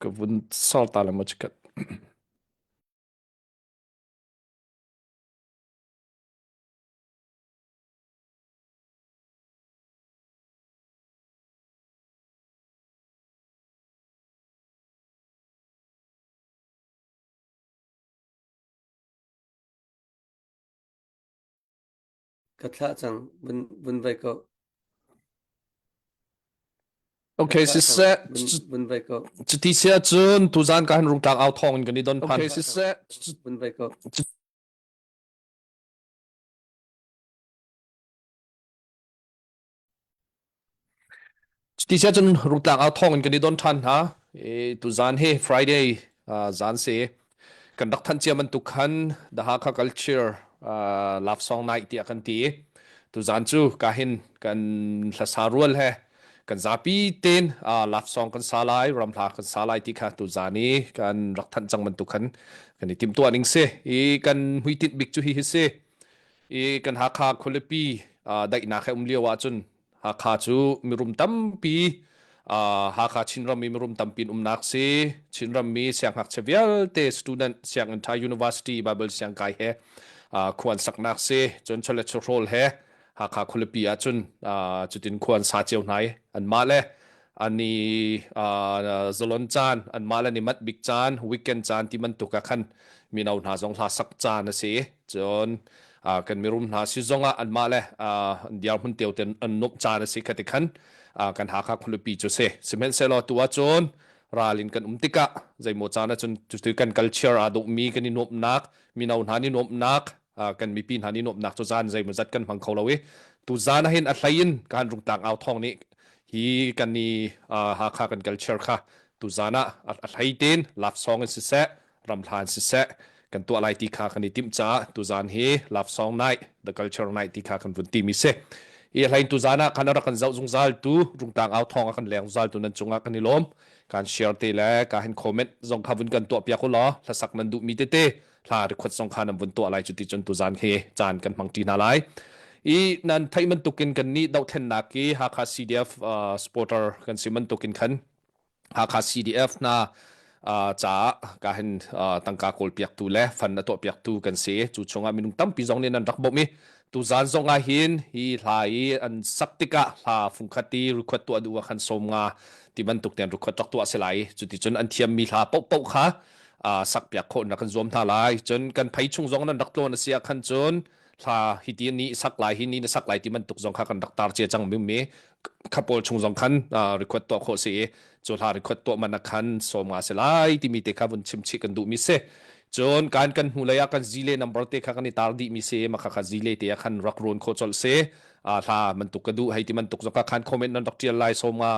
Ka vun sor ta le maw chikat. Ka thlah cang. Vun vun vai ko. Okay, siseh vun vai ko. Cuti sia cun tuzan ka han rungtlang au thawng in kan i don phan. Okay, siseh vun vai ko. Cuti sia cun rungtlang au thawng in kan i don ṭhan hna. I tuzan hi Friday uh, zan si. Kan rak thanh cia bantuk khan The Hakha Culture uh, Love Song Night tiah kan ti. Tuzan cu ka hin kan hlasa rual he kan zapi ten uh, love song kan sa lai, ramhla kan sa lai ti kha tuzan i kan rak thanh cang bantuk khan kan i timhtuah ning si. I kan hmuitinh bik cu hi hi si. I kan Hakha khualipi uh, daihnak he um lio ahcun Hakha cu mirum tampi uh, Hakha Chinram i mirum tampi in umnak si. Chinram mi siangngakchia vialte student sianginn ṭha university Bible siangkai he uh, khua an saknak si. Cun chawlet chawhrawl he Hakha khualipi ahcun uh, cutin khua an sa cio hna i anmah le an i uh, zalon caan anmah le an i manh bik caan weekend caan ti bantuk ah khan mino hna zong hla sak caan a si. Cun uh, kan mirum hna si zongah anmah le uh, an dirhmun teo ten an nuamh caan a si kha ti khan uh, kan Hakha khualipi cu si. Sihmanhsehlaw tu ahcun ral in kan um tikah zeimaw caan ahcun cutu kan culture aa dawhmi kan i nuamhnak mino hna nih nuamhnak uh, kan mipi hna nih nuamhnak cu zan zeimawzat kan hmang kho lo i tu zan ah hin a hlei in kan rungtlang au thawng nih hi kan i uh, Hakha kan culture kha tu zan ah a hlei tein love song in siseh ramhlan siseh kan tuah lai ti kha kan i timh caah tuzan hi love song night the culture night ti kha kan vun ti mi si i hlain tuzan ah khan rak kan zoh zungzal tu rungtang au thong a kan leng zungzal tu nan cungah kan i lawm kan share te le ka hin comment zong kha vun kan tuah piak u law hlasak nan duh mi tete hla record zong kha nan vun tuah lai cu ti cun tuzan hi caan kan hmang ṭi hna lai i nan theih bantukin kan nih dohthlennak i Hakha CDF uh, supporter kan si bantukin khan Hakha CDF hna caah ka hin tangka kawlpiaktu le fund a tuahpiaktu kan si. Cu chungah minung tampi zong nih nan rak bawmh i tuzaan zong ah hin hi hla i an sak tikah hla fungkhat i record tuah duh ah khan sawm nga ti bantuk ten record rak tuah si lai. Cuticun an thiammi hla paohpaoh kha sakpiak khawh in rak kan zuam hna lai. Cun kan phei chung zong nan rak tlawn a si ah khan cun hla hi ti ni sak lai hi ni na sak lai ti bantuk zong kha kan rak tar cia cang mi kha pawl chung zong khan record tuah khawh si i cu hla record tuah man ah khan sawm nga si lai timi te kha vun chim chih kan duh mi si cun kan kan hnu lei ah kan zile number te kha kan i tar dih mi si ma kha kha zile te ah khan rak rawn khawh colh si a hla mantuk ka duh hei ti mantuk zong kha khan comment nan rak tial lai sawm nga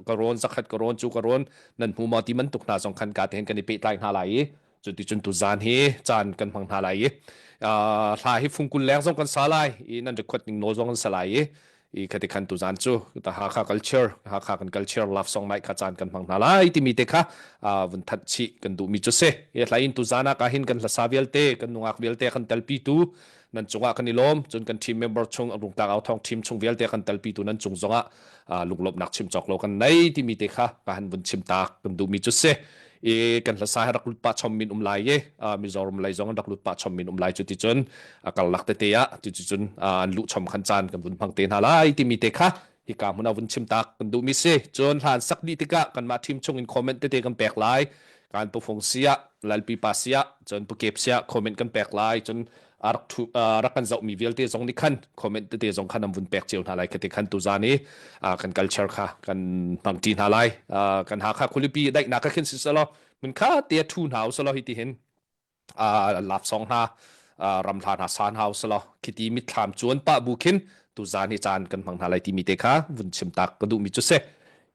ka rawn zakhat ka rawn cu ka rawn nan hmu maw ti mantuk hna zong khan ka te hin kan i pehtlai hna lai i Cuticun tuzaan hi caan kan hmang hna lai i hla hi fungkul leng zong kan sa lai i nan record ning nawl zong kan sa lai i i khati khan tuzaan cu ta Hakha culture Hakha kan culture love song night kha caan kan hmang hna lai timi te kha vun thanh chih kan duhmi cu si i hla in tuzaan ah ka hin kan hlasa vialte kan nungak vialte kan telpi tu nan cungah kan i lawm cun kan team member chung rungtlang au thong team chung vialte kan telpi tu nan cung zongah lunglawmhnak chim cawk lo kan nei timi te kha ka han vun chim tak kan duhmi cu si i kan hlasa he rak lut pah chom min um lai i Mizoram lei zong an rak lut pah chom min um lai cu ti cun a karlak tete ah cu cun an luh chom khan caan kan vun hmang te hna lai timi te kha hika hmun ah vun chim tak kan duhmi si cun hlan sak dih tikah kanmah team chung in comment tete kan pek lai kan pu fung sia lalpi pa sia cun pu kep sia comment kan pek lai cun a rak thu rak kan zohmi vialte zong nih khan comment tete zong khan an vun pek cio hna lai khati khan tuzan i kan culture kha kan hmang ṭi hna lai kan Hakha khualipi daihnak ka khin si selaw mun kha te thu hna uselaw hi ti hin lap song hna ramhla hna san hau selaw khiti mitthlam chuan pah bu khin tuzan hi caan kan hmang hna lai timi te kha vun chim tak ka duhmi cu si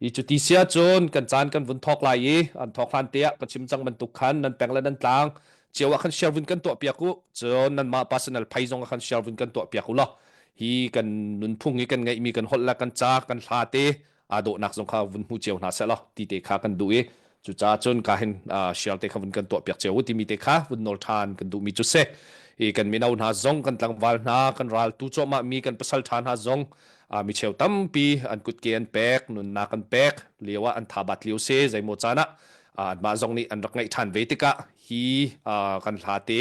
i cuti sia cun kan caan kan vun thawk lai i an thawk hlan te ah ka chim cang bantuk khan nan peng le nan tlang cio ah khan share vun kan tuah piak u cun nanmah personal phai zong ah khan share vun kan tuah piak u law hi kan nunphung hi kan ngeihmi kan holh le kan ca kan hla te aa dawhnak zong kha vun hmu cio hna seh law ti te kha kan duh i cucaah cun ka hin share te kha vun kan tuah piak cio u timi te kha vun nawl ṭhan kan duhmi cu si i kan mino hna zong kan tlangval hna kan ral tu cuahmah mi kan pasal ṭha hna zong mi cheu tampi an kutke an pek nunnak an pek lio ah an thabat lio si zeimaw caan ah. Anmah zong nih an rak ngaih ṭhan ve tikah hi kan hla te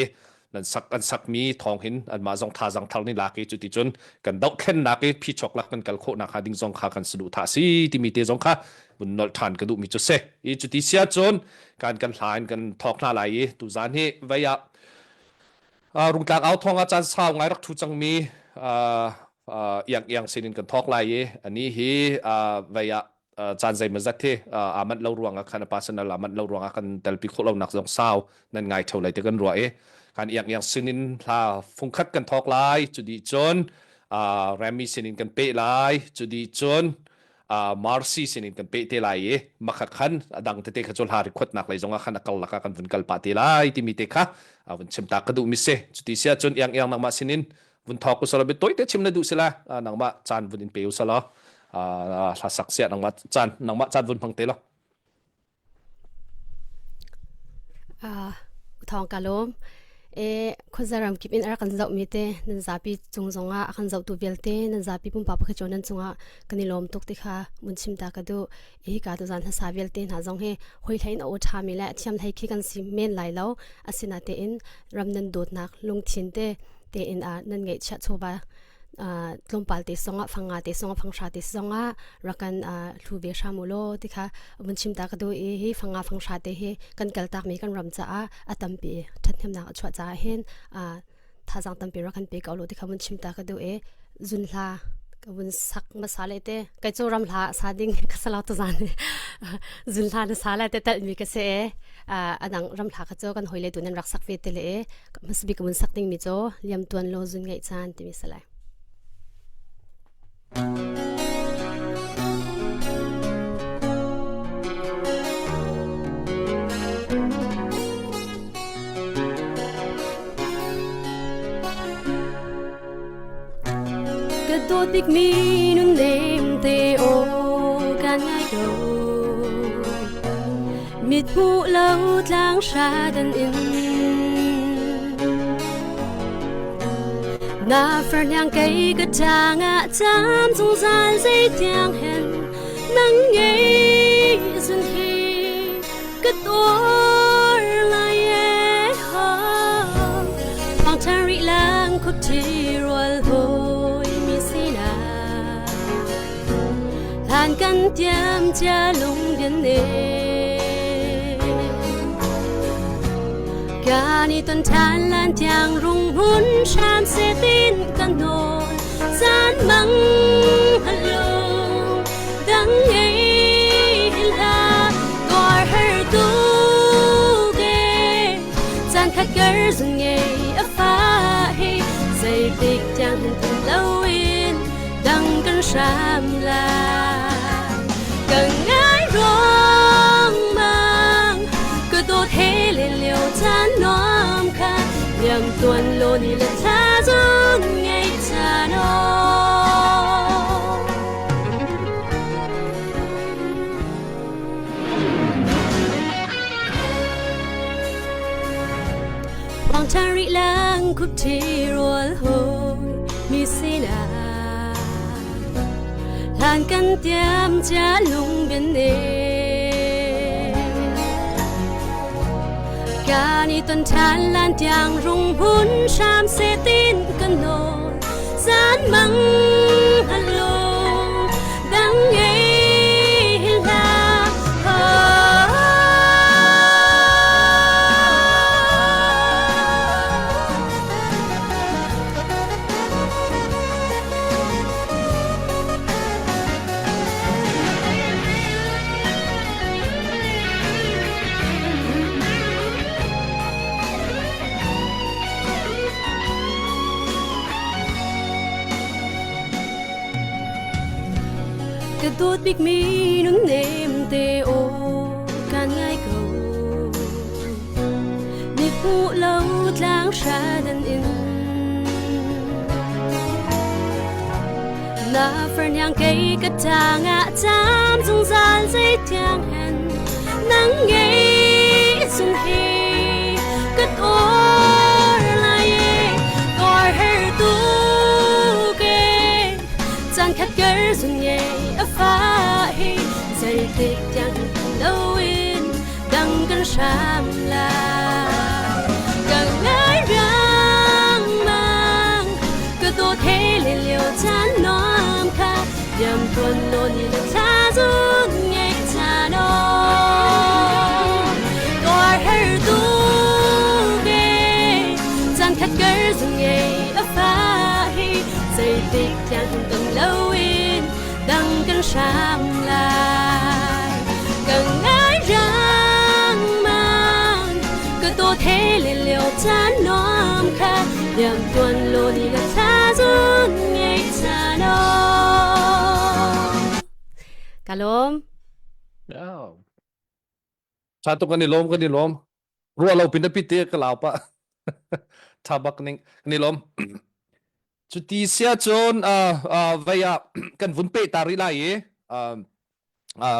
nan sak an sakmi thawng hin anmah zong thazang thar ni lak i cuticun kan dohthlennak i phichuak lak kan kal khawh nak hnga ding zong kha kan saduh thah si timi te zong kha vun nolh ṭhan ka duhmi cu si. I cuti sia cun kan kan hla in kan thawk hna lai i tuzan hi vei ah Rungtlang au thawng ah caan sau ngai rak ṭhu cangmi iang iang sinin kan thawk lai i ani hi vei ah caan zeimawzat hi aa manh lo ruangah khan a personal aa manh lo ruangah kan telpi khawh lonak zong sau nan ngai theo lai ti kan ruah i kan iang iang sinin hla fungkhat kan thawk lai. Cu dih cun Remy sinin kan peh lai. Cu dih cun Marcy sinin kan peh te lai i makha khan a dang tete kha cu hla rikhuatnak lei zongah khan a kal lakah kan vun kal pah te lai timi te kha vun chim ta ka duh mi si. Cuti si ahcun iang iang nangmah sinin vun thawk usalaw biatawi te chim na duh sila nangmah caan vun in pe usalaw hla sak sia nangmah caan nangmah caan vun hmang te lo. Thawng ka lawm. E khuazaram kip in a rak kan zohmi te nan zapi cung zongah a kan zohtu vialte nan zapi pumpak pakhat cio nan cungah kan i lawm tuk ti kha mun chim ta ka duh. I ka tu zan hmasa vialte hna zong hi hoi hlei in a aw ṭhami le a thiam hlei khi kan si men lai lo. Asinain ram nan dawtnak lungthin te tein nan ngeihchiah chawva tlawmpal te zongah fanga te zongah fanghra te zongah rakan hlu ve hram u law ti kha vun chim ta ka duh i hi fanga fanghra te hi kan kaltak mi kan ram caah a tampi ṭhathnemnak a chuah caah hin thazang tampi rak kan pe ko lo ti kha vun chim ta ka duh i zun hla ka vun sak hmasa le te kai cu ram hla sa ding ka salau tu zan zun hla na sa le te tel mi ka se e adang ram hla kha cu kan hoi le tu nan rak sak ve te le e hmasabik ka vun sak ding mi cu liam tuan lo zun ngaih caan timi si lai. Ka dawt bikmi nun nem te aw kan ngai ko. Mit hmuh lo tlang hra dan in Na farhliang kei ka ṭang ah cam zungzal zeitiang hen nang ngei zun hi ka tuar lai e Thawng ṭhan rih lang khup ṭhi rual hawi mi sinah Hlan kan tiam cia lung bian ne Kan i ton ṭhan lan tiang rung hun hram se tin kan nawl zan mang halung dang ngei hla tuar har tu ge chan khat kar zun ngei a fa hi zeitik tiang hin tun loin dang kan hram la ka ngai ruang mang ka dawt he len lio chan nuam kha liam tuan lo ni le tha zun ngei chan o. Hoàng chan rih lang khup thi rual hoi mi sinah hlan kan tiam cia lung bian ne Kan i ton ṭhan lan tiang rung hun hram se tin kan nawl zan mang halung dang ngei hla. Ka dawt bikmi nun nem te aw kan ngai ko mi hmuh lo tlang hra dan in Na farniang kei ka tang ah cam zungzal zeitiang hen nang ngei sun hi ka tuar lai e tuar her tu ke chan khat ker zun ngei a fa hi zeitik tiang loin dang. kan hram lai. Ka ngai riangmang, ka dawt he le lio caan nuam kha Yam tuan lo ni le thla zun ngei chan o. Tuar her tu ve, chan khat kar zung ngei a fa hi, zeitik tiang tong loin dang kan hram lai. Ka ngai riangmang, ka to the le lio chan nuam kha, yam tuan lo ni le thla zun ngei chan o. Kalom. Yeah. Tha tuk kan i lawm kan i lawm. Ruah lo pin pi te ka lau pa. Tha bak ning kan i lawm. Cuti sia cun vei ah kan vun pe ta rih lai i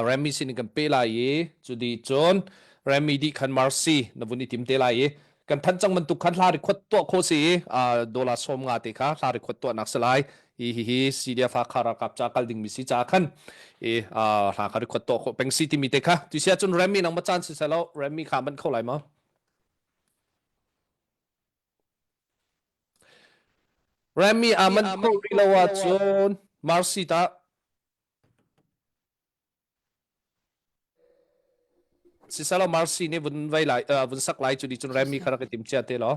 Remy sin in kan pe lai i cudi cun Remy dih khan Marcy na vun i tim te lai i kan thanh cang bantuk khan hla record tuah kho si i dollar 50 te kha hla record tuah nak si lai. Hi hi hi CDF Hakha ralkap ca kal ding mi si ca khan i hla kha record tuah khawh peng si timi te kha tu sia cun Remy nang ma caan si selo Remy kha man kho lai ma? Remy a man kho rih lo ahcun Marcy ta. Sisalo Marcy nih vun vai lai vun sak lai cu di cun Remy kha rak i tim cia te law.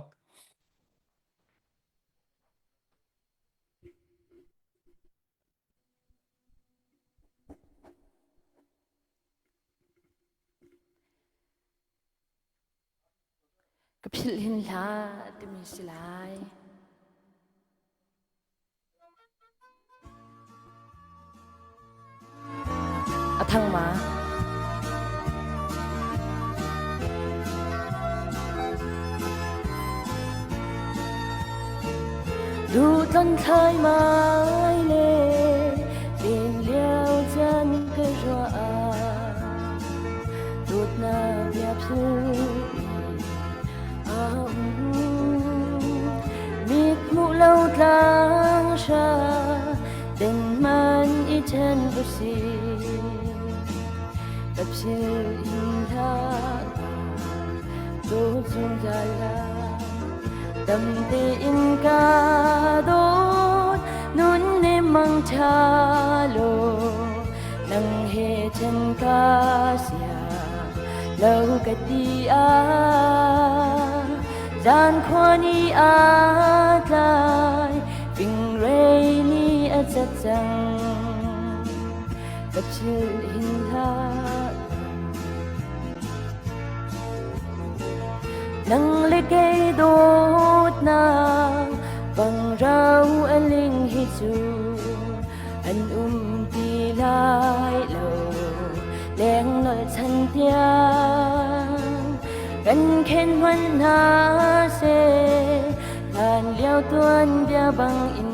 Ka philh hin hlah timi si lai. A thang ma? Duhtlon thlai mai le len lio chan ka ruah ah dawtnak bia philh Mit hmuh lo tlang hra den man i ṭhen usih. Ka philh in hlah dawt zungzal lai. Dam tein ka dawt nun nem mang ṭha law nang he ṭhen ka sia lo ka ti ah zan khua ni a tlai fingrei ni a cat cang ka philh hin hlah. Nang le kei dawtnak pangrau a ling hi cu an um ti lai lo leng nolh chan tiang kan khen hman hna seh hlan lio tuan bia bang in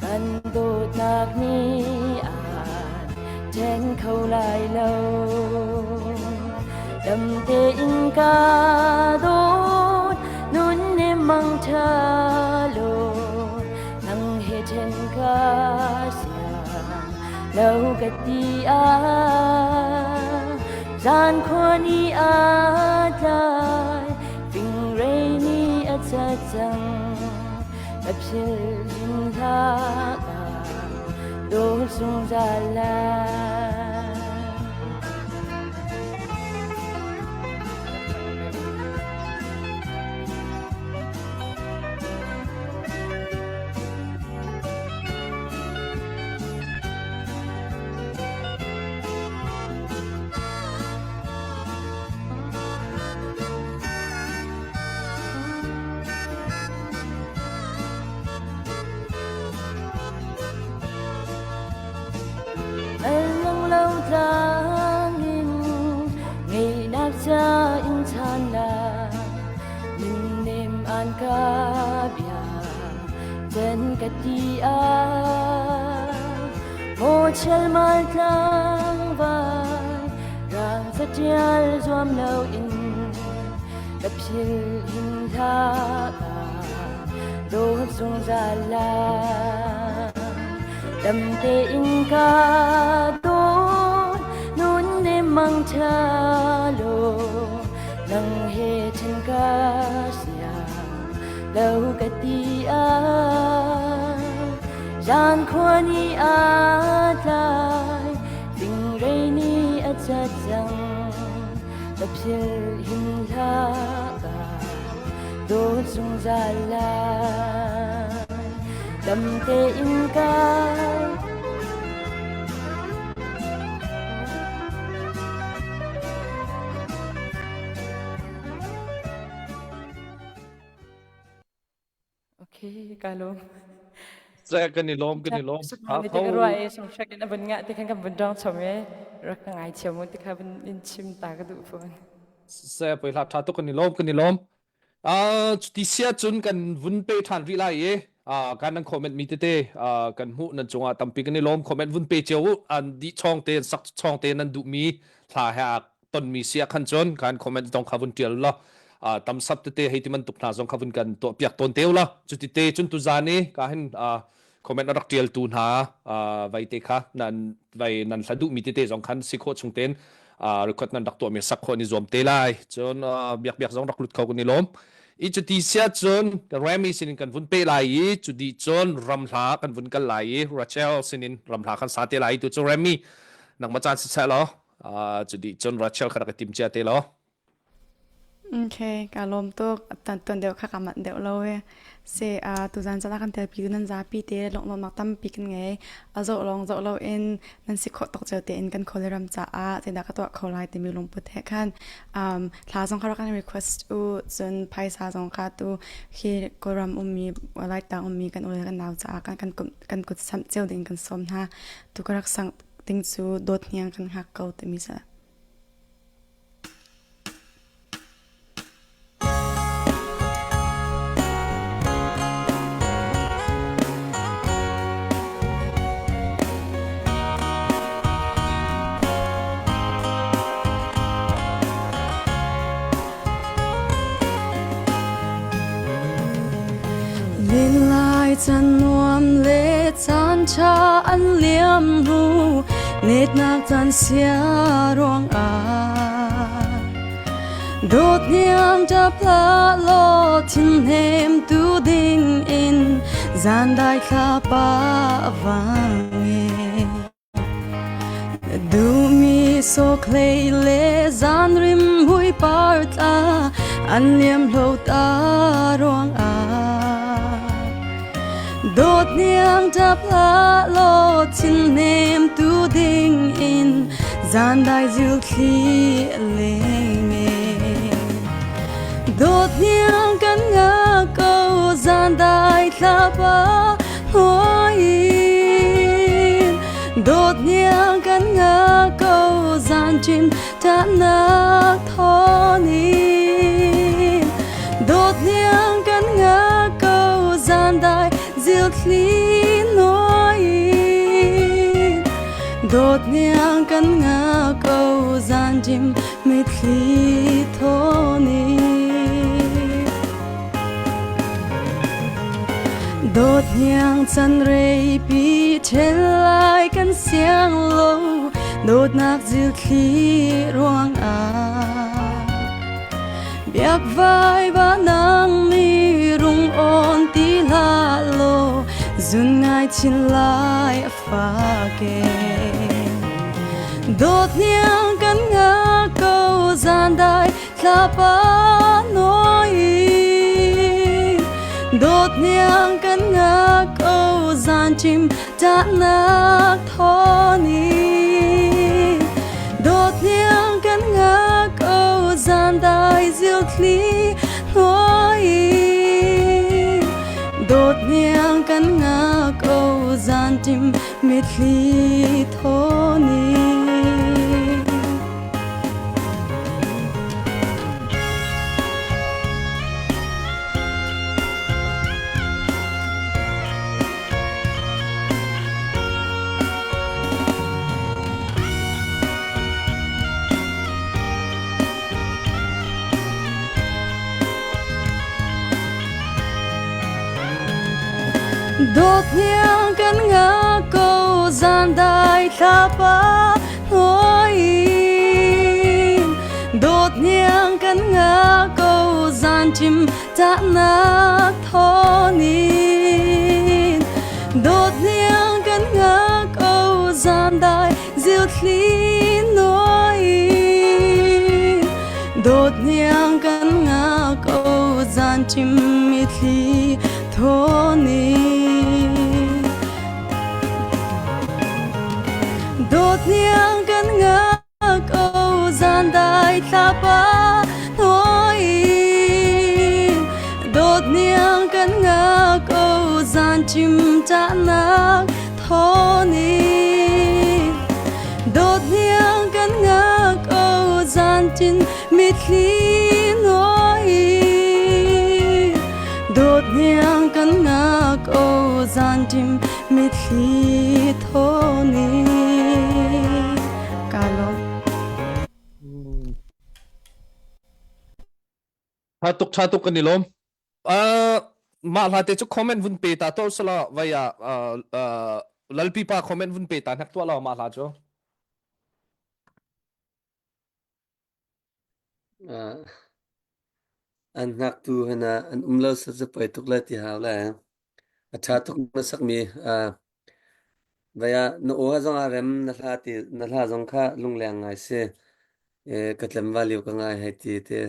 kan dawtnak nih a ṭhen kho lai lo. Dam tein ka dawt nun nem mang ṭha law nang he ṭhen ka siang lo ka ti ah zan khua ni a tlai fingrei ni a cat cang ka philh hin hlah ka dawt zungzal lai. Lang lo tlang in ngeihnak ca in chan la nem an ka bia ten ka ti a maw chel mal tlang vai rang zatial zuam lo in ka phil hin hla ka dawt zungzal lai. Dam tein ka dawt nun nem mang ṭha law. Nang he ṭhen ka siang lo ka ti ah zan khua ni a tlai fingrei ni a cat cang ka philh hin hlah ka dawt zungzal lai dam tein ka. Okay, ka lawm. Ze kan i lawm kan i lawm. Ha te ka ruah e song shak in abun nga te khan kan bun dong chom e rak ka ngai thiam mu te kha bun in chim ta ka duh phone. Se poi hla tha tuk kan i lawm kan i lawm. Cuti sia cun kan vun pe ṭhan rih lai i kan nan comment mi tete kan hmuh nan cungah tampi kan i lawm. Comment vun pe cio u. An dih chawng te sak chawng te nan duhmi hla he aa tonmi si ah khan cun kan comment zong kha vun ṭial law tam sap tete hei ti bantuk hna zong kha vun kan tuah piak tawn te u law cuti te cun tuzaan i ka hin comment a rak ṭialtu hna vai te kha nan vai nan hla duhmi tete zong khan si khawh chung tein record nan rak tuahmi sak khawh ni zuam te lai. Cun biak biak zong rak lut kho kan i lawm i cuti sia cun Remy sinin kan vun pe lai i cudi cun ramhla kan vun kal lai i Rachel sinin ramhla kan sa te lai. Tu cu Remy nangmah caan si seh law cudi cun Rachel kha rak i tim cia te law. Okay, kaa lawm tuk. Tuan deuh kha kaa manh deuh lo ee. Se tuzaan caan ah kan telpi tu nan zapi te lunglawmhnak tampi kan ngei. A zoh lawng zoh loin nan si khawh tawk cio tein kan Kawlram caah zeidah ka tuah kho lai timi lungput he khan thla zong kha rak kan request u. Cun phaisa zong kha tu hi Kawlram ummi Laitlang ummi kan u le kan nau caah kan kan kut samh cio ding kan sawm hna. Tu ka rak sang ding cu dawt hniang kan hngak ko timi sa. Lai chan nuam le caan ṭha an liam hnu netnak caan sia ruangah dawt hniang ṭap hlah law thinhnem tu ding in zan dai thlapa a vang e. Na duhmi sawkhlei le zanrim mui par tla an liam hlo ta ruangah dawt hniang ṭap hlah law thinhnem tu ding in zan dai zilthli a leng e. Dawt hniang kan ngah ko zan dai thlapa hnuai in dawt hniang kan ngah ko zan ṭim ṭahnak thawn in dawt hniang kan ngah ko zan dai zilthli hnuai in dawt hniang kan ngah ko zan ṭim mitthli thawn in dawt hniang chan rei pi ṭhen lai kan siang lo dawtnak zilthli ruangah biak vai ba nang mi rung on ti hlah law zun ngai chin lai a fak e dawt hniang kan ngah ko zan dai thlapa noi dawt hniang kan ngah ko zan chim ṭahnak thawn in dawt hniang kan ngah ko zan dai zilthli hnuai dawt hniang kan ngah ko zan ṭim mitthli thawn in. Dawt hniang kan ngah ko zan dai thlapa hnuai in dawt hniang kan. kan nga ko zan chim nak thonin dawt niang kan nga ko zan dai diêu thli noi dawt niang kan nga ko zan chim mi thli thonin dawt niang kan nga ko zan dai thlapa noi dawt niang kan nga ko zan chim nak thonin dawt niang kan nga ko zan chin mitthli noi dawt niang kan nga ko zan chim mitthli thonin Ka lawm. Tha tuk tha tuk kan i lawm. Uh, mah hla te cu comment vun pe ta to sala vai ah uh, uh, lalpi pa comment vun pe ta hnak tua lo mah hla cu. Uh, an ngaktu hana an um lo sa cu poi tuk le ti hau le a ṭha tuk na sakmi uh, vai ah na aw zong ah rem na hla ti na hla zong kha lungleng ngai si e ka tlem va liu ka ngai hei ti te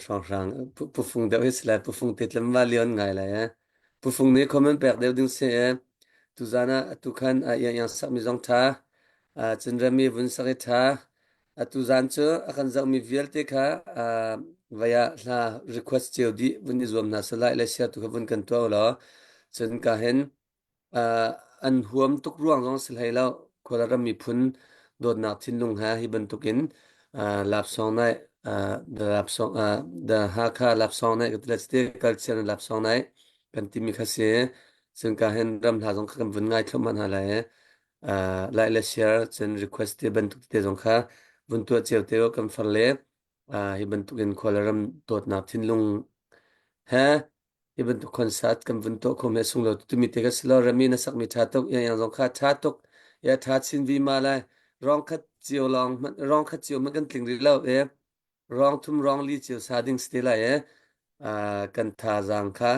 hrawnghrang pufung deuh hi si lai pufung te tlem va lion ngai lai eh pufung nih comment pek deuh ding si eh tuzan ah atu khan a iang iang sakmi zong ṭha cun remi vun sak i ṭha atu zan cu a kan zohmi vialte kha vai ah hla request cio dih vun i zuam hna salai le share tu kha vun kan tuah law cun ka hin an huam tuk ruang zong si hlei lo. Khualram miphun dawtnak thinlung he hi bantukin lapsawng nai the lapsawng the Hakha lapsawng nai ka ti le culture lapsawng nai kan timi kha si. Cun ka hin ram hla zong kha kan vun ngai thluahmah hna lai. Like le share cun request te bantuk te zong kha vun tuah cio te kan far le hi bantukin khualram dawtnak thinlung he Hi bantuk concert kan vun tuah khawm hi a sunglawi tuk timi te ka si lo. Rami na sakmi ṭha tuk, Iang zong kha ṭha tuk. Ya ṭha chin vima lai. Rong khat cio lawng hmanh rong khat cio hmanh kan tling rih lo e. Rong thum rong li cio sa ding si te lai e. Uh, kan thazaang kha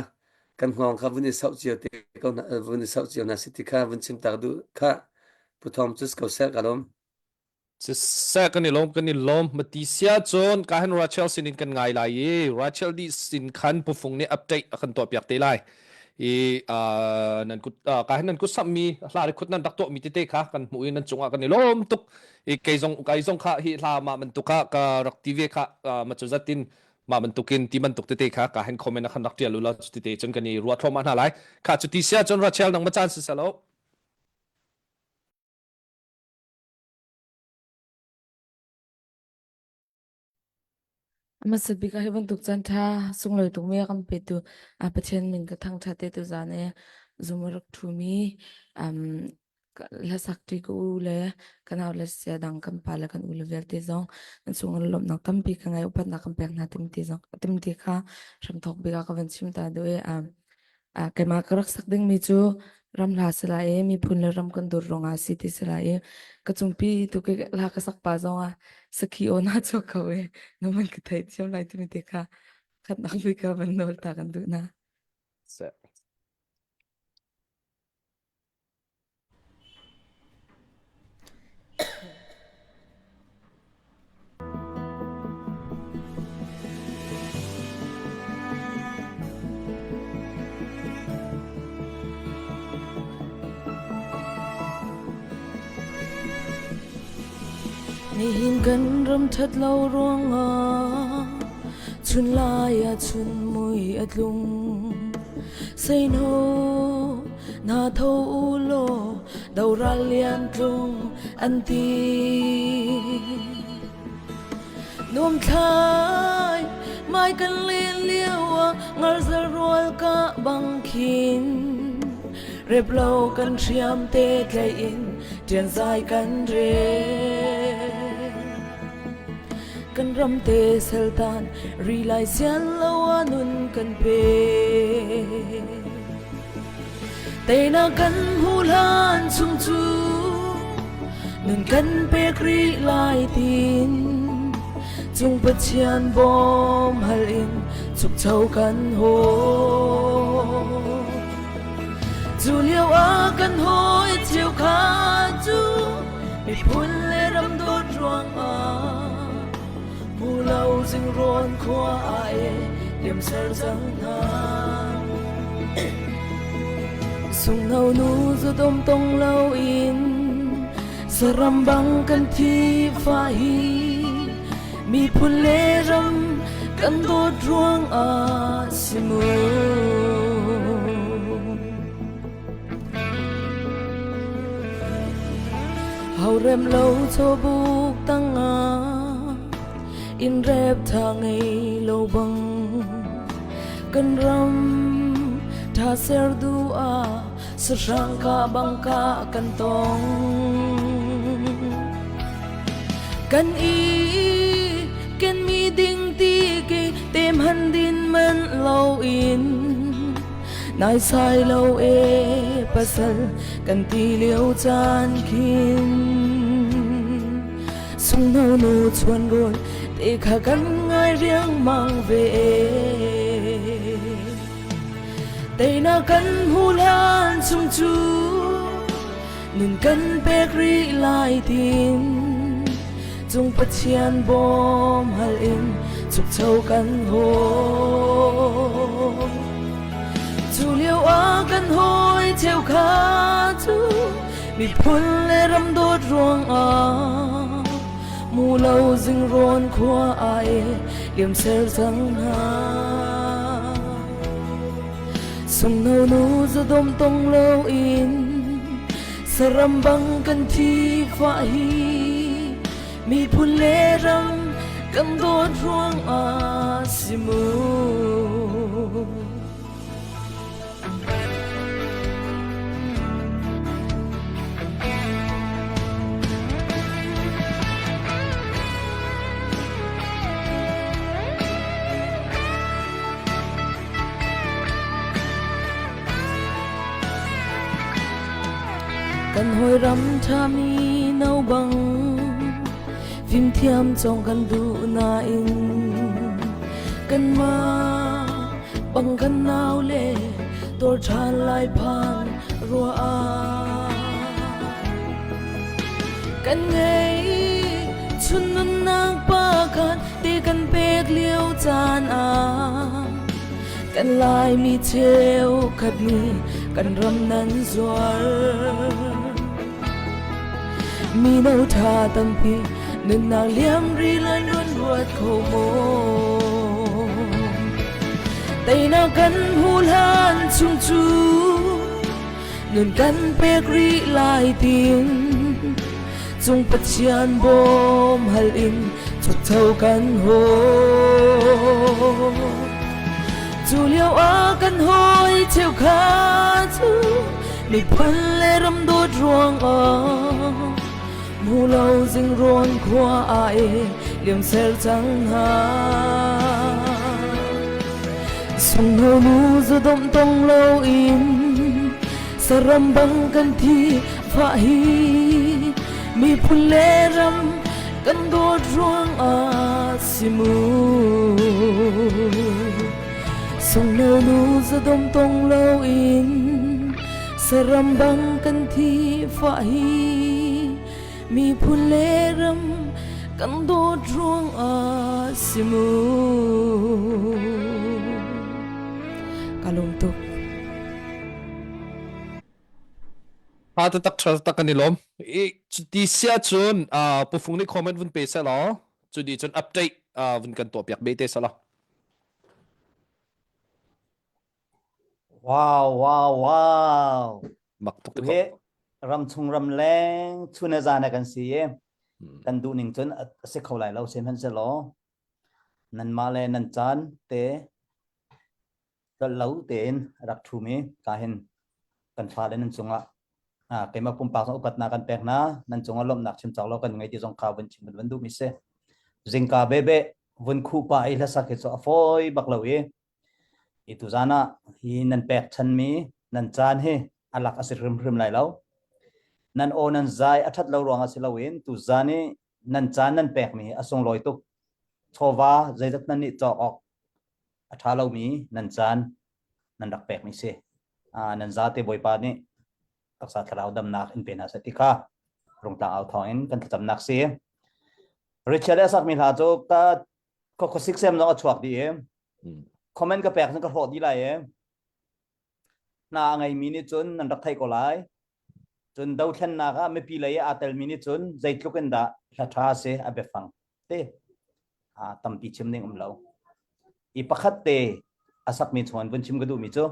kan hngawng kha vun i sauh cio te ko hna vun i sauh cio hna si ti kha vun chim tak duh kha Pu Thawng cu si ko seh ka lawm. Siseh kan i lawm kan i lawm mati sia cun ka han Rachel sin in kan ngai lai i Rachel di sin khan pufung nih update a kan tuah piak te lai i nan kut ka han nan kut sammi hla ri khut nan rak tuah mi tete kha kan hmuh i nan cungah kan i lawm tuk i kei zong kai zong kha hi hla ma bantuk kha ka rak ti ve kha ma cu zatin ma bantukin ti bantuk tete kha ka han comment a khan rak tial ula cu tete cun kan i ruah thluahmah hna lai kha cu ti sia cun Rachel nang ma caan si selo A hmasa bik ah hi bantuk caanṭha sunglawi tukmi a kan petu a Pathian min ka thangṭhat te tuzaan i zum a rak ṭhumi um, hlasak ṭi ka u le ka nau le sia dang kan pa le kan u le vialte zong nan chung ah lawmhnak tampi ka ngei upatnak kan pek hna timti zong timti kha hramthawk bik ah ka van chim ta duh i um, Keimah ka rak sak dingmi cu ram hla si lai i miphun le ram kan dawt ruangah a si ti si lai i ka cungpi tu ke hla ka sak pa zongah sakhi aw na chuak kho i na man ka theih thiam lai timi te kha khatnak bik ka van nawl ta kan duh na. Seh. Nihin kan ram ṭhat lo ruangah chun lai ah chun mui a tlung. Seino na tho u law doral lian tlung an ti. Nuam thlai mai kan len lio ah ngarzel rual ka bang khin rep lo kan hriam te tlai in ṭian zai kan rel. Kan ram te saltan ri lai sian lo ah nun kan pe. Teinak kan hmuh hlan chung cu nun kan pek rih lai tin. Cung Pathian bawm hal in chukcho kan haw. Cu lio ah kan hawi cheukhat cu miphun le ram dawt ruangah hmu lo zingrawn khua ah e liamser cang hna. Sungno nu zudom tong lo in saram bang kan thi fa hi miphun le ram kan dawt ruang ah si mu. Haurem lo chawbuk tangah in rep tha ngei lo bang kan ram tha ser du ah sahrang ka bang ka kan tong kan i ken mi ding ti ke tem han din man lo in nai sai lo e pasal kan ti lio caan khin sungno nu chuan rawl te kha kan ngai riangmang ve Teinak kan hmu hlan chung cu nun kan pek rih lai tin cung Pathian bawm hal in chukcho kan haw. Cu lio ah kan hawi cheu kha cu miphun le ram dawt ruangah mu lo zingrawn khua ai liamser cang hna. Sungno nu zadom tong lo in saram bang kan thi fa hi miphun le ram kan dawt ruang ah si mu. Kan hawi ram ṭhami no bang fimthiam cawng kan duh nain kanmah bang kan nau le tuar ṭhan lai phan rua ah kan ngei chun nunnak pa khan ti kan pek lio caan ah kan Laimi cheukhat nih kan ram nan zuar. Mino ṭha tampi nunnak liam ri lan run ruat kho maw? Teinak kan hmu hlan chung cu nun kan pek rih lai tin cung Pathian bawm hal in chukcho kan haw. Cu lio ah kan hawi cheukhat cu miphun le ram dawt ruangah hmu lo zingrawn khua ah e liamser cang hna. Sungno nu zudom tong lo in saram bang kan thi fah hi miphun le ram kan dawt ruang ah si mu. Sungno nu zadom tong lo in saram bang kan thi fah hi miphun le ram kan dawt ruang ah si mu. Ka lung tuk. Ha ta tak tha tak kan i lawm. I ti sia cun pufung nih comment vun pe seh law cu di cun update vun kan tuah piak be te seh law. Wow wow wow. Mak tuk te ko. He ram chung ram leng chune zan kan si i kan duh ning cun a si kho lai lo sihmanhsehlaw nanmah le nan caan te tlolh lo tein rak ṭhumi ka hin kan fale nan cungah keimah pumpak zong upatnak kan pek hna nan cungah lawmhnak chim cawk lo kan ngei ti zong kha vun chim vun duhmi si zingka bebe vun khuh pa i hlasak hi cu a fawi bak lo i i tuzan ah hi nan pek chanmi nan caan hi a lak a si hrimhrim lai lo nan aw nan zai a ṭhat lo ruangah si loin tuzan i nan caan nan pekmi hi a sunglawi tuk. Chawva zeizat nan nih cawk awk a ṭha lomi nan caan nan rak pekmi si. Nan zate Bawipa nih taksa thlarau damnak in pe hna seh ti kha rungtlang au thawng in kan thlacamnak si. Richard a sakmi hla cu ka khuasik sem zong a chuak dih i comment ka pek cun ka hrawh dih lai i hna a ngeimi nih cun nan rak theih ko lai. Cun dothlennak ah mipi lei aa telmi nih cun zeitluk in dah hla ṭha si a biafang te tampi chim ding um lo. I pakhat te a sakmi chung in vun chim ka duhmi cu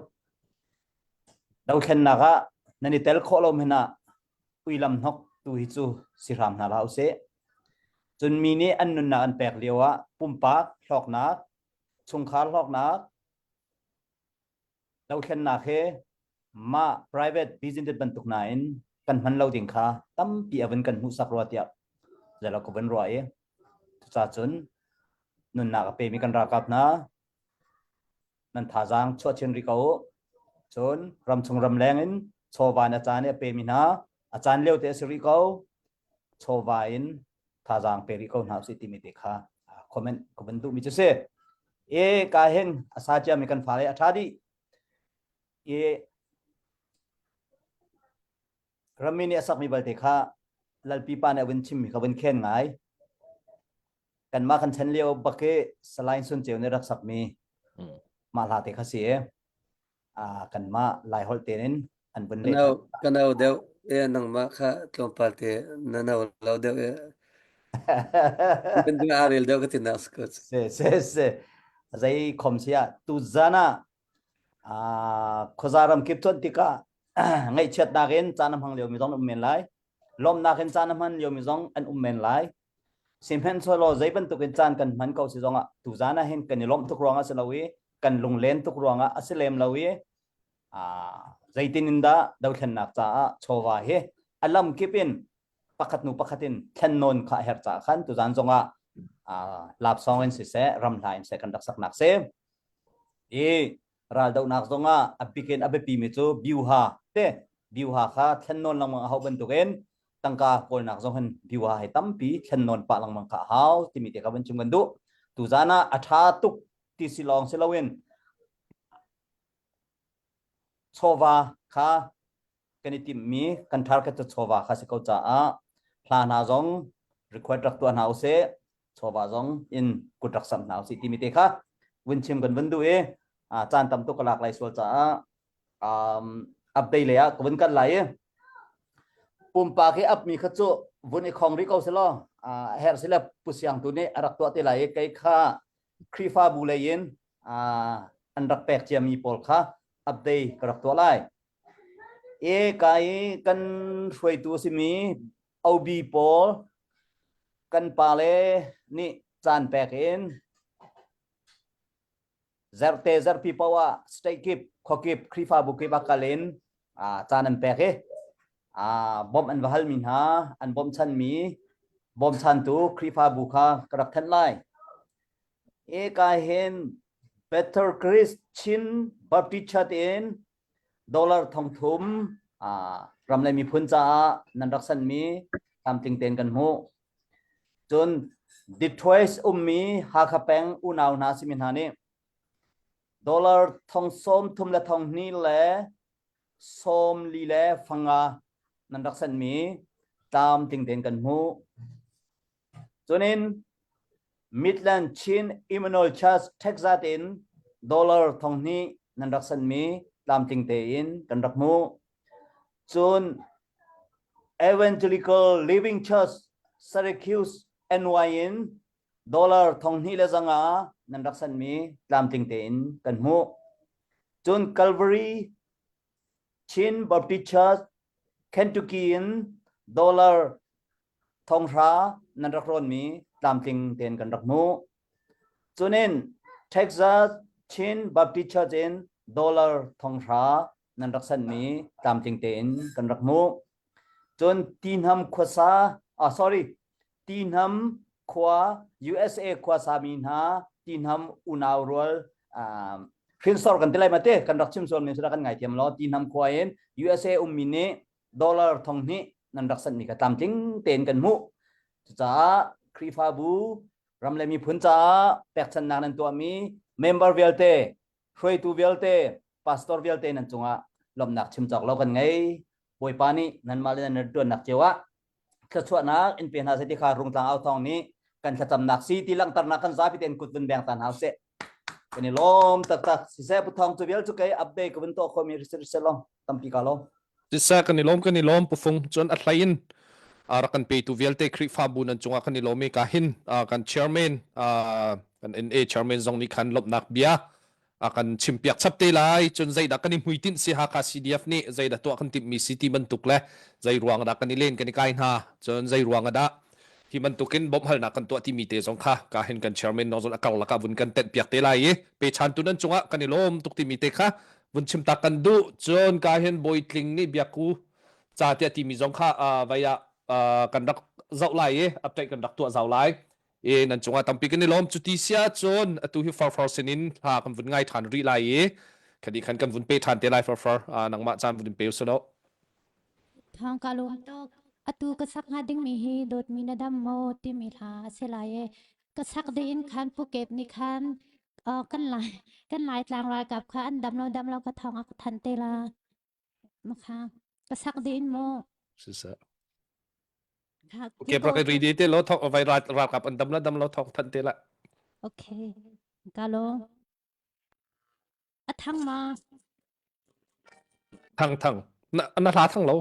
dothlennak ah nan i tel khawh lo hmanh ah uilam hnok tu hi cu si hram hna hlah usih. Cun mi nih an nunnak an pek lio ah pumpak hlawknak, chungkhar hlawknak, dothlennak he mah private business bantuk nain kan hman lo ding kha tampi a vun kan hmuhsak rua tiah zelo ka vun ruah i cucacun nunnak a pemi kan ralkap hna nan thazaang chuah chin rih ko u. Cun ramchung ramleng in chawva in a caan i a pemi hna a caan lio te a si rih ko chawva in thazaang pe rih ko hna usih timi te kha comment ka van duhmi cu si. E ka hin a sa ciami kan fale a ṭha dih. E rammi nih a sakmi balte kha lalpi pa nih a vun chimmi kha vun khen ngai. Kanmah kan chan lio bak i Salai Sun Ceu nih rak sakmi mah hla te kha si i kanmah Laiholh tein an vun leh. Ka no deuh e nangmah kha tlawmpal te na no lo deuh e. Kan ding a rel deuh ka ti nak sku. Se se se zei khom sia tu zan ah khuaza ram kip chon tikah ngaihchiatnak in caan a hmang lio mi zong um men lai lawmnak in caan a hman lio mi zong an um men lai Sihmanhsehlaw zei bantukin caan kan hman ko si zongah tuzaan ah hin kan i lawmh tuk ruangah si lo i kan lunglen tuk ruangah a si lem lo i zeitin in dah dothlennak caah chawva hi a lam kip in pakhat hnu pakhat in thlennawn kha a herh caah khan tuzaan zongah lapsawng in siseh ramhla in seh kan rak saknak si i raldohnak zongah a bik in a biapimi cu biuha te biuha kha thlennawn lengmang a hauh bantukin tangka kawlnak zong hin biuha hei tampi thlennawn pah lengmang kha a hau timi te kha vun chim kan duh tuzaan ah a ṭha tuk ti si lawng si loin chawva kha kan i timhmi kan target cu chawva kha si ko caah hla hna zong record rak tuah hna usih chawva zong in kut rak samh hna usih timi te kha vun chim kan vun duh i caan tam tuk ka lak lai sual caah um, update lei ah ka vun kal lai i pumpak hi up mi kha cu vun i khong rih ko selaw her sile pusiang tu nih a rak tuah te lai i kei kha Khrihfabu lei in an rak pek ciami pawl kha update ka rak tuah lai. E ka i kan hruaitu a simi OB pawl kan pale nih caan pek in zerte zarpi paoh ah state kip khuakip Khrihfabu kip ah kal in caan an pek i bawmh an va halmi hna an bawmchanmi bawmchantu Khrihfabu kha ka rak thanh lai. E ka hin Better Christ Chin Baptist Church in dollar 3000 ram le miphun caah nan rak sanmi tlamtling tein kan hmuh. Cun Detroit ummi Hakha peng unau hna simi hna nih dollar thong sawm thum le thong hnih le sawm li le fanga nan rak sanmi tlamtling tein kan hmuh. Cunin Midland Chin Immanuel Church Texas in dollar 2000 nan rak sanmi tlamtling tein kan rak hmuh. Cun Evangelical Living Church Syracuse NY in dollar 2500 nan rak sanmi tlamtling tein kan hmuh. Cun Calvary Chin Baptist Church Kentucky in dollar 1000 nan rak rawnmi tlamtling tein kan rak hmuh. Cunin Texas Chin Baptist Church in dollar 1000 nan rak sanmi tlamtling tein kan rak hmuh. Cun Tihnam khuasa, ah sorry, Tihnam khua USA khuasa mi hna Tihnam unau rual um, hrinsor kan ti lai ma te kan rak chim sual mi sura kan ngaithiam lo Tihnam khua in USA ummi nih dollar 2000 nan rak sanmi kha tlamtling tein kan hmuh. Cucaah Khrihfabu Ram le miphun caah pekchanhnak nan tuahmi member vialte, hruaitu vialte, pastor vialte nan cungah lawmhnak chim cawk lo kan ngei. Bawipa nih nanmah le nan rianṭuannak cio ah thluachuahnak in pe hna seh ti kha Rungtlang au thawng nih kan thlacamnak si ti langhternak kan zapi tein kut vun beng ta hna usih. Kan i lawm taktak. Siseh Pu Thawng cu vial cu kei update ka vun tuah khomi ri seh law tampi ka lawm. Siseh kan i lawm kan i lawm Pu Fung cun a hlei in rak kan petu vialte Khrihfabu nan cungah kan i lawm i ka hin kan chairman kan NA chairman zong nih khan lawmhnak bia a kan chimpiak chap te lai cun zeidah kan i hmuitinh si Hakha CDF nih zeidah tuah kan timhmi si ti bantuk le zei ruang dah kan i len kan i kai hna cun zei ruang dah hi bantukin bawmhhalnak kan tuah timi te zong kha ka hin kan chairman nong zon a karlak ah vun kan tenh piak te lai i pechan tu nan cungah kan i lawm tuk timi te kha vun chim tak kan duh cun ka hin bawitling nih biakku ca tiah timi zong kha vai ah kan rak zoh lai i update kan rak tuah zau lai i nan cungah tampi kan i lawm cu ti sia cun atu hi farfar sinin hla kan vun ngai ṭhan rih lai i khadi khan kan vun pe ṭhan te lai farfar nangmah caan vun in pe usilo Thawng ka lawm tuk. Atu ka sak hnga dingmi hi dawtmi na dam maw timi hla a si lai i ka sak dih in khan Pu Kep nih khan kan lai kan lai tlang ralkap kha an dam lo dam lo ka thawng a ka than te la. Makha ka sak dih in mu. Siseh. Okay, pra kai te lo thok vai ralkap an dam la dam lo thok than te la. Okay. Ka lo. A thang ma? Thang thang. Na na hla thang lo.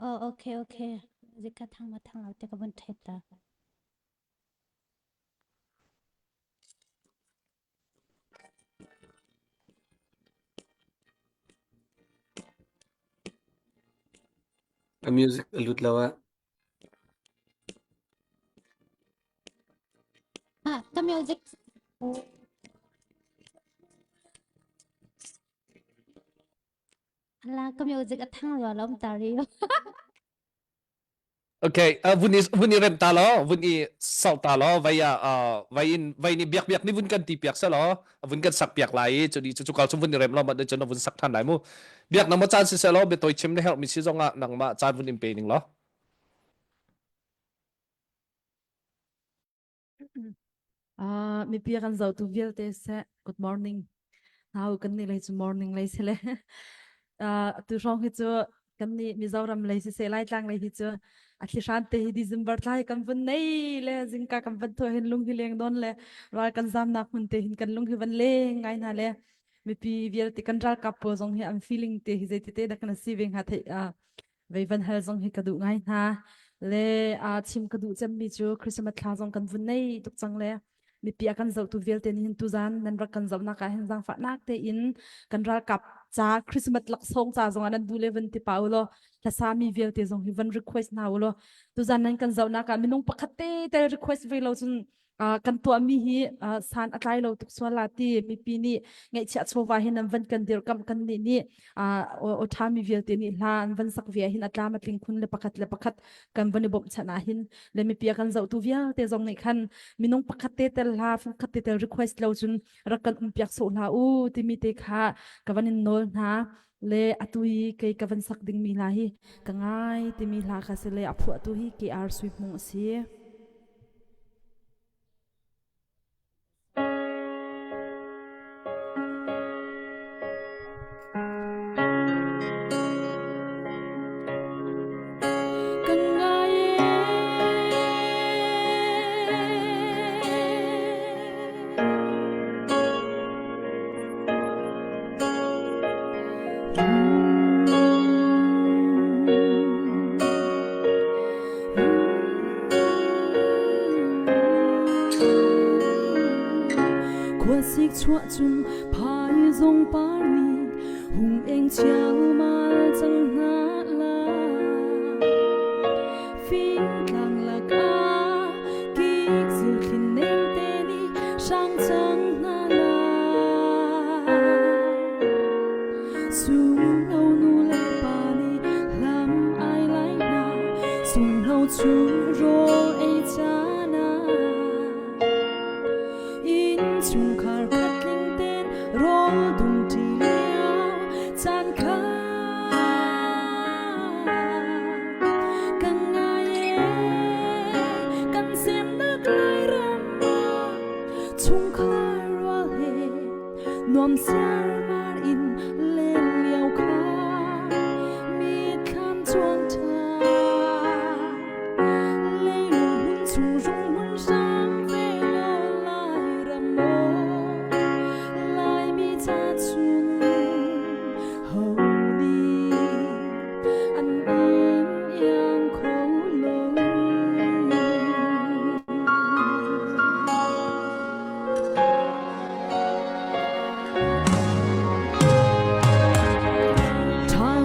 Oh, okay, okay. Zika thang ma thang lo te ka vun thet ta. A music a lut lo ah. Ah, ka music. Ala, ka music a thang rua lom tari. Okay, uh, vun i vun i rem ta law, vun i sau ta law, vai ah uh, vai in vai ni biak biak ni vun kan ti piak sa law, vun kan sak piak lai i cu di cu cu kal cu vun i rem law ma cun vun sak than lai mu. Biak nang ma caan si seh law biatawi chim na herh mi si zong ah nangmah caan vun in pe ning law. Uh, mipi kan zohtu vialte seh good morning. Nau kan nih lei cu morning lei si le. Uh, tu hrawng hi cu kan nih Mizoram lei siseh Laitlang lei hi cu a thli hran te hi December thla hi kan vun nei le zingka kan van tho hin lung hi leng don le ral kan zamnak hmun te hin kan lung hi van leng ngai hna le mipi vialte kan ralkap pawl zong hi an feeling te hi zeiti te dah kan si ve hnga theih uh, vei van hal zong hi ka duh ngai hna le uh, chim ka duh cemmi cu Christmas thla zong kan vun nei tuk cang le mipi a kan zohtu vialte nih hin tuzan nan rak kan zohnak ah hin zaangfahnak tein kan ralkap ca Christmas laksawng ca zong ah nan duh le van ti pa ulaw hlasami vialte zong hi van request hna ulaw tuzan nan kan zohnak ah minung pakhat te tel request ve lo cun kan tuahmi hi san a tlai lo tuk sual la ti mipi nih ngaihchiah chawva hin an van kan dirkamh kan nih nih aw ṭhami vialte nih hla an van sak ve hin a tlam a tling khun le pakhat le pakhat kan van i bawmhchanh ah hin le mipi a kan zohtu vialte zong nih khan minung pakhat te tel hla fungkhat te tel request lo cun rak kan um piak sawh hlah u timi te kha ka van in nawl hna le atu i kei ka van sak dingmi hla hi ka ngai timi hla kha si le a phuahtu hi KR Sui Hmung a si. Kan ngai Khuasik chuah cun phaizawng par nih hung eng chialmal cang hna la. Fingtlang lakah kik zilthli nem te nih hrang cang hna la. Sunglo nu le pa nih hlam ai lai hna, sunglo chung rawl ei caan ah. Innchungkhar khat tling tein rawl dum ṭi lio caan kha kan ngai ee, kan semnak Lairam ah.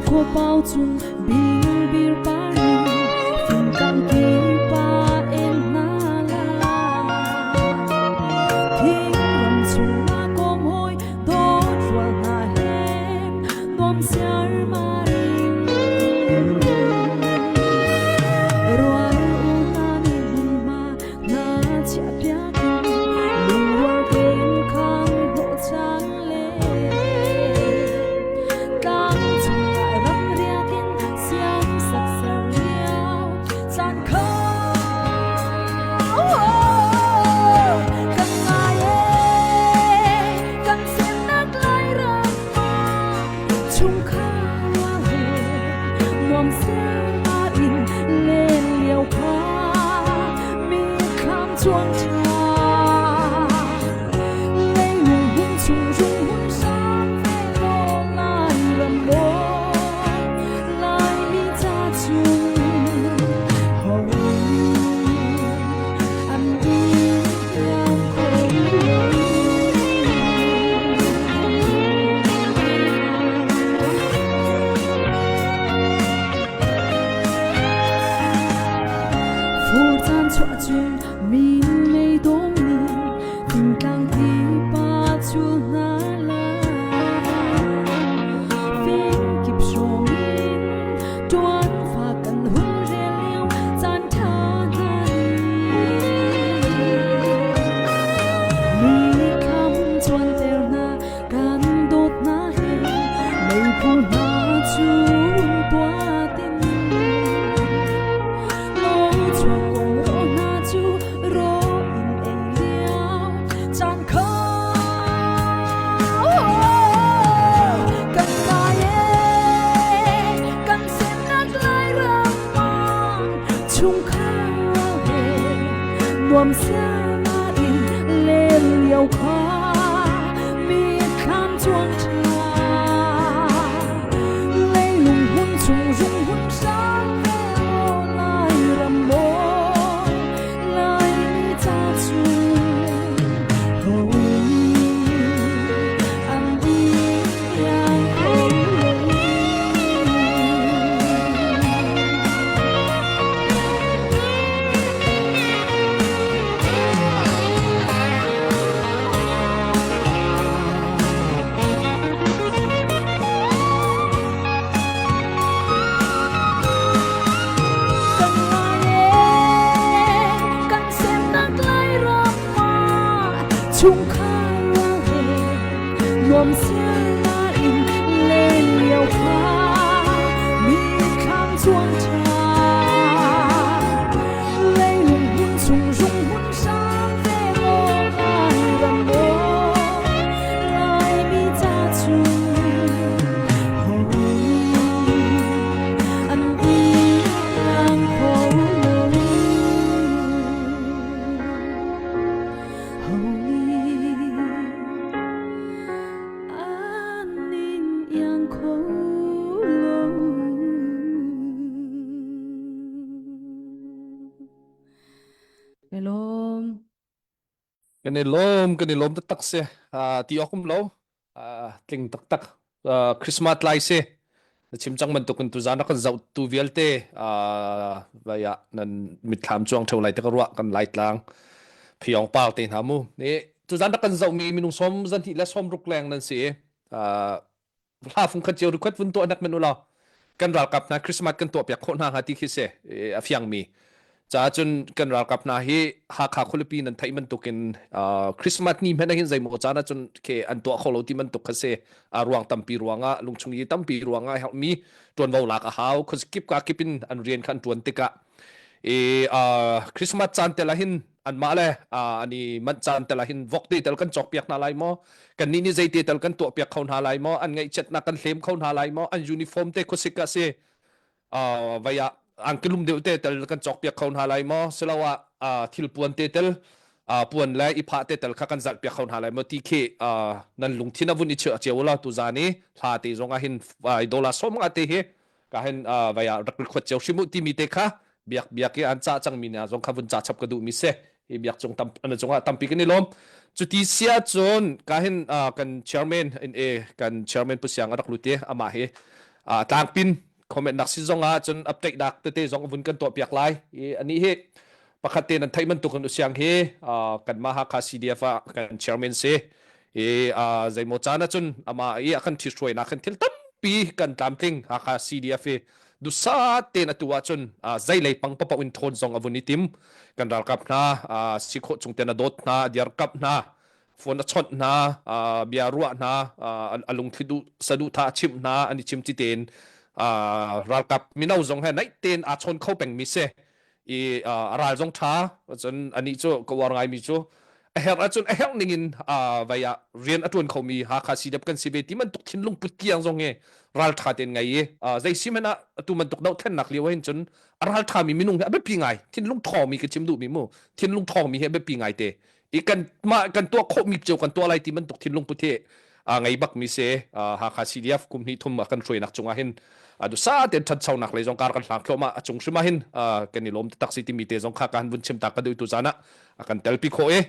Khuapau cung bingbir par in fingtlang kipa en hna la. Thingram chungah kawm hawi dawt rual hna he nuam siarmar in. Rual u hna nih hmunhma hna chiahpiak in lungrual tein khan hnawhchan le tlang cungah ramriak in siamsak ser lio caan kho kan ngai ee kan semnak Lairam chungkhar rual he nuam siarmar in len lio kha mitthlam cuang ṭha leilung hun chung rung hun hram ve law Lairam maw Laimi ca chung ho an iang ko lo. Fur caan chuah cun minmei dawm nih tingtlang pipa cul hna lai. Fingkip hrawm in ṭuanfa kan hun rel lio caan ṭha hna nih mithlam cuanter hna kan dawtnak he meiphu hna cu tuatin lo chuak kong ro hna cu ro in ei lio caan kho kan ngai ee kan semnak Lairam chungkhar he nuam siarma in len lio kha mitthlam cuang ṭha leilung hun chung rung hun sang ve law Lairam maw Laimi ca chung homi an iang kho lo. Kan ngai ee, kan semnak Lairam ah chungkhar rual he nuam siarnak in len lio kha mitthlam cuang ṭha. Leilung hmun chung rung hun hram ve maw Lairam maw Laimi ca chung hawi an iang kho lo. Hawi an in iang kho lo. Elom. Kan i lawm, kan i lawm taktak si. Uh, ti awk um lo. Uh, tling taktak. Uh, Christmas lai si. Na chim cang bantuk in tuzan rak kan zoh tu vialte uh, vai ah nan mitthlam cuang theo lai te ka ruah kan lai tlang. Phiong par te hna mu. Ni tuzan rak kan zoh mi minung som zan hi le som ruk leng nan si. Uh, hla fung khat cio request vun tuah nak men ulaw kan ralkap hna Christmas kan tuah piak khawh hna hnga ti khi si a fiang mi ca cun kan ralkap hna hi Hakha khualipi nan theih bantukin Christmas ni hmanh hin zeimaw caan ah cun ke an tuah kho lo ti bantuk kha si a ruang tampi ruangah lungchung i tampi ruangah herhmi tuanvo lak a hau khuazikip ka kip in an rian kha an tuan tikah i Christmas caan tel ah hin anmah le an i manh caan tel ah hin vok te tel kan cawk piak hna lai maw kan nih nih zei te tel kan tuah piak kho hna lai maw an ngaihchiatnak kan hlem kho hna lai maw an uniform te khuasik ah si vai ah angkilum deuh te tel kan cawk piak kho hna lai maw siloah thil puan te tel puan le i phah te tel kha kan zalh piak kho hna lai maw ti khi nan lungthin a vun i cheu cio la tu zan i hla te zong ah hin dollar som nga te hi ka hen vai ah rak record cio hrim u timi te kha biak biak i an ca cangmi na zong kha vun ca chap ka duh mi se hi biak cung tam an cungah tampi kan i lawm cuti sia cun ka hin kan chairman in e kan chairman pu siang a rak lut i amah hi. Tlangpin comment nak si zong ah cun update nak tete zong vun kan tuah piak lai. I ani hi pakhat te nan theih bantuk in usiang hi kan mah Hakha CDF ah kan chairman si. I zeimaw caan ah cun ama i a kan ṭhithruainak khan thil tampi kan tlamtling Hakha CDF hi dusa tein atu ah cun zeilei pang papoh in ṭhawn zong a vun i tim. Kan ralkap hna si khawh chung ten a dawt hna, a diarkamh hna, phone a chawnh hna, bia ruah hna, a lungthli duh saduhthah a chimh hna, an i chim ti tein ralkap mino zong he naih tein aa chawn kho pengmi si. I a ral zong ṭha, cun anih cu ka uar ngaimi cu a herh ahcun a herh ning in vai ah rian a ṭuan khomi Hakha CDF kan si ve ti bantuk thinlung put tiang zong hi ralṭha tein ngei i zei si hmanh ah atu bantuk dohthlennak lio hin cun a ralṭhami minung hi a biapi ngai thinlung ṭhawngmi ka chim duhmi mu thinlung ṭhawngmi hi a biapi ngai te i kan mah kan tuah khawhmi cio kan tuah lai ti bantuk thinlung put hi a ngei bakmi si Hakha CDF kum hnih thum a kan hruainak cungah hin dusa tein ṭhanchonak lei zong kar kan hlang thluahmah a cung hrim ah hin kan i lawm taktak si timi te zong kha ka han vun chim ta ka duh tu caan ah a kan telpi khawh i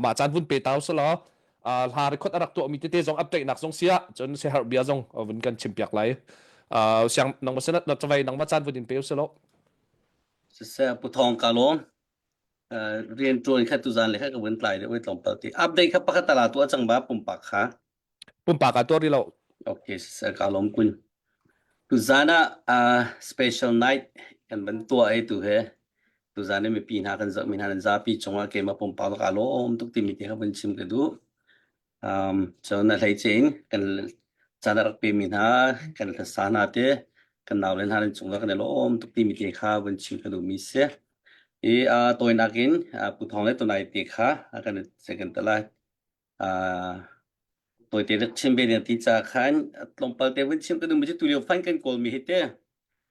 mah caan vun pe tau selaw hla record a rak tuahmi tete zong update nak zong sia cun siaherh bia zong vun kan chim piak lai siang nangma sanat na cavai nangma caan vun in pe uselaw Siseh Pu Thawng ka lawm. Rian ṭuan kha tuzan le kha ka vun tlai deuh i tlawmpal ti. Update kha pakhat tala tuah cang ba pumpak kha. Pumpak ah tuah rih lo. Okay, siseh ka lawm kun. Tuzan ah uh, special night kan van tuah ai tu he. Tuzan i mipi hna kan zoh mi hna nan zapi cungah keimah pumpak ka lawm tuk timi te kha vun chim ka duh. Um, cun a hleice in kan caan a rak pemi hna, kan hlasa hna te, kan naule hna nan cungah kan i lawm tuk timi te kha vun chim ka duhmi si. I uh, tawinak in uh, Pu Thawng le Tunai te kha a kan kan te lai. Uh, tawite rak chim ve ding ti ca khan tlawmpal te vun chim ka duhmi cu tulio fan kan kawlmi hi te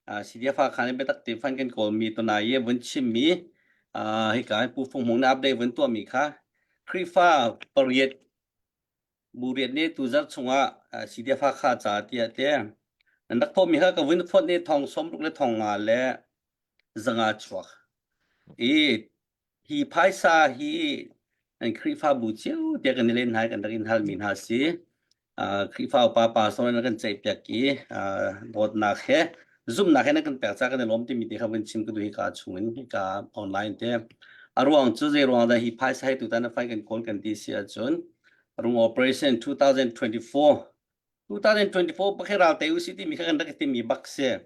uh, CDF khan in biatak te fan kan kawlmi tunai i vun chimmi uh, hika Pu Fung Hmung na update vun tuahmi kha Khrihfa pariat bu riat nih tuzarh chungah CDF Hakha ca tiah te nan rak thawhmi kha ka vun fonh i thong 60 le thong nga le zanga chuak i Hi phaisa hi an Khrihfabu cio tiah kan i len hna i kan rak in halmi hna a si. Uh, Khrihfa upa pastor in kan ceihpiak i uh, dawtnak he zumhnak he na kan pek ca kan i lawm timi te kha vun chim ka duh hika chungin hika online te. A ruang cu zei ruang dah hi phaisa hi tutan a fai kan kawl kan ti si ahcun rung operation 2024 2024 pakhi ral te usi timi kha kan rak i timi bak si.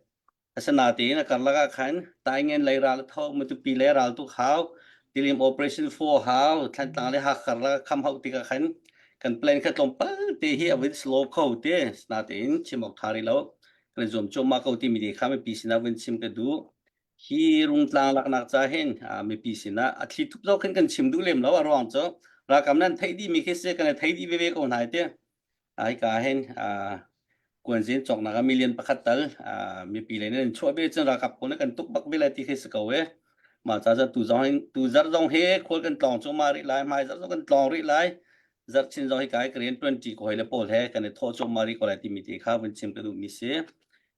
Asinain a karlak ah khan Taingen lei ral a tho, Matupi lei ral tuk hau, Tilim Operation 4 hau, Thlantlang le Hakha karlak a kham hauh tikah khan kan plan kha tlawmpal te hi a vun slow kho te. Asinain chim awk ṭha rih lo. Kan i zuam cuahmah ko timi te kha mipi sinah vun chim ka duh. Hi rungtlang laknak ca hin mipi sinah a thli thup zok khin kan chim duh lem lo a ruang cu ralkap nan theih dihmi khi si kan i thei dih veve ko hna te. Hika hin kuanzin cawknak ah million pakhat tal mipi lei nan chuah ve cun ralkap pawl nih kan tuk bak ve lai ti khi si ko e. Mah ca cu tu zong hin tu zarh zong hi khual kan tlawng cuahmah rih lai, hmai zarh zong kan tlawng rih lai. Zarh chin zong hika hi ka rian ṭuanṭi ko hoi le pawl he kan i thawh cuahmah rih ko lai timi te kha vun chim ka duhmi si.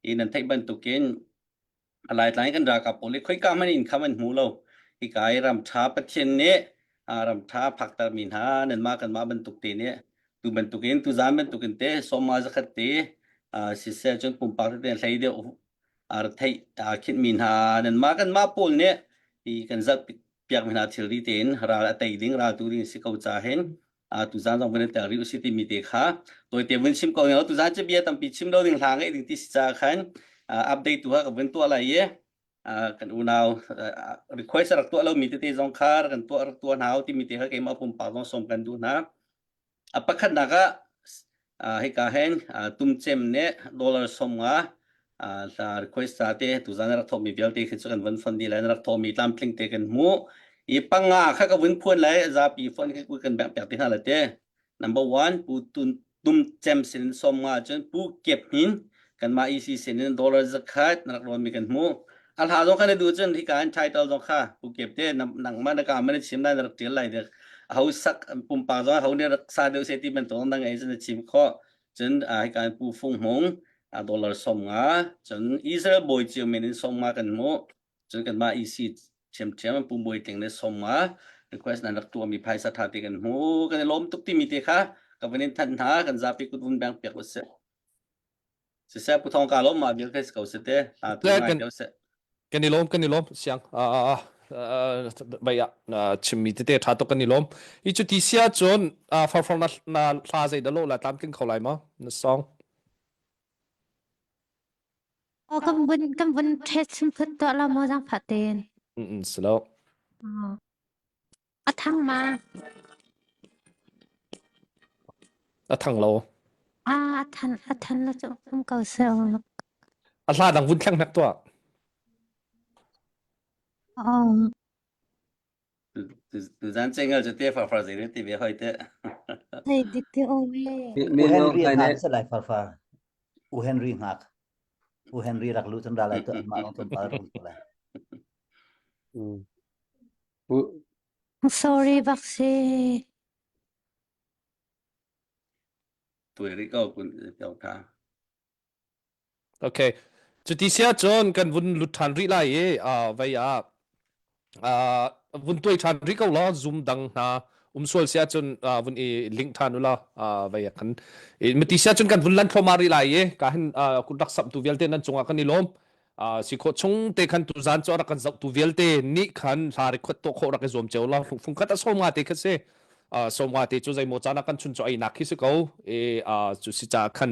Hi nan theih bantukin A Laitlang i kan ralkap pawl hi khoika hmanh in kham an hmu lo. Hika i ramṭha Pathian nih ramṭha phaktermi hna nanmah kanmah bantuk te nih tu bantukin tuzaan bantukin te sawma zakhat te siseh cun pumpak tete hlei deuh theih khinhmi hna nanmah kanmah pawl nih hi kan zalh piakmi hna thilri tein ral a tei ding ral tu ding si ko ca hin tuzaan zong van i tel rih usih timi te kha tawite vun chim ko ning tuzaan cu bia tampi chim lo ding hla ngeih ding ti si ca khan update tu ha ka vun tuah lai i kan unau request rak tuah lomi tete zong kha kan tuah rak tuah hna timi te kha keimah pumpak zong sawm kan duh hna a pakhatnak ah hika hen tumcem nih dollar 50 request ca te tuzan rak thawkmi vialte khi cu kan vun fon dih lai na rak thawkmi tlamtling te kan hmuh i panga kha ka vun phuan lai zapi fon khi kan bek piak ti hna la te number one pu tun tum cem sin som nga cun pu kep hin kanmah EC sin in dollar zakhat na rak rawn mi kan hmuh a hla zong kha na duh cun hika in title zong kha pu kep te nangmah na ka man chim lai na rak tial lai dek ho sak pumpak zong ho nih rak sa deuh se ti bantuk na ngei cun na chim khawh cun hika in pu fung hmung dollar 50 cun Israel bawi cio men in 50 kan hmuh cun kanmah EC ṭhiamṭhiam pu Bawi Tling le 50 request nan rak tuahmi phaisa ṭha te kan hmu kan i lawm tuk timi te kha ka van in thanh hna kan zapi kut vun beng piak usih. Siseh Pu Thawng ka lawm mah vial kei si ko si te. A tu ngai deuh seh. Kan i lawm kan i lawm siang bai ah chimmi tete tha tuk kan i lawm. I cu ti sia cun farfar na na hla zei dah lo la tlamtling kho lai ma na song. Oh, kan vun kan vun test chim phut to la mo jang pha ten. Mm silo. A thang ma. A thang lo. Ah, a than a than la chu um ko se. A hla dang vun thleng hnek tuah. Oh. Tuzan cengal cu te farfar zei ti ve hoi te. Thei dik te o we. U Henry hngak se lai farfar. U Henry hngak. U Henry rak lu cun ra lai tu anmah long tlawmpal rak lu lai. Sorry bak si. Tuai rih ko kun piau tha. Okay. Cuti sia cun kan vun lut ṭhan rih lai i uh, vei ah uh, vun tuai ṭhan rih ko law Zoom dang hna um sual sia cun uh, vun i link ṭhan u law uh, vei ah khan i mati sia cun kan vun lan thluahmah rih lai i ka hin uh, kun rak samh tu vialte nan cungah kan i lawm. Uh, si khawh chung te khan tu zan cu rak kan zoh tu vialte nih khan hla record tuah khawh rak i zuam cio law fung khat a som nga te kha si. Sawmnga te cu zeimaw caan ah kan chun cu einak khi si ko e cu si ca khan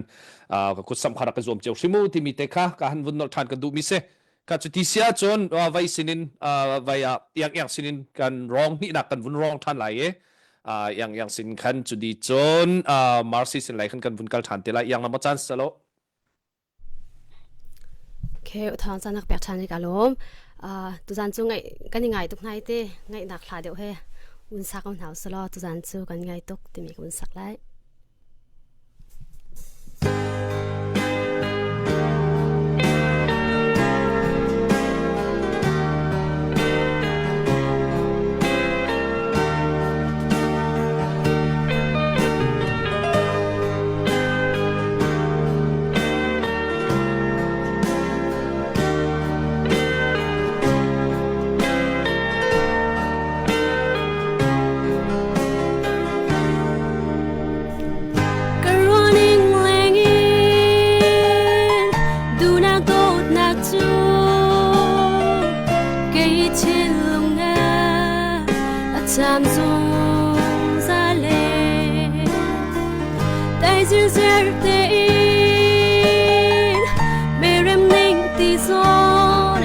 ka kut sam kha rak ka zuam cio hrimu timi te kha ka han vun nolh ṭhan kan duhmi si ka cu ti sia cun vai sinin vai ah iang iang sinin kan rong hnihnak kan vun rong ṭhan lai e iang iang sin khan cu di cun Marcy sin lai khan kan vun kal ṭhan te lai iang na maw caan salo Okay, uthang caan nak pek ṭhan hi ka lawm. Uh, tuzan cu ngaih kan i ngai tuk hnai te ngaihnak hla deuh he un sak ko hna usalaw tuzan cu kan ngai tuk timi ka un sak lai. Ka ruahning lengin duhnak dawtnak cu kei thinlung ah a cam zungzal e. Tai zirzer tein merem ning ti zawn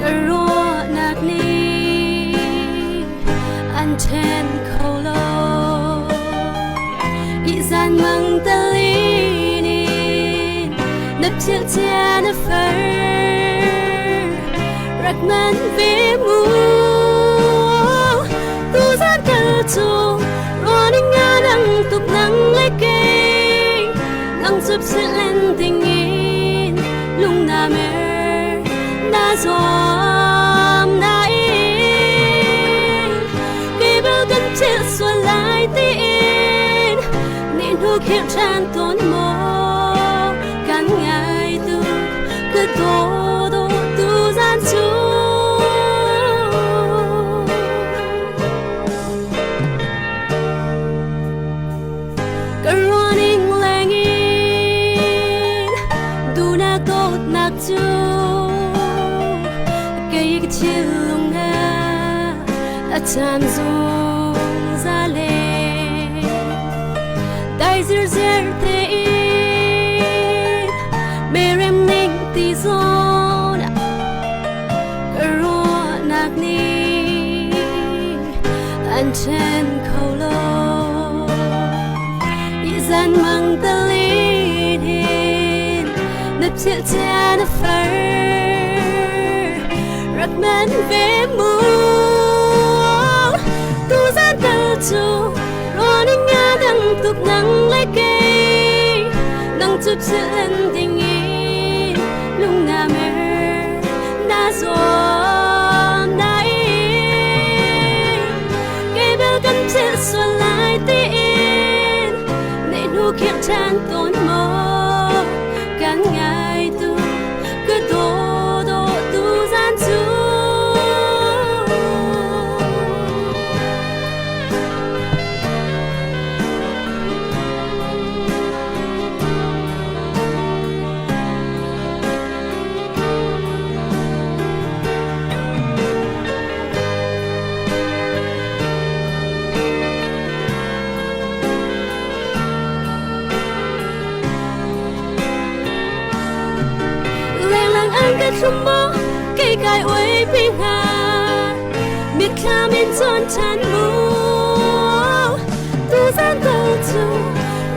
ka ruahnak nih an ṭhen kho lo. Ihzan mang talin in na philh cia na far rak man ve mu tu zan kal cu running nga nang tuk nang le kei nang chup silen dingin lung na mer na zuam na in kei bel kan thil sual lai tiin ni hnu khirh ṭhan tawn maw kan ngai tu ka daw daw tu zan cu Ka ruahning lengin duhnak dawtnak cu kei ka thinlung ah a cam zungzal e. Dai zirzer tein merem ning ti zawn ka ruahnak nih an ṭhen kho lo. Ihzan mang talin hin na philh cia na far rak man ve mu tu zan tal cu ruahning nga dang tuk nang le kei nang cu philh ding in lung na mer na zuam na in kei bel kan philh sual lai tiin nei hnu khirh ṭhan tawn maw kan ngai tu ka daw daw tu zan cu Lung ka thlum maw kei kai ui pi hnga Mitthlam in cawn ṭhan mu Tuzan tal cu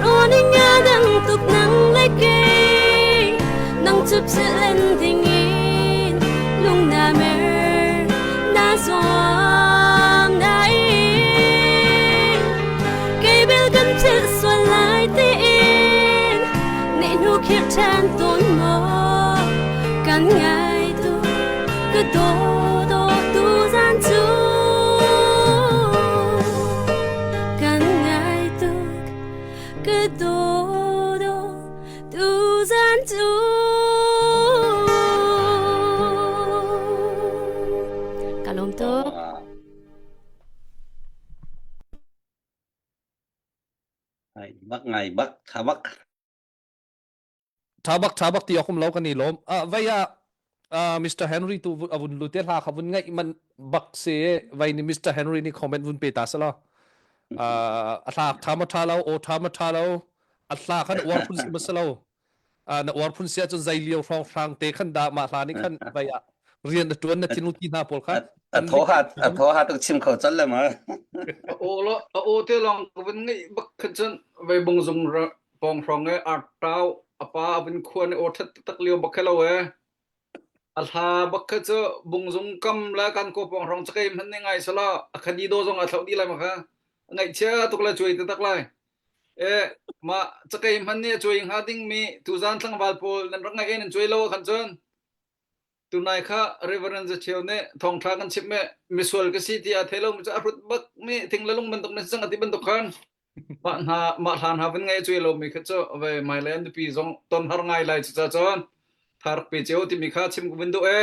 Roning nga dang tuk nang le kei Nang cu philh ding in lung na mer na zuam na in Kei bel kan philh sual lai tiin Ni hnu khirh ṭhan tawn maw Kan ngai tu ka daw daw tu zan cu Kan ngai tuk ka daw daw tu zan cu Ka lawm tuk. Ai bak ngai bak tha bak. Tha bak tha bak ti awk um lo kan i lawm. Uh, vai ah uh, Mr. Henry tu avun lu te hla kha vun ngaih man bak se vai ni Mr. Henry ni comment vun pe ta sala. Uh, a hla tha ma tha lo o tha ma tha lo a hla khan uar phun si ma salo. Uh, na uar phun sia cun zai lio hrong hrang te khan da ma hla ni khan vai ah rian na tuan na thinlung ti hna pawl kha A tho ha a tho ha tuk chim kho chal le ma. A aw lo a aw te lawng ka vun ngaih bak khan cun vei bung zung pawng hrawng e ar tau a pa a vun khuan i aw that tak lio bak lo e a hla bak kha cu bungzung kam le kan ko pawng hrawng chakei hman ni ngai sala a khadi do zong a thlo di lai ma kha ngaihchia tuk le cuai te tak lai e ma chakei hman ni a cuai hnga ding mi tuzan tlangval pawl nan rak ngai e nan cuai lo khan cun Tunai kha Reverend Zacheu nih thawngṭha kan chimh i misual ka si tiah thei lomi cu a hrut bak mi thing le lung bantuk na si cang a ti bantuk khan mah hna mah hlan hna vun ngei cuai lomi kha cu ve mai le nupi zong ton har ngai lai cuca cun tha rak pe cio timi kha chim ka vun duh e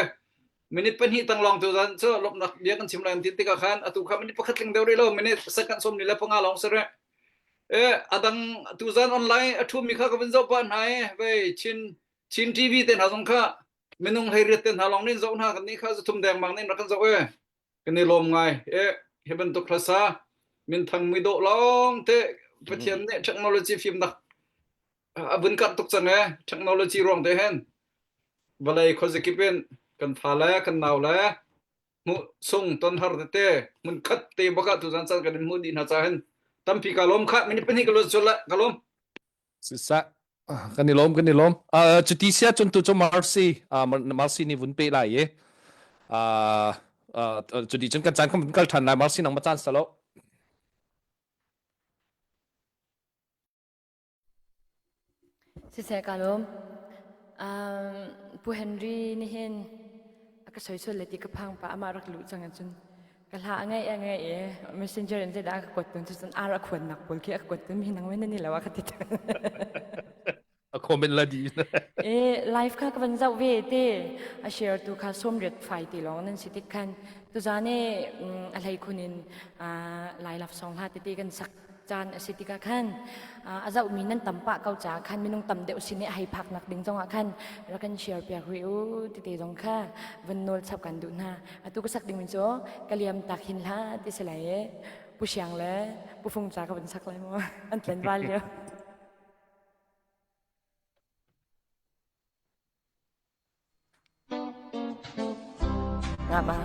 minute pahnih tang lawng tu zan cu lawmhnak bia kan chim lai ti tikah khan atu kha minute pakhat tling deuh rih lo minute second sawm ni le panga lawng si rih e adang tuzan online a ṭhumi kha ka vun zoh pah hna e vei Chin Chin TV te hna zong kha minung 18 te hna lawng nih zoh hna kan nih kha zathum dengmang nih rak kan zoh e kan i lawm ngai e hi bantuk hlasa minthang mi dawh lawng te Pathian nih technology fimnak a vun karh tuk cang e technology ruang te hen vawlei khuazakip in kan fa le kan nau le hmuh sung ton har tete hmun khat te baka tu zan chan kan in hmuh dih hna cha hin tampi ka lawm kha minute pahnih ka lo chul la ka lawm Siseh kan i lawm kan i lawm. Uh, cuti sia cun tu cu Marcy uh, Marcy nih vun pe lai i uh, uh, cuti cun kan caan kan vun kal ṭhan lai Marcy nang ma caan salo. Siseh ka lawm. Um, Pu Henry nih hin a ka soisol le ti ka phang pa amah rak luh cang ahcun ka hla a ngaih a ngaih i messenger in zeidah a ka kuat tun cucun ar a khuannak pawl khi a ka kuat tun mi nang men ni lo a ka ti a comment la di e live kha ka van zoh ve te a share tu kha 90 fai ti lawng nan si tik khan tuzan e a hlei khun in lai love song hla tete kan sak caan a si tikah khan a zohmi nan tam pah ko caah khan minung tam deuh sin i a hei phaknak ding zongah khan rak kan share piak rih u tete zong kha van nawl chap kan duh hna atu ka sak ding cu ka liam tak hin hlah ti si lai i pu siang le pu fung ca ka van sak lai mu an tlen val lio Nga ba?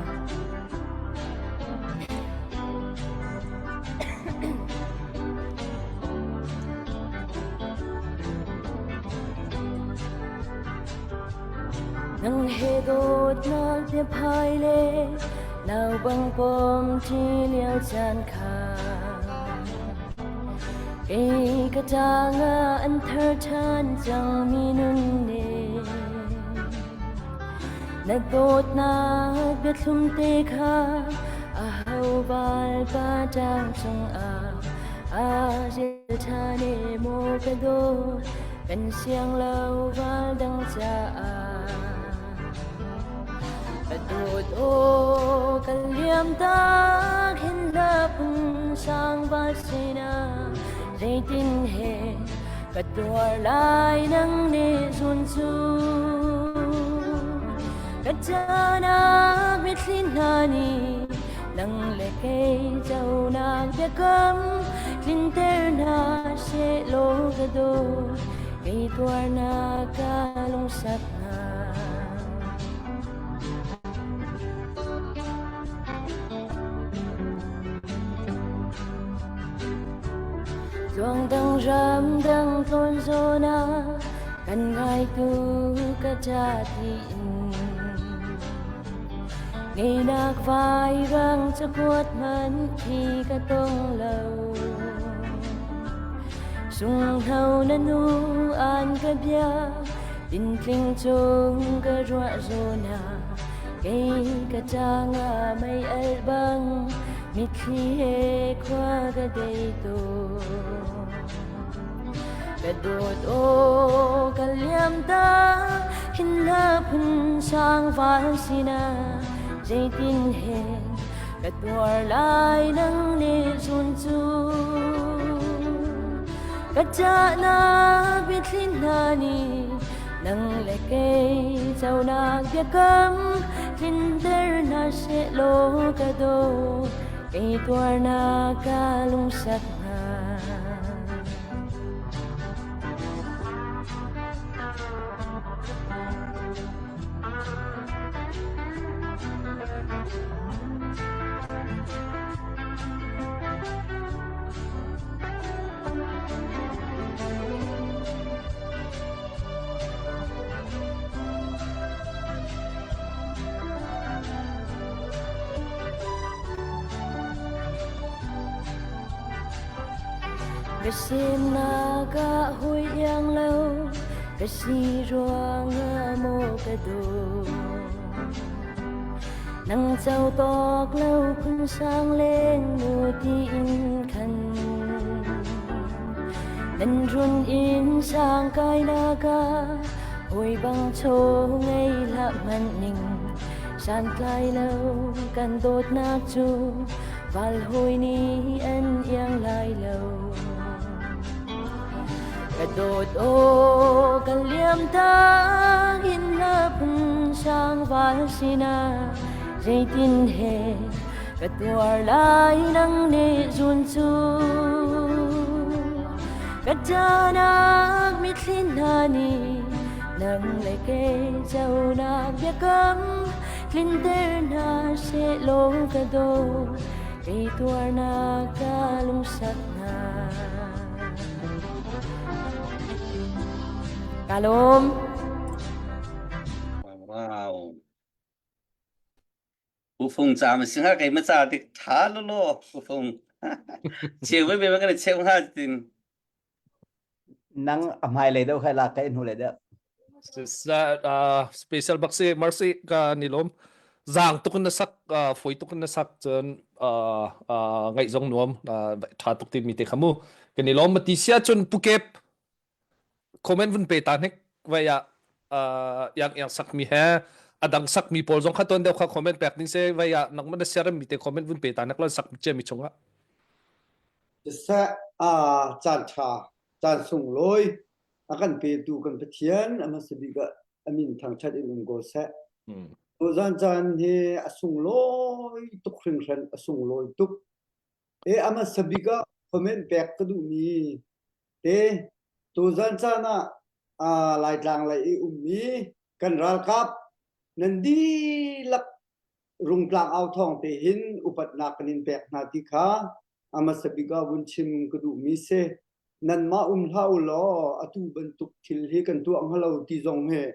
Nang he dawtnak biaphai le nau bang pom ṭi lio caan kha Kei ka tangah an thar ṭhan cangmi nun nih na dawtnak biathlum te kha aho valpa ṭang cungah aa ril ṭhan e maw ka dawt kan siang lo val dang caah Ka dawt aw kan liam tak hin hla phung sang val sinah zeitin he ka tuar lai nang nih zun cu ka canak mitthli hna nih nang le kei conak biakam tlinter hna sehlaw ka dawt kei tuarnak ka lungsak hna. Tluang dang ram dang tlawn zawn ah kan ngaitu ka ca tiin. Ngeinak vairang cakuat hmanh khi ka tong lo. Sunghno na nu an ka bia tintling cung ka ruah zawn ah kei ka tang ah mei alh bang mitthli he khua ka dei tawn. Ka dawt aw ka liam ta hin hla phun sang val sinah zeitin he ka tuar lai nang le zun cu ka cahnak biathli hna nih nang le kei conak biakam tlinter hna seh law ka dawt kei tuarnak ka lungsak hna. Ka semnak ah hawi iang lo ka si ruangah maw ka dawt Nang co tawk lo phun sang leng mu tiin khan Nan run in sang kai nak ah hawi bang chaw ngei hlah hmanh ning santlai lo kan dawtnak cu val hawi nih an iang lai lo. Ka dawt aw kan liam tak in na phun sang val sinah zeitin he ka tuar lai nang nih zun cu ka canak mitthli hna nih nang le kei conak biakam tlinter hna sehlaw ka dawt kei tuarnak ka lungsak hna. Ka lawm. Wow. Ufung ca ma singa kai ma ca tik tha lo lo ufung. Cheu ve ve ma kan cheu ha tin. Nang a hmai lei deuh khai la kai hnu lei deuh. Uh, special bak si mercy ka nilom zang tuk na sak uh, foi tuk na sak cun uh, uh, ngaih zong nuam uh, tha tuk ti mi te khamu ka nilom mati sia cun pukep comment vun pe ta hnek vai ah uh, yang yang sak mi he adang sak mi pawl zong kha ton deuh kha comment pek ding se vai ah nang man share mi te comment vun pe ta nek lon sak che mi chunga Siseh aa caan ṭha, caan sunglawi a kan petu kan Pathian a hmasa bik ah a min thangṭhat in um ko seh. Tuzan caan hi a sunglawi tuk hringhran, a sunglawi tuk. E a hmasa bik ah comment pek ka duhmi te tuzan caan ah aa Laitlang lei i ummi kan ralkap nan dihlak Rungtlang au thawng te hin upatnak kan in pek hna ti kha a hmasa bik ah vun chim ka duhmi si. Nanmah um hlah u law atu bantuk thil hi kan tuah hnga lo ti zong hi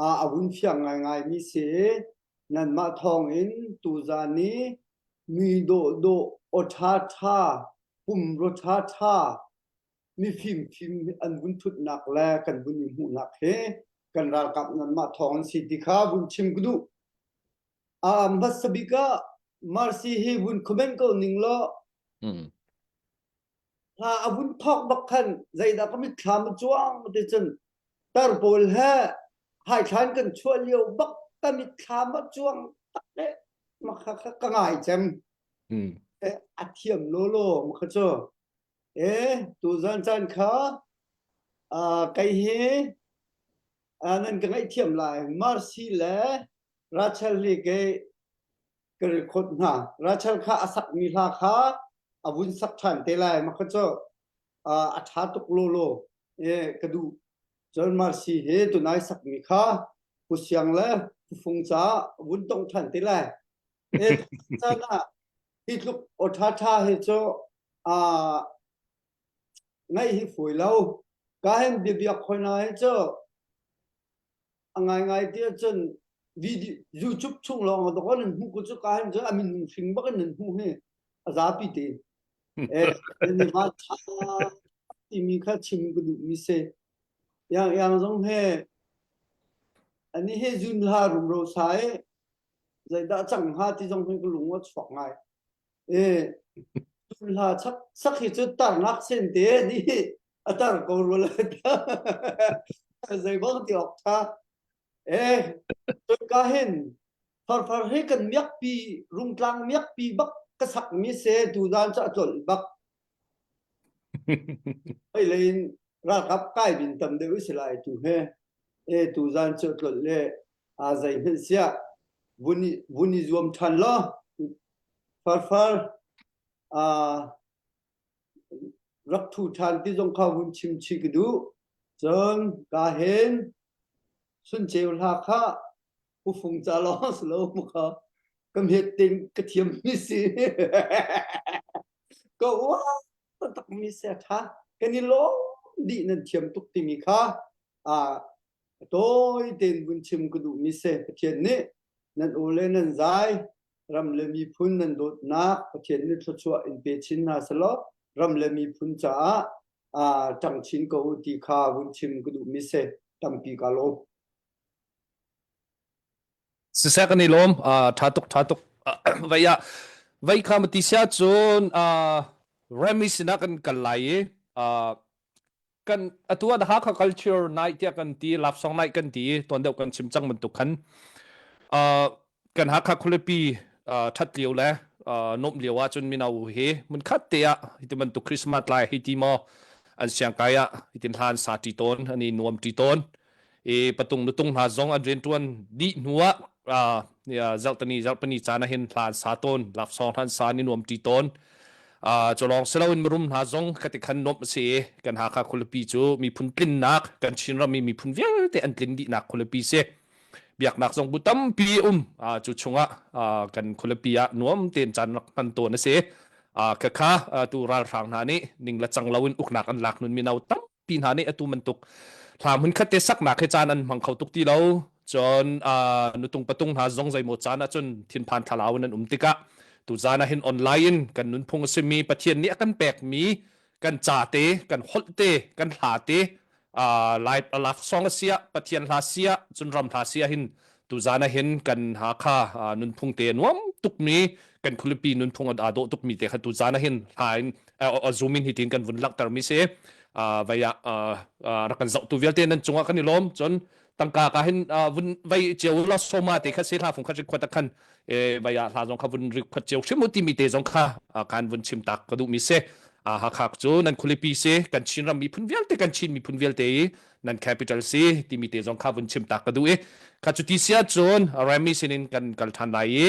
a a vun fiang ngaingaimi si. Nanmah thawng in tuzan i mi dawhdawh aw ṭhaṭha pumrua ṭhaṭha mifimfim an vun ṭhutnak le kan vun i hmuhnak hi kan ralkap nanmah thawng an si ti kha vun chim ka duh. A hmasa bik ah Marcy hi vun comment ko ning law hla a vun thawk bak khan zeidah ka mitthlam a cuang ti cun tar pawl he haithlan kan chuah lio bak ka mitthlam a cuang tak le makha kha ka ngai cem. A thiam lawlaw makha cu. E tuzan caan kha uh, kei hi uh, nan ka ngaihthiam lai. Marcy le Rachel hi kei ka record hna. Rachel kha a sakmi hla kha a vun sak ṭhan te lai. Mah kha cu uh, a ṭha tuk lawlaw e ka duh. Cun Marcy hi tunai sakmi kha Pu Siang le Pu Fung caah vun tong ṭhan te lai. E caan ah hi tluk aw ṭha ṭha hi cu uh, Ngaih hi fawi lo. Ka hen biabiak khoi na hi cu a ngaingai ti ahcun video YouTube chung lawng a dawk nan hmuh ko cu ka hen cu a minung hring bak in nan hmuh hi a zapi te. Eh, ni ma tha timi kha chim ka duh mi si. Yang yang zong he ani he zun hla rumro sa e zeidah cang hnga ti zong hi ka lung a chuak ngai. E zun hla chak sak hi cu tarnak sen te ni a tar ko rua lai zei bang ti awk tha. E ka hin farfar hi kan miakpi rungtlang miakpi bak ka sak mi se tuzan cu a tlolh bak. Hei lei in ralkap kai bin tam deuh si lai tu he e tuzan cu tlolh le a zei hmanh siah vun i vun i zuam ṭhan law farfar a rak thu ṭhan ti zong kha vun chim chih ka duh. Cun ka hen sunceu hla kha ufung ca lawng si lo mu kha ka hmet ting ka thiam mi si. Ka uar taktak mi si a ṭha. Kan i lawm dih nan thiam tuk timi kha a tawi tein vun chim ka duhmi si. Pathian nih nan aw le nan zai ram le miphun nan dawtnak Pathian nih thluachuah in pe chin hna selaw ram le miphun caah ṭang chin ko u ti kha vun chim ka duhmi si. Tampi ka lawm. Siseh kan i lawm. Ṭha tuk, ṭha tuk. Vei ah vei kha mati sia cun Remy sinah kan kal lai i kan atu ah Hakha culture night tiah kan ti love song night kan ti tuan deuh kan chim cang bantuk khan kan Hakha khualipi ṭhat lio le nuamh lio ah cun mino hi hmunkhat te ah hiti bantuk Christmas lai hi ti maw an siangkai ah hitin hla an sa ṭi tawn an i nuam ṭi tawn i patung nutung hna zong an rianṭuan dih hnu ah zarhtani zarhpini caan ah hin hla an sa tawn laksawng hla an sa an i nuam ṭi tawn cu lawng si loin mirum hna zong khati khan nuamh a si i kan Hakha khualipi cu miphun tlinnak kan Chinram i miphun vialte an tlin dihnak khualipi si biaknak zong bu tampi um cu chungah kan khualipi ah nuam tein caan rak hman tawn a si khakha tu ralhrang hna nih ning le cang loin uknak an lak nun mino tam pi hna nih atu bantuk hla hmun khat te saknak hi caan an hmang kho tuk ti lo cun nutung patung hna zong zeimaw caan ah cun thinphan thlalau in an um tikah tu zan ah hin online in kan nunphung a simi Pathian nih a kan pekmi kan ca te kan holh te kan hla te lai lak song a sia Pathian hla sia cun ram hla sia hin tu zan ah hin kan Hakha nunphung te nuam tukmi kan khualipi nunphung a dawh tukmi te kha tu zan ah hin hla in zoom in hitin kan vun langhter mi si vai ah rak kan zohtu vialte nan cungah kan i lawm cun tangka ka hin vun vai cio la soma te kha se hla fung kha rik khuat khan e vai ah hla zong kha vun rik khuat cio hrim ti mi te zong kha kan vun chim tak ka duh mi si Hakha cu nan khualipi si kan Chin ram miphun vialte kan Chin miphun vialte i nan capital si timi te zong kha vun chim tak ka duh i kha cu ti sia cun Rami sinin kan kal than lai i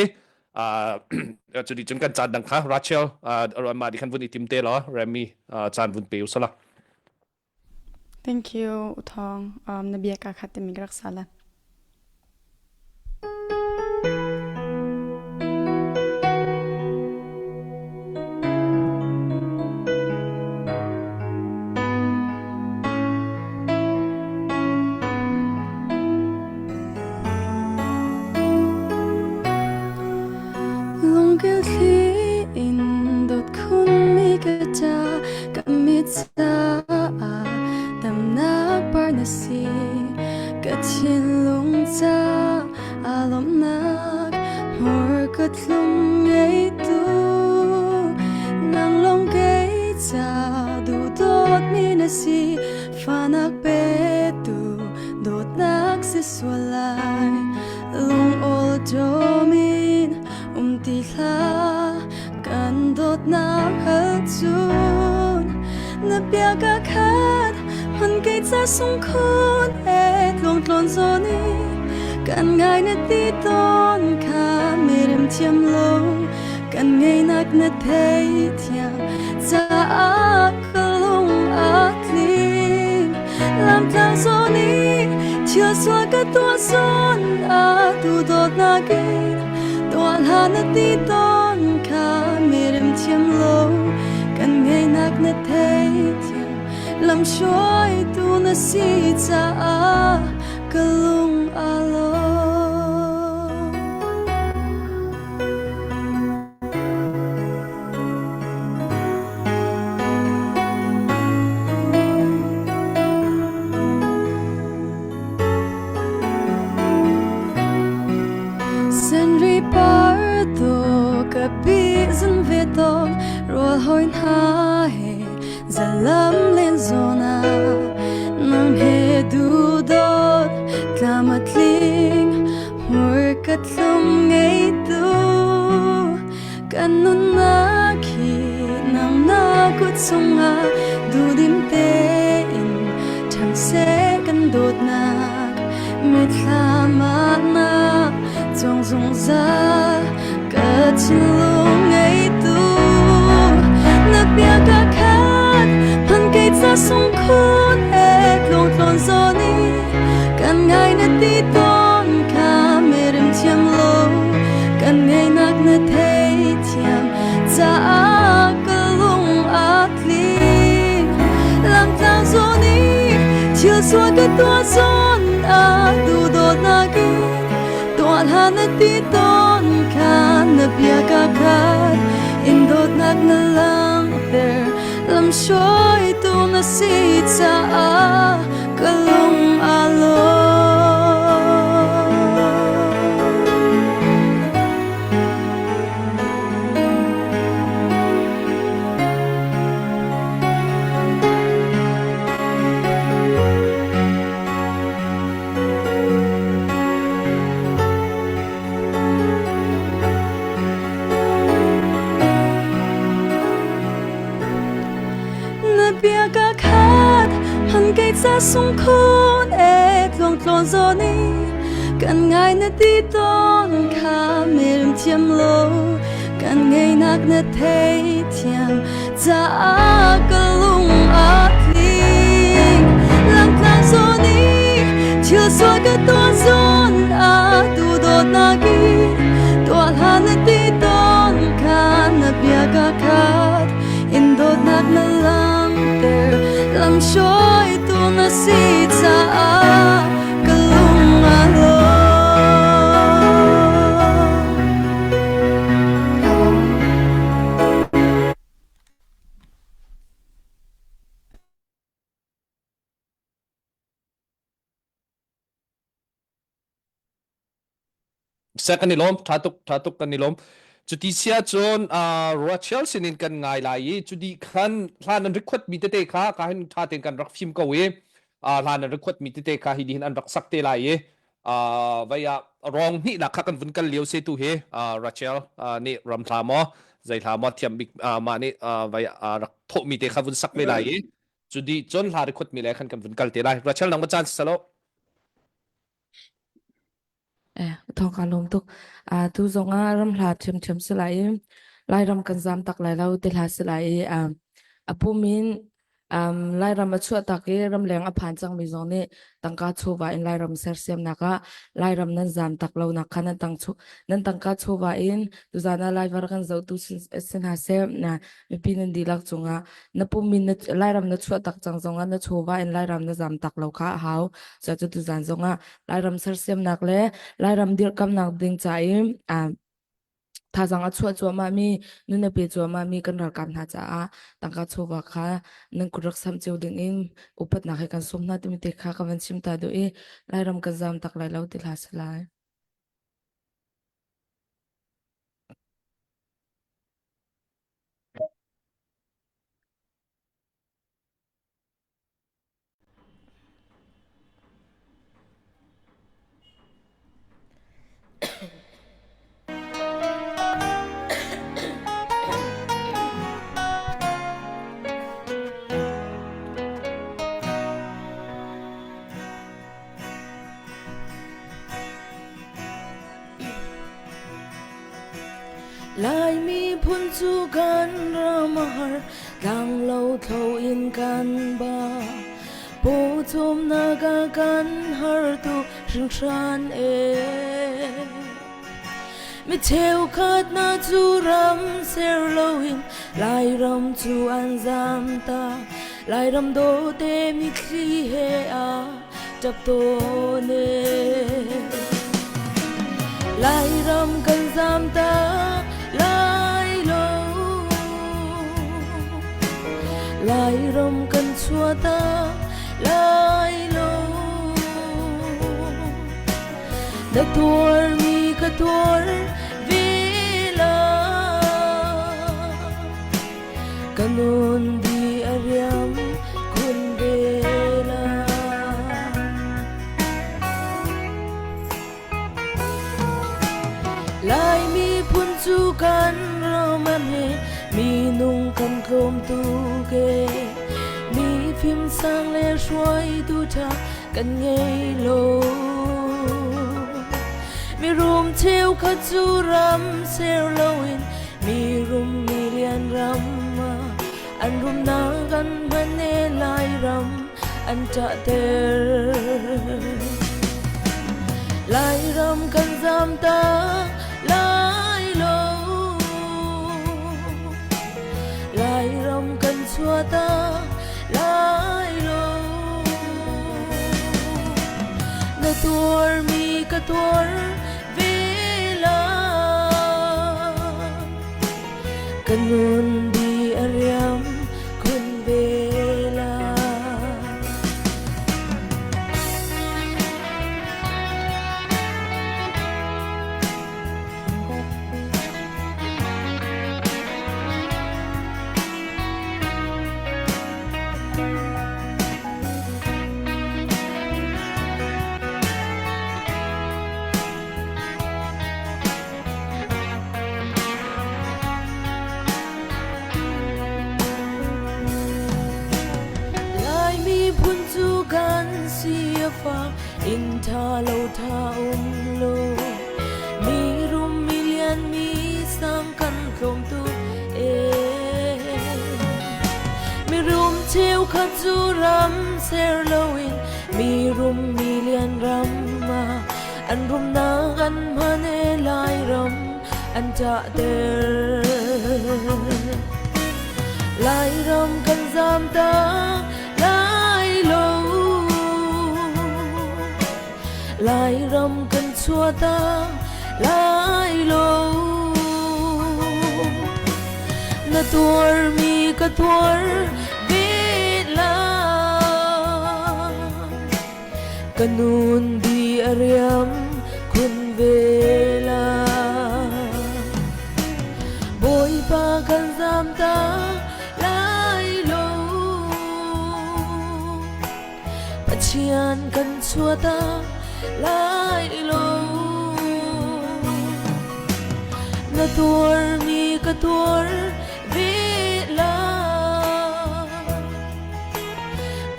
cu ti cun kan caan dang kha Rachel mah di khan vun i tim te law Rami caan vun pe usala Thank you Uthong um, na bia ka khat timi ka rak sala Lungkil thli in dawt khunmi ka ca ka mit caah damnak par na si ka thinlung ca aa lawmhnak hmurka thlum ngeitu nang lawng kei ca duhdawtmi na si Fahnak petu dawtnak si sual lai lung awṭawm in um ti hlah kan dawtnak ahcun na bia ka khat hman kei ca sungkhun he tluangtlawn zawn i kan ngai na ti tawn kha mirem thiam lo kan ngeinak na theithiam caah ka lung a tling lamtlang zawn i thil sual ka tuah zawn a tu dawtnak in tuah hlah na ti tawn kha mirem thiam lo kan ngeinak na theithiam. Lamhruaitu na si caah ka lung aa lawm. Senri par tu ka bi zan ve tawn rual hoi hna he zalam len zona nang he du dot tlama tling hmur ka tlum ngei tu kan nunnak hi nang na kut chungah duhdim tein ṭhang seh kan dawtnak mithlam ah na cuang zungzal ka thinlung ngeitu na bia ka khat hman kei ca sungkhun he tlung tlawn zawn i kan ngai na ti tawn kha merem thiam lo kan ngeinak na theithiam caah ka lung a tling lamtlang zawn i thil sual ka tuah zawn ah duhdawtnak in tuah hlah na ti tawn kha na bia ka khat in dawtnak na langhter lamhruaitu na si caah ka lung aa lawm. Na bia ka khat han kei ca sung khun e tluang tlawn zawn i kan ngai na ti tawn kha merem thiam lo kan ngeinak na thei thiam caah ka lung a tling lamtlang zawn i thil sual ka tuah zawn ah tu dawtnak in tuah hlah na ti tawn kha na bia ka khat in dawtnak na langhter lamhruaitu na si caah ka lung aa lawm. Seh kan i lawm tha tuk tha tuk kan i lawm cuti sia cun Rachel sinin kan ngai lai i cudi khan hlan an record mi tete kha ka hin tha tein kan rak fim ko i hlan an record mi tete kha hi hin an rak sak te lai i vai ah rong hnih nak kha kan vun kal lio se tu hi Rachel nih ram hla maw zei hla maw thiam bik mah nih vai rak thawh mi te kha vun sak ve lai i cudi cun hla record mi le khan kan vun kal te lai Rachel nang ma caan salo Eh, thawng kaa lawm tuk. Tu zong ah ram hla ṭhiamṭhiam si lai i Lairam kan zaam tak lai lo ti hlah si lai i a pum in Lairam a chuah tak i ramleng a phan cangmi zong nih tangka chawva in Lairam sersiamnak ah Lairam nan zaam tak lo nak kha nan tang nan tangka chawva in tuzaan ah Laivar kan zohtu si hna seh na mipi nan dihlak cungah na pum in Lairam na chuah tak cang zongah na chawva in Lairam na zaam tak lo kha a hau. Cucu tuzaan zongah Lairam sersiamnak le Lairam dirhkamnak ding ca i thazaang a chuah cuahmahmi, nun a pe cuahmahmi kan ralkap hna caah tangka chawva kha nan kut rak samh cio ding in upatnak he kan sawm hna timi te kha ka van chim ta duh i Lairam kan zaam tak lai lo ti hlah si lai. Laimi phun cu kan ram a har Tlanglo thlo in kan ba Pawcawmnak ah kan har tuk hringhran e Mi cheukhat hna cu ram ser loin Lairam cu an zam ta. Lairam dawte mitthli he a ṭap tawn e. Lairam kan zam ta lai lo Lairam kan chuah ta lai lo Na tuarmi ka tuar ve la Ka nun di a riam khun ve la Lai miphun cu kan ram an he minung kan tlawm tuk e mi fimsang le hruaitu ṭha kan ngei lo mirum cheukhat cu ram ser loin mirum milian ram ah an rumnak an hman e Lairam an ṭahter. Lairam kan zam ta lai lo Lairam kan chuah ta lai lo Na tuarmi ka tuar ve la Ka nun di a riam khun ve la Lai miphun cu kan si a fak inn ṭha lo ṭha um lo mi rum mi lian mi sang kan tlawm tuk ee mirum cheukhat cu ram ser loin mi rum mi lian ram ah an rumnak an hman e Lairam an ṭahter. Lairam kan zam ta lai lo Lairam kan chuah ta lai lo Na tuarmi ka tuar ve la Ka nun di a riam khun ve la Bawipa kan zam ta lai lo Pathian kan chuah ta lai lo Na tuarmi ka tuar ve la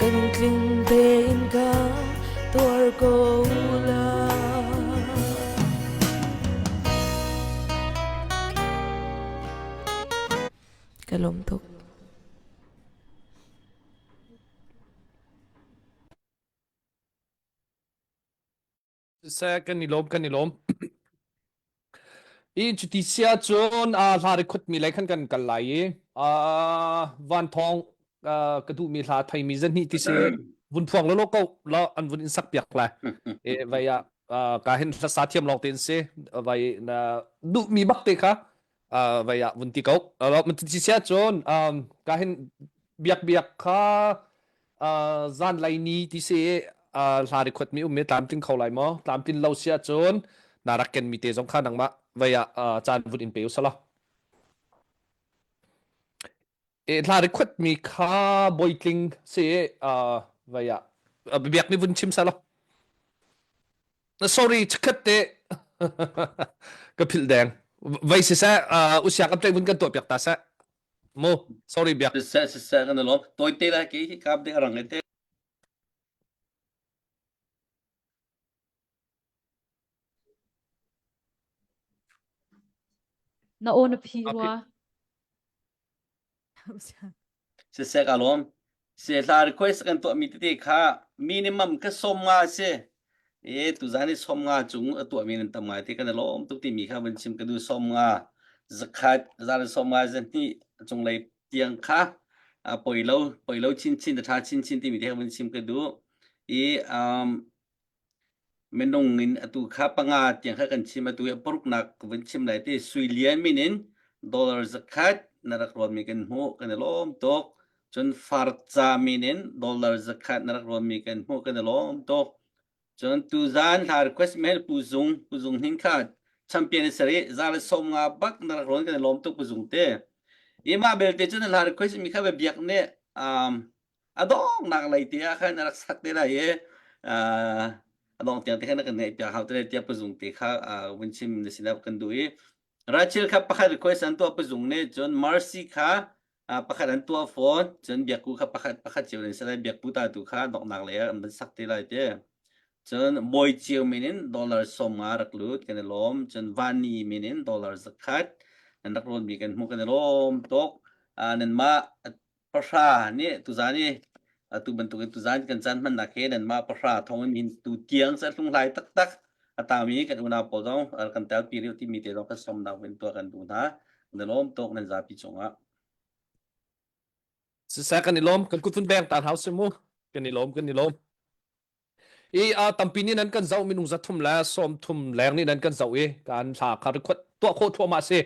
Kan tling tein ka tuar ko la. Ka lawm tuk. Seh kan i lawm kan i lawm. I cuti sia cun uh, hla record mi lei khan kan kal lai i uh, van thong uh, ka duh mi hla thei mi zan hi ti si vun phuang lo lo ko lo an vun in sak piak lai e vai ah uh, ka hin hla sa thiam lawng te in si vai na duh mi bak te kha uh, vai ah vun ti ko lo man ti sia cun um, ka hin biak biak kha uh, zan lai ni ti si uh, hla record mi um mi tlamtling kho lai maw tlamtlin lo si ahcun na rak ken mi te zong kha nangmah vei ah uh, caan vun in pe usala e hla record mi kha boitling si uh, vei ah biak ni vun chim sala sorry chikhat te ka phil deng vei si se uh, usiak am vun kan tuah piak ta se Mu, sorry biak. Siseh siseh kan lawm. Toite la ki hi kap ding arang te. Na aw na phi rua. Siseh ka lawm. Se hla request kan tuah mi tete kha minimum ka som nga se. E tu zan i som nga chung a tuah mi nan tam ngai te kan lawm tuk ti mi kha van chim ka du som nga zakhat zan som nga zan ni chung lei tiang kha. A poi lo, poi lo chinchin, a ṭha chinchin timi te vun chim ka duh. I um, minung in atu kha panga tiang kha kan chim atu hi paruknak ka vun chim lai ti sui lian min in dollar zakhat na rak rawnmi kan hmuh kan i lawm tuk cun farca min in dollar zakhat na rak rawnmi kan hmuh kan i lawm tuk cun tuzan hla request mail pu zung pu zung hnin kha champion sari za le som nga bak na rak rawn kan i lawm tuk pu zung te i mah belte cun hla request mi kha biak nih um, a donghnak lei te ah khan a rak sak te lai i a dong tiang te khan a kan ngaih piak hau te lai tiah pazung te kha vun chim na sinah kan duh i Rachel kha pakhat request an tuah pazung nih cun Mercy kha pakhat an tuah fawn cun biakku kha pakhat pakhat cio in salai biakpu ta tu kha donghnak lei ah an van sak te lai te cun bawi cio min in dollar 50 rak lut kan i lawm cun vani min in dollar zakhat nan rak rawn mi kan hmu kan i lawm tuk nanmah pahra nih tuzan i atu bantukin tuzan kan caan hmannak he nanmah pahra thong in hin tu tiang cu hlunghlai taktak a tangmi kan unau pawl zong kan telpi rih timi te zong kan sawmnak in tuah kan duh hna. Na lawm tuk nan zapi cungah. Siseh kan i lawm kan kut vun beng ta hau si mu kan i lawm kan i lawm I a tampi nih nan kan zoh minung 300 le 30 leng nih nan kan zoh i kan hla kha record tuah khawh thluahmah si.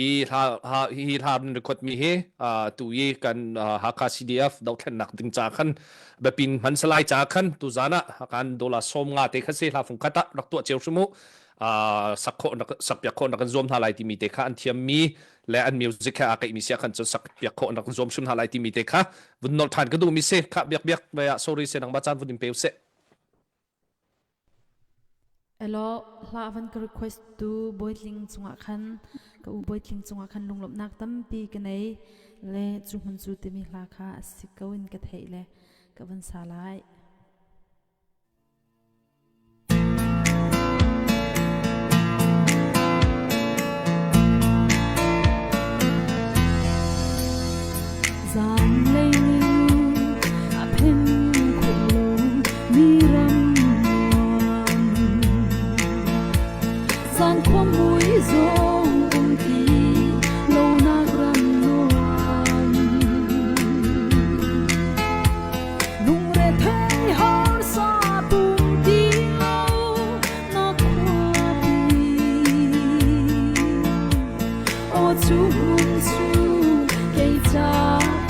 I hla ha hi hla nan record mi hi tu i kan Hakha CDF dohthlennak ding ca khan biapin hman salai ca khan tu zan ah kan dollar 50 te kha si hla fung khat ah rak tuah cio hrim u sak khawh sak piak khawh nak kan zuam hna lai timi te kha an thiam mi le an music he aa keih mi sia khan cun sak piak khawh nak zuam hrim hna lai timi te kha vun nolh than ka duh mi si kha biak biak ve ah sorry se nang ba caan vun in pe se Elo hla van ka request tu Boitling cungah khan ka u Boitling cungah khan lunglawmhnak tampi ka nei le cu hmun cu timi hla kha a si ko in ka theih le ka van sa lai. Zanlei ni a phen khawh lo mi ram nuam. Zan khua mui zong um ti lonak ram nuam. Lungrethei harsa tum ti lo na khuapi. Aw cu hmun cu kei ca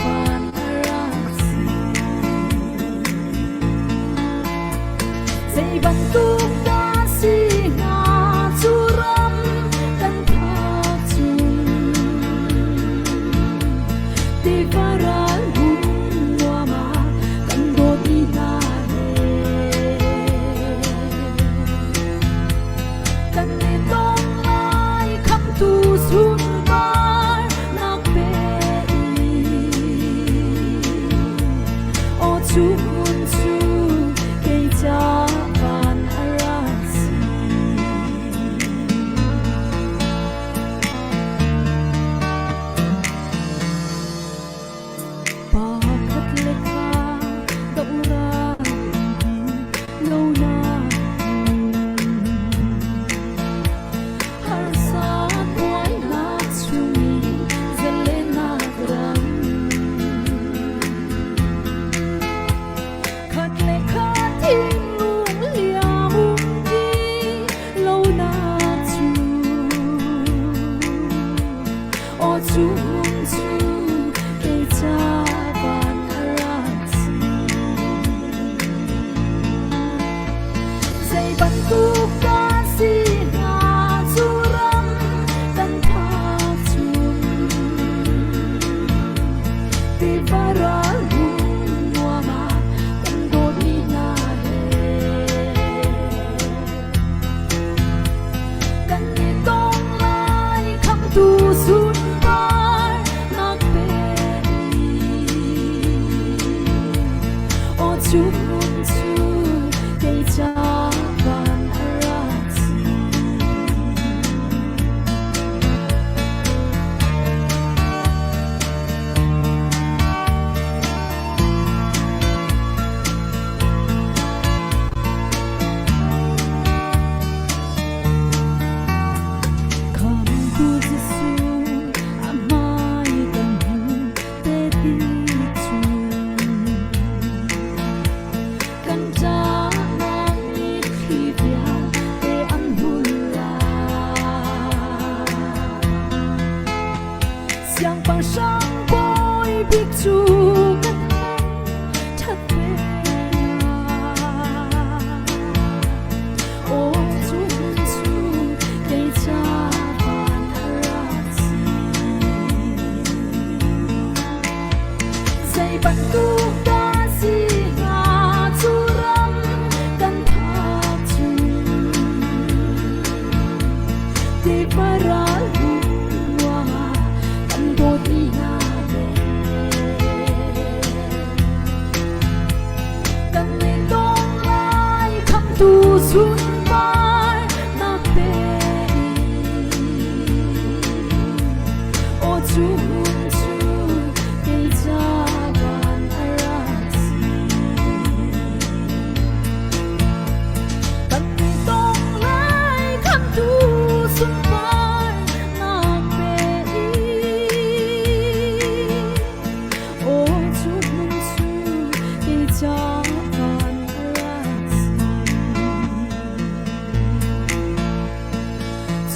van a rak si. Zei bantuk dah si hnga cu ram kan phak chung. Tiva ral hmun nuam ah kan dawtmi hna he. Kan i tong lai khamtu sunpar nak pe i. Aw cu hmun cu kei ca van a rak si. Pakhat le kha dohral lonak harsa buainak chung zalenak ram khat le khat thinlung liam um ti lonak cu Aw chung cu kei ca van a rak si. Zei bantuk dah si hnga cu ram kan phak chung. Tiva ral hung nuam ah kan dawtmi hna he. Kan i tong lai khamtu sunpar nak pe Aw cu hmun cu kei ca van a rak si. Khamtu Jesuh.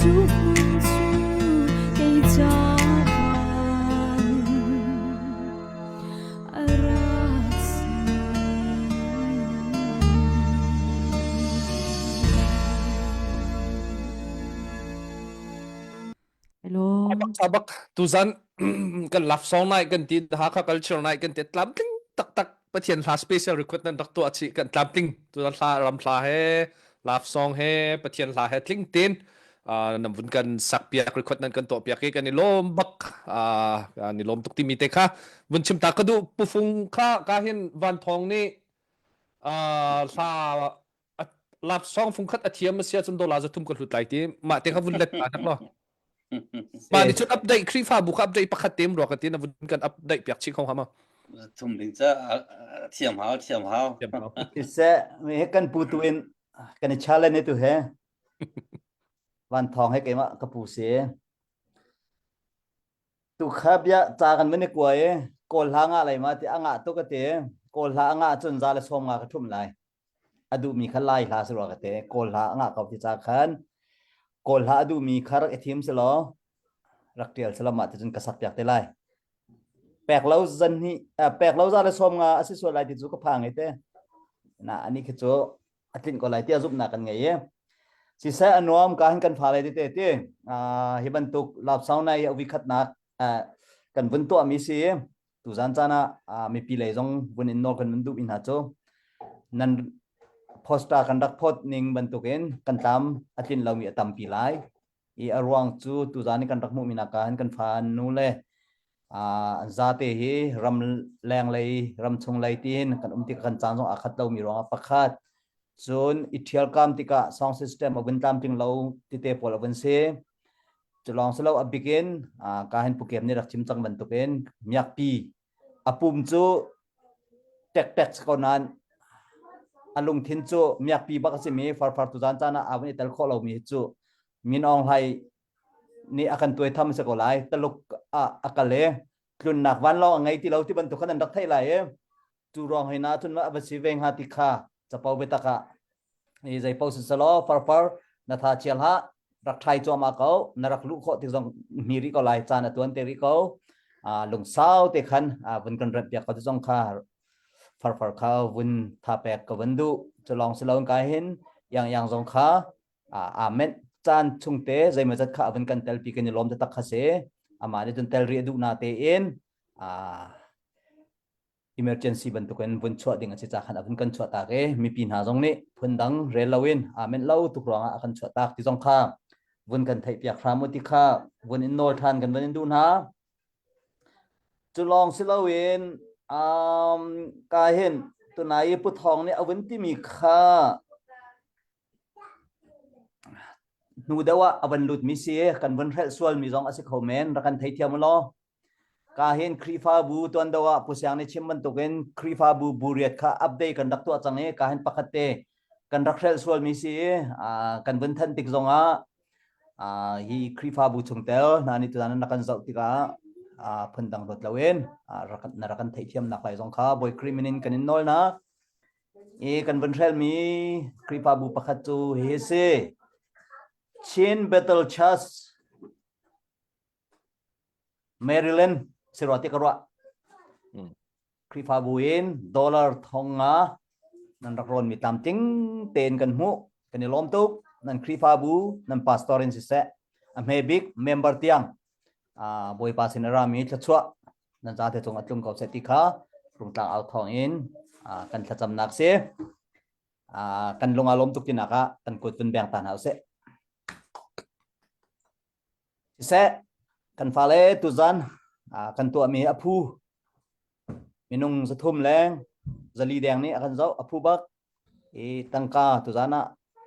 Cu hmun cu kei ca van a rak si. Hello. Bak tuzan kan love song nai kan ti Hakha culture nai kan ti tlamtling taktak Pathian hla special request nan rak tuah chi kan tlamtling tuzan hla ram hla he love song he Pathian hla he tling tin nam vun kan sak piak record nan kan tuah piak i kan i lawm bak kan i lawm tuk timi te kha vun chim ta ka duh pufung kha ka hin van thong nih hla lap song fung khat a thiam a sia cun dollar za thum ka hlut lai ti mah te kha vun let ta nak lo mah ni cun update Khrihfabu kha update pakhat tem ruak ka ti na vun kan update piak chih kho hama thum ding ca thiam hau thiam hau siseh mi kan pu tu in kan i challenge tu he van thong he keimah ka pu si Tu kha bia ca kan van i kua i Kawl hla ngah lai ma ti a ngah tuk a ti. Kawl hla a ngah cun za le sawm nga ka ṭhumh lai. A duhmi kha Lai hla si rua ka ti. Kawl hla a ngah ko ti ca khan Kawl hla a duhmi kha rak i thim si law rak ṭial si law mah ti cun ka sak piak te lai. Pek lo zan hi pek lo za le sawm nga a si sual lai ti cu ka phang i te. Na ani khi cu a tlinh ko lai tiah zumhnak kan ngei i siseh a nuam ka hin kan fale tete ti hi bantuk love sound nai a khatnak kan vun tuahmi si tuzan caan ah mipi lei zong vun in nawl kan vun duh mi hna cu nan poster kan rak phot ning bantukin kan tlam a tlin lomi a tampi lai i a ruang cu tuzan i kan rak hmuhmi nak ah hin kan fa nu le an zate hi ram leng lei ram chung lei tiin kan um tik kan caan zong aa khat lomi ruangah pakhat cun i ṭhialkam tikah sound system a vun tlamtling lo tite pawl a vun si cu lawng si lo a bik in ka hin pukem nih rak chim cang bantukin miakpi a pum cu ṭekṭek si ko nain a lungthin cu miakpi bak a simi farfar tuzan caan ah aa vun i tel khawh lomi hi cu Min Aung Hlaing nih a kan tuai tham si ko lai Taluk ah a kal i tlunnak vanlawng a ngei ti lo ti bantuk khan an rak theih lai i cu ruang hoi na cun a va si ve hnga ti kha capo biatak ah i zei paoh siselaw farfar na tha chia hlah rak ṭhai cuahmah ko na rak luh khawh tik zong hmi rih ko lai caan a tuan te rih ko lungsau te khan vun kan remh piak ko ti zong kha farfar kha vun tha pek ka vun duh cu lawng si lo ka hin yang yang zong kha amen caan chung te zeimawzat kha a vun kan telpi kan i lawm taktak kha si amah nih cun tel rih a duh na tein emergency bantukin vun chuah ding a si ca khan a vun kan chuah tak i mipi hna zong nih phundang rel loin amen lo tuk ruangah a kan chuah tak ti zong kha vun kan theih piak hram u ti kha vun in nawl than kan vun in duh hna cu lawng si loin um, ka hin tunai i puthong nih a vun timi kha hnu deuh ah a van lut mi si kan vun hrelh sual mi zong a si kho men rak kan theithiam u law Ka hin Khrihfabu tuan deuh ah Pu Siang nih chim bantukin Khrihfabu bu riat kha update kan rak tuah cang i ka hin pakhat te kan rak hrelh sualmi si i kan vun thanh tik zongah hi Khrihfabu chungtel hna nih tutan na kan zoh tikah phundang ruat loin na rak kan theihthiamnak lai zong kha Bawi Khrih min in kan in nawl hna. I kan vun hrelmi Khrihfabu pakhat cu hihi si. Chin Battle Church Maryland si rua ti ka ruah. Khrihfabu in dollar thong nga nan rak rawnmi tlamtling tein kan hmuh. Kan i lawm tuk. Nan Khrihfabu, nan pastor in siseh, a hme bik member tiang Bawipa sin a rami thluachuah nan zate cung a tlung ko seh ti kha rungtlang au thawng in kan thlacamnak si. Kan lung aa lawm tuk tinak ah kan kut vun beng ta hna usih. Siseh, kan fale tuzan kan tuahmi a phu minung 300 leng 400 deng nih a kan zoh a phu bak i tangka tuzan ah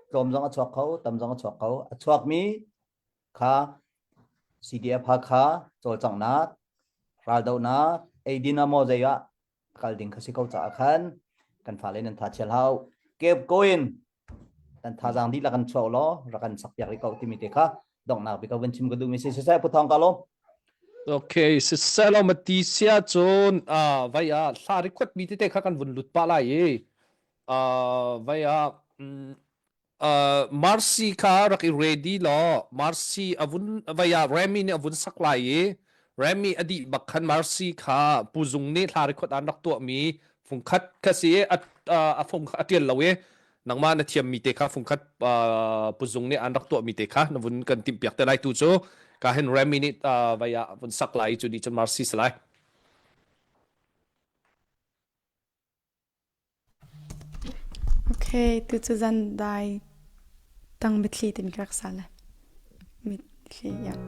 tlawm zong a chuak kho tam zong a chuak kho a chuakmi kha CDF Hakha cawlcanghnak raldohnak eidin ah maw zei ah kal ding kha si ko caah khan kan fale nan tha chial hau kep ko in kan thazaang dihlak kan chuak law rak kan sak piak rih ko timi te kha donghnak bik ka vun chim ka duhmi si siseh Pu Thawng ka lawm Okay, siseh lo mati sia cun ah vai ah hla record mi tete kha kan vun lut pa lai i ah vai ah mm. Marcy kha rak i ready law Marcy avun vaya Remy nih avun sak lai i Remy a dih bak khan Marcy kha Pu Zung nih hla record an rak tuahmi fungkhat kha si i a fung kha a tial lo i nangmah na thiammi te kha fungkhat Pu Zung nih an rak tuahmi te kha na vun kan timhpiak te lai tu cu ka hin Remy nih vaya vun sak lai i cu nih cun Marcy si lai. Okay, tu cu zan dai tang mitthli timi ka rak sa le. Mitthli, yeah.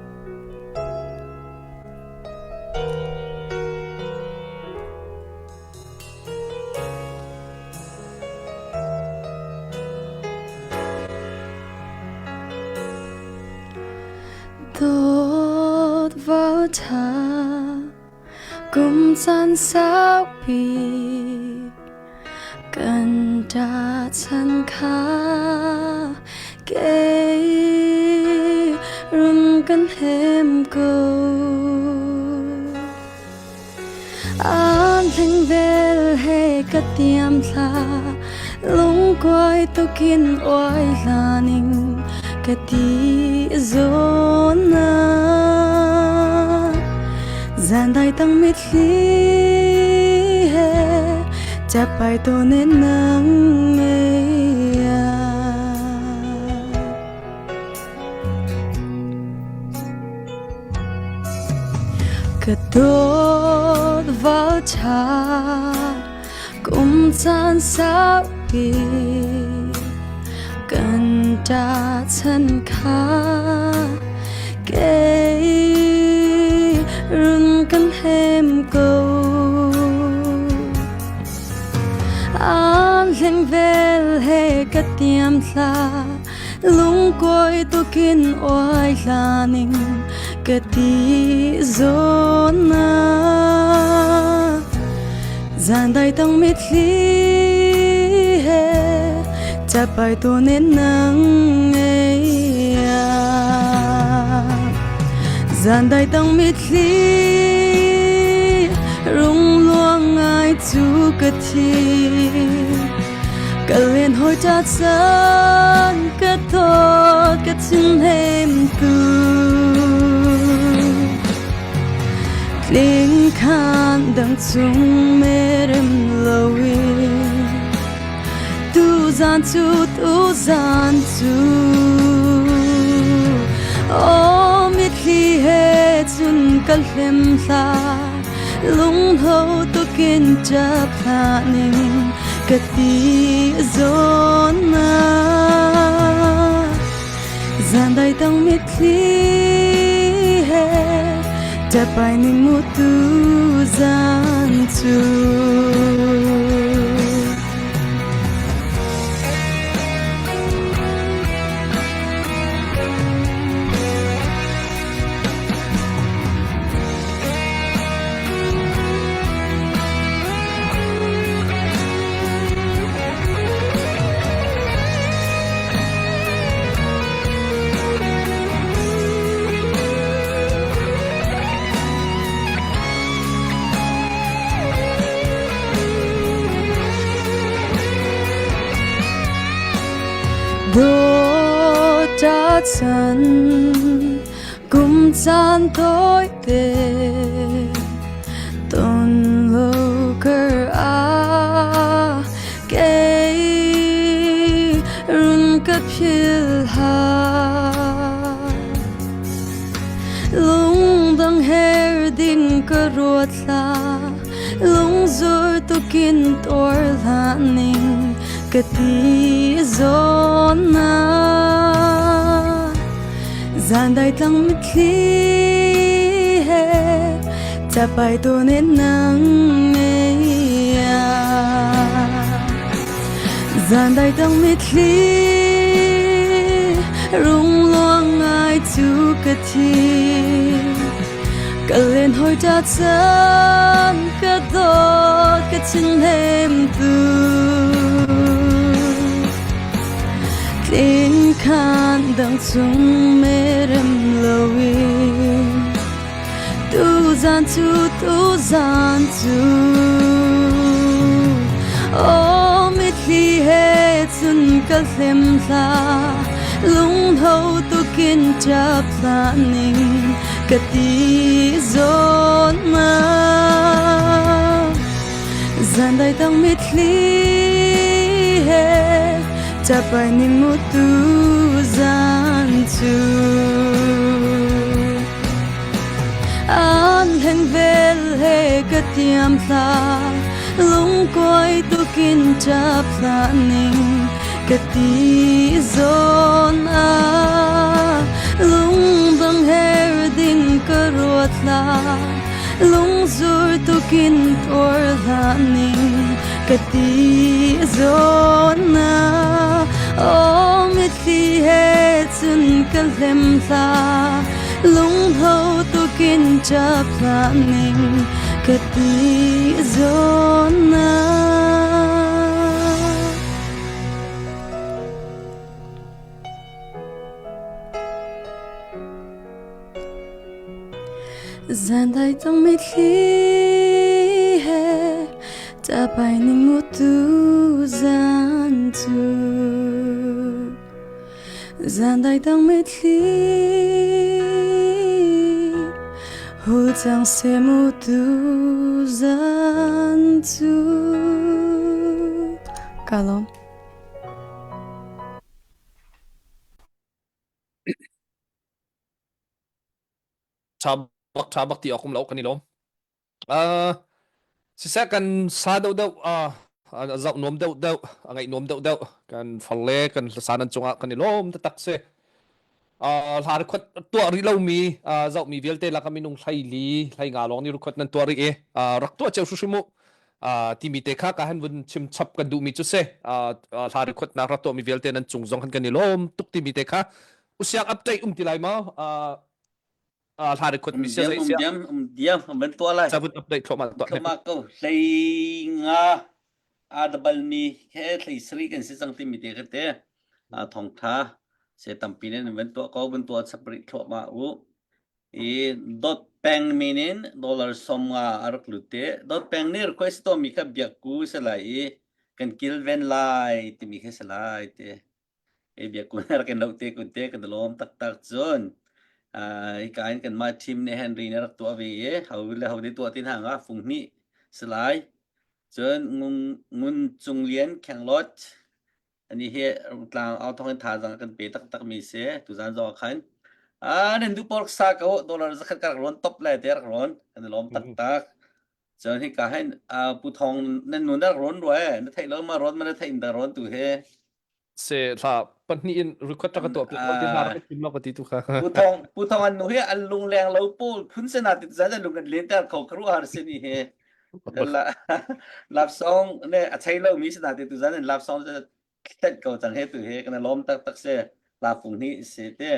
Dawt val tha Kum caan saupi kan ṭahchan kha kei run kan hem ko. Aan hleng vel he ka tiam thla lungkuai tukin uai hlaning ka ti zawn ah zan dai tang mitthli he capai tawn in nang ngei Ka dawt val ṭha kum caan saupi kan ṭahchan kha kei run kan hem ko. Aan hleng vel he ka tiam thla lungkuai tukin uai hlaning ka ti zawn ah zan dai tang mitthli he capai tawn in nang ngei zan dai tang mitthli rung luang ngai cu ka thi Ka len hoi ta caan ka thawt ka thinhem tu Tling khan dang chung merem loin Tu zan cu tu zan cu Oh mitthli he cun ka hlem hla Lungho tukin ṭap hlah ning ka ti zawn ah zan dai tang mitthli he ṭapai ning mu tu zan cu. Dawt chan kum caan tawite ton lo kar ah kei run ka phil hlah lungdang her ding ka ruat hlah lungzur tukin tuar hlah ning ka ti zawn ah zan dai tlang mitthli he capai tawn in nang ngei zan dai tang mitthli rung luang ngai cu ka thi ka len hoi ta chan ka dawt ka thinhem tu Tling khan dang chung merem loin tu zan cu tu zan cu Oh mitthli he cun ka. ka hlim hlah lungtho tukin ṭap hlah ning ka ti zawn ah Zandai tang mitthli he ṭapai ning mu tu zan cu An hleng vel he ka tiam thla lungkuai tukin ṭap hlah ning ka ti zawn ah lungdang her ding ka ruat hlah lungzur tukin tuar hlah ning ka ti zawn ah aw mitthli he cun ka hlem hlah lungtho tukin ṭap hlah ning ka ti zawn ah. Zandai tang mitthli he ṭapai ning mu tu zan cu Zandai tang mitthli hul cang seh mu tu zan cu Ka lawm. Tha bak tha bak ti awk um lo kan i lawm. Uh, siseh kan sa deuh deuh uh, zoh nuam deuh deuh a ngaih nuam deuh deuh kan far le kan hlasa nan cungah kan i lawm taktak si. Uh, hla record tuah rih lomi uh, zohmi vialte lak ah minung hlei li hlei nga lawng nih record nan tuah rih i uh, rak tuah cio hrimhrim u uh, timi te kha ka han vun chim chap kan duhmi cu si uh, hla record nak rak tuahmi vialte nan cung zong han kan i lawm tuk timi te kha usiang update um ti lai maw uh, hla record mi sia Um diam um diam um diam ban tuah lai sabut update thluahmah tuah thluahmah ko hlei nga a dabal mi he thlei sri kan si cang timi te kha te a thong tha se tampi ne ban tuah ko ban tuah chapri thluahmah u i dot peng minin dollar som nga arak lut te dot peng ni request to mi kha biak ku se lai i kan kil ven lai timi kha se lai te Ei biakun rak in loh te kun te kan lawm taktak cun hika in kanmah team nih Henry nih rak tuah ve i ho le ho nih tuah ti hna nga fung hnih si lai cun ngun ngun cung lian khenglot ani hi rungtlang au thong in thazang kan pe taktak mi si tuzan zong ah khan ah nan du pork sa ko dollar zakhat ka rak rawn top le te rak rawn kan lawm taktak Cun hika hin uh, Pu Thawng nan nu na rak rawn rua e na theih lo ma rawn ma na theih in dah rawn tu he Se thla pahnih in record rak ka tuah piak ti hna rak i thim lo ka ti tu kha. Pu Thawng Pu Thawng an nu hi an lung leng lo pawl phun se na ti zan an lung an len ter kho karu har se ni he la lap song ne a chei lo mi se na ti tu zan an lap song tet ko cang he tu he kana lom tak tak se la fung ni se te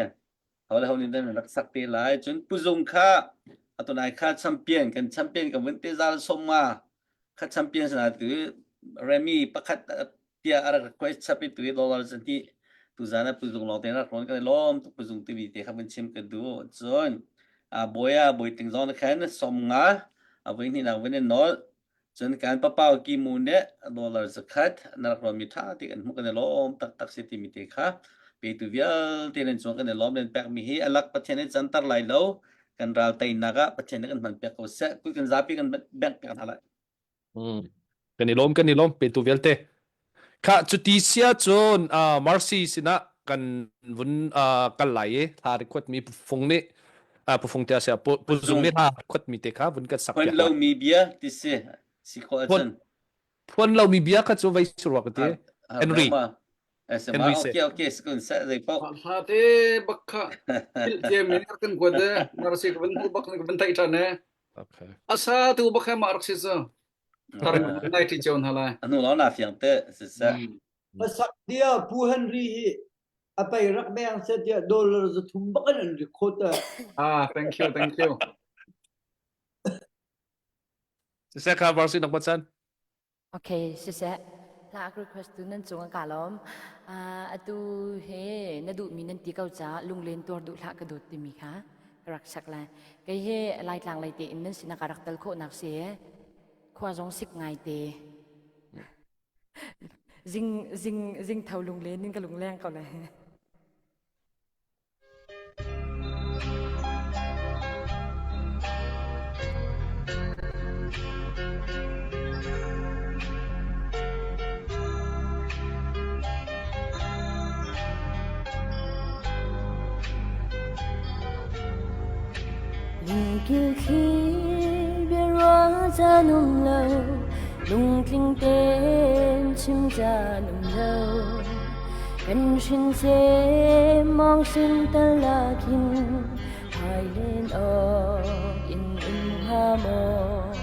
Ho le ho nih dan rak sak te lai. Cun puzung kha atunai kha champion kan champion kan vun te zal som ma kha champion sana tu Remy pakhat tia a rak request chapi tu dollar zan hi tu zan ah puzung long te rak ron kan lom tu puzung TV te kha vun chim ka du cun a boya boi ting zong na khan som nga a voi ni nak vun in nol Cun kan papau kimu nih dollar zakhat na rak rawnmi ṭha ti kan hmuh kan i lawm taktak si timi te kha petu vialte nan cung kan i lawm nan pekmi hi alak Pathian nih canter lai lo kan ral teinak ah Pathian nih kan hman piak ko seh kut kan zapi kan bengh piak hna lai. Mm. Kan i lawm kan i lawm petu vialte. Kha cuti sia cun uh, Marcy sinah kan vun uh, kal lai i thla record mi fung nih uh, pufung te sia pu zung nih hla record mi te kha vun kan sak Phuan piak lo lai. mi bia ti si si khawh ahcun Phuan lo mi bia kha cu vei surwa ka ti. har har Henry deuh ma SMA Henry se. okay okay sekun sa zei paoh Hla te bak kha philh cia mi rak kan kuat e narsi ka van hmu bak ka van theih ṭhan e Okay. asa tu bak he mah rak si cu tar nai ṭhi cio hna lai anu lo na fiang te si sa Pasak dia Pu Henry hi a pei rak beng se tiah dollar za thum bak in an record a. Ah, thank you, thank you. Siseh kha varsi nak chan. Okay, siseh. Hla request tu nan cung ka lawm. Uh, atu he na duh mi nan ti ko ca lunglen tuar duh hlah ka dawt timi kha ka rak sak lai. Kei he Laitlang lei te in nan sinah ka rak tel khawh nak si. Khua zong sik ngai te. Zing zing zing tho lunglen in ka lungleng ko lai. Lungkil thli biaruah caan um lo, lungtling tein chim caan um lo. Kan hrin mong sin tal khin hai len awk in um hnga maw?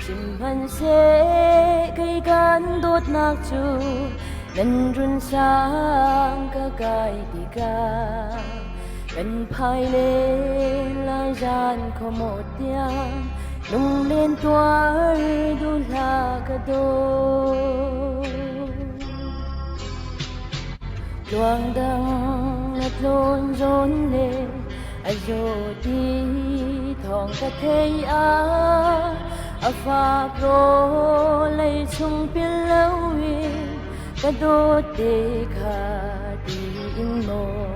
Sihmanhseh kei kan dawtnak cu nan run sang ka kai tikah kan phai len lai zan khuamawt tiang lunglen tuar duh hlah ka dawt. Tluang dang na tlawn zawn le a zaw ti thawng ka thei a a fak rawlei chung pil loin ka dawt te kha ti in maw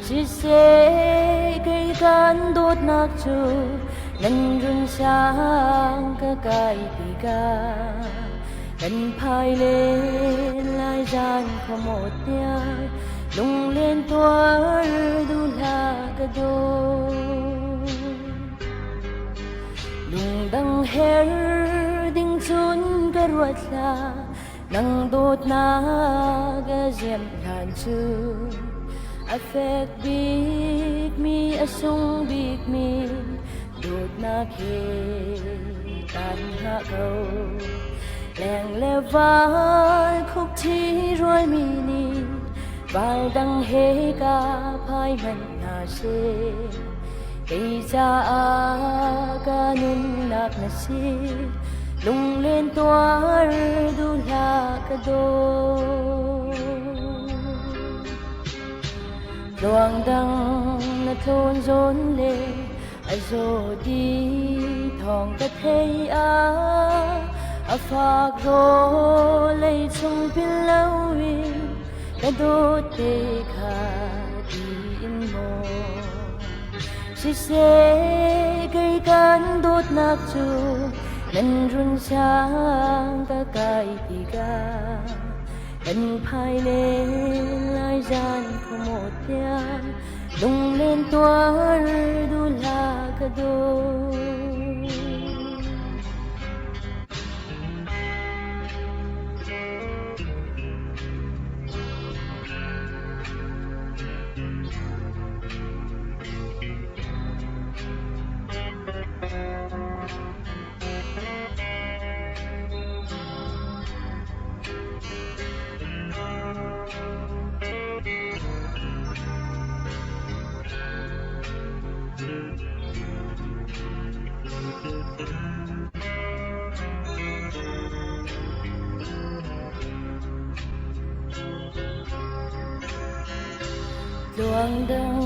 siseh kei kan dawtnak cu nan run sang ka kai tikah kan phai len lai zan khuamawt tiang lunglen tuar duh hlah ka dawt. Lungdang her ding cun ka ruat hlah nang dawtnak a ziam hlan cu a fek bik mi a sung bik mi dawtnak he tan hlah ko. Leng le val khuk thi ruai mi nih val dang he ka phai hmanh hna seh. Kei caah ka nunnak na si, lunglen tuar duh hlah ka dawt. Tluang dang na tlawn zawn le a zaw ti thawng ka thei a a fak rawlei chung pil loin ka dawt te kha ti in maw siseh kei kan dawtnak cu nan run sang ka kai tikah kan phai len lai zan khuamawt tiang Lunglen tuar duh hlah ka dawt. Tluang dang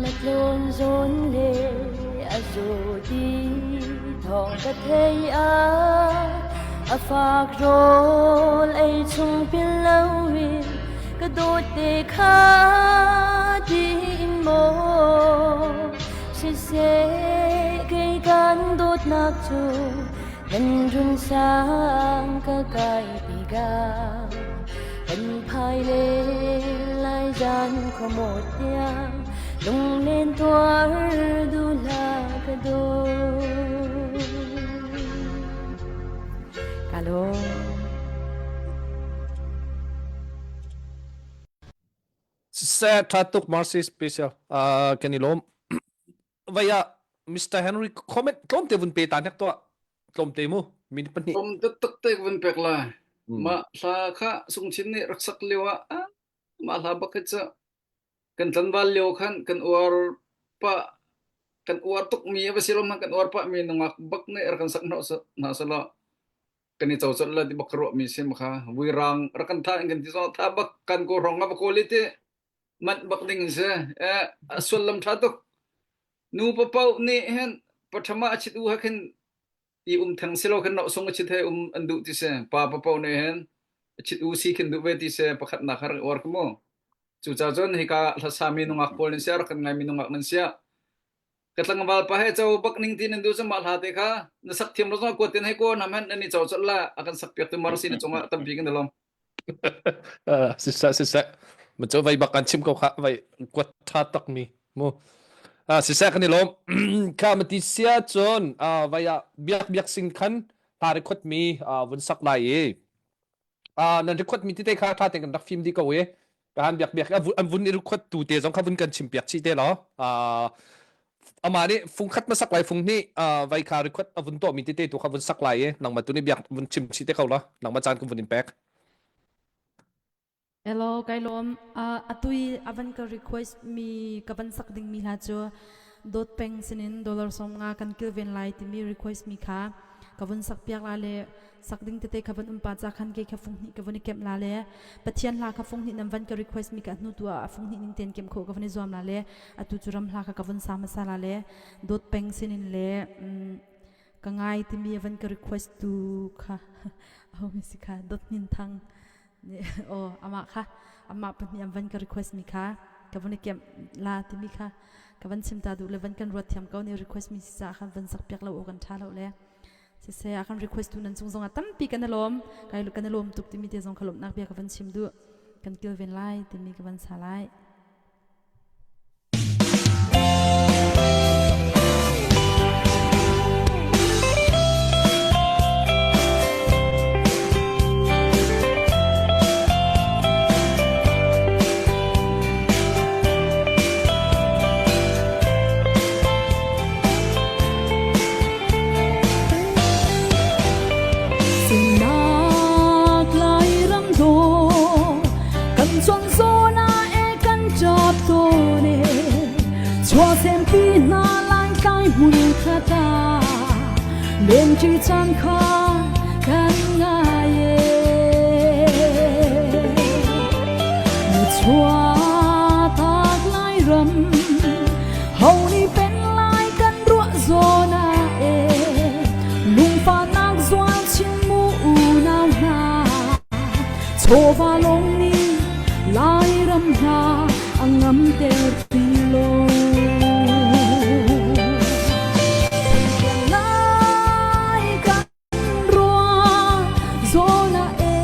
na tlawn zawn le a zaw ti thawng ka thei a a fak rawl ei chung pil loin ka dawt te kha tiin maw siseh kei kan dawtnak cu nan run sang ka kai tikah kan phai le lai zan khuamawt tiang lunglen tuar duh hlah ka dawt. Ka lawm. Siseh tha tuk Marcy special uh, kan i lawm. Vaya Mr. Henry comment tlawmte vun pe ta hnek tuah. Tlawmte mu min pahnih. Tlawm taktak te vun pek lai. Mah hla kha Sungchin nih rak sak lio ah mah hla bak hi cu kan tlanval lio khan kan uar pah kan uar tuk mi a va si lo hmanh kan uar pah mi nungak bak nih rak kan sak hnawh hna selaw kan i cocot la ti bak ka ruah mi sim kha vuirang rak kan tha in kan ti zong tha bak kan ko rong a va kawl i ti manh bak ding in si eh a sullam tha tuk nu papoh nih hin pathama a chit u ha khin i um theng silo khin no sung a chit he um an duh ti si pa papoh nih hin. Chit u si khin duh ve ti se pakhatnak har uar ka mu. Cucaah cun hika hlasami nungak pawl nan sia rak kan ngaimi nungak nan sia. Ka tlangval pa he cho bak ning ti nan du mah hla te kha na sak thiam lo zong kuat tin hei ko nam han nan i cho chol la a kan sak piak tu mar si na cungah tampi kan lom. Siseh siseh ma cu vai bak kan chim ko kha vai kuat tha tak mi mu siseh kan i lawm kha ma ti sia cun vai ah biak biak sing khan hla record mi vun sak lai i nan record mi tete kha tha te kan rak film di ko i kan biak biak an vun i record tu te zong kha vun kan chim piak chi te lo amah nih fung khat ma sak lai fung hnih vai kha record a vun tuah mi tete tu kha vun sak lai i nangmah tu nih biak vun chim chi te ko la nangmah caan kan vun in pek Hello, kai lawm. Uh, atui avan ka request mi ka van sak ding mi hla cu dot peng sinin dollar som nga kan kilven lai timi request mi kha ka vun sak piak la le sak ding tete kha van um pa cha khan ke kha fung hnih ka vun i kemh la le pathian hla kha fung hnih nam van ka request mi ka hnu tu ah fung hnih ning ten kem kho ka vun i zuam la le atu cu ram hla kha ka vun sa hmasa la le dot peng sinin le um, ka ngai timi van ka request tu kha ho mi si kha dot hnin thang aw amah kha amah pahnih an van ka request mi kha ka van i kemh la timi kha ka van chim ta duh le van kan ruat thiam ko ni request mi si ca khan van sak piak lo aw kan tha lo le siseh a kan request tu nan cung zong ah tampi kan i lawm kai kan i lawm tuk timi te zong kha lawmhnak bia ka van chim duh kan kilven lai timi ka van sa lai. Sinak Lairam dawh kan chuan zawn ah e kan ṭap tawn e chuahsempi hna Laitlai hmun khat ah lenṭi caan kha kan ngai e na chuahtak Lairam ho nih pen lai kan ruah zawn ah e lungfahnak zual chin mu unau hna chawva lawng nih Lairam hna a ngamter ti lo. Lai kan ruah zawn ah e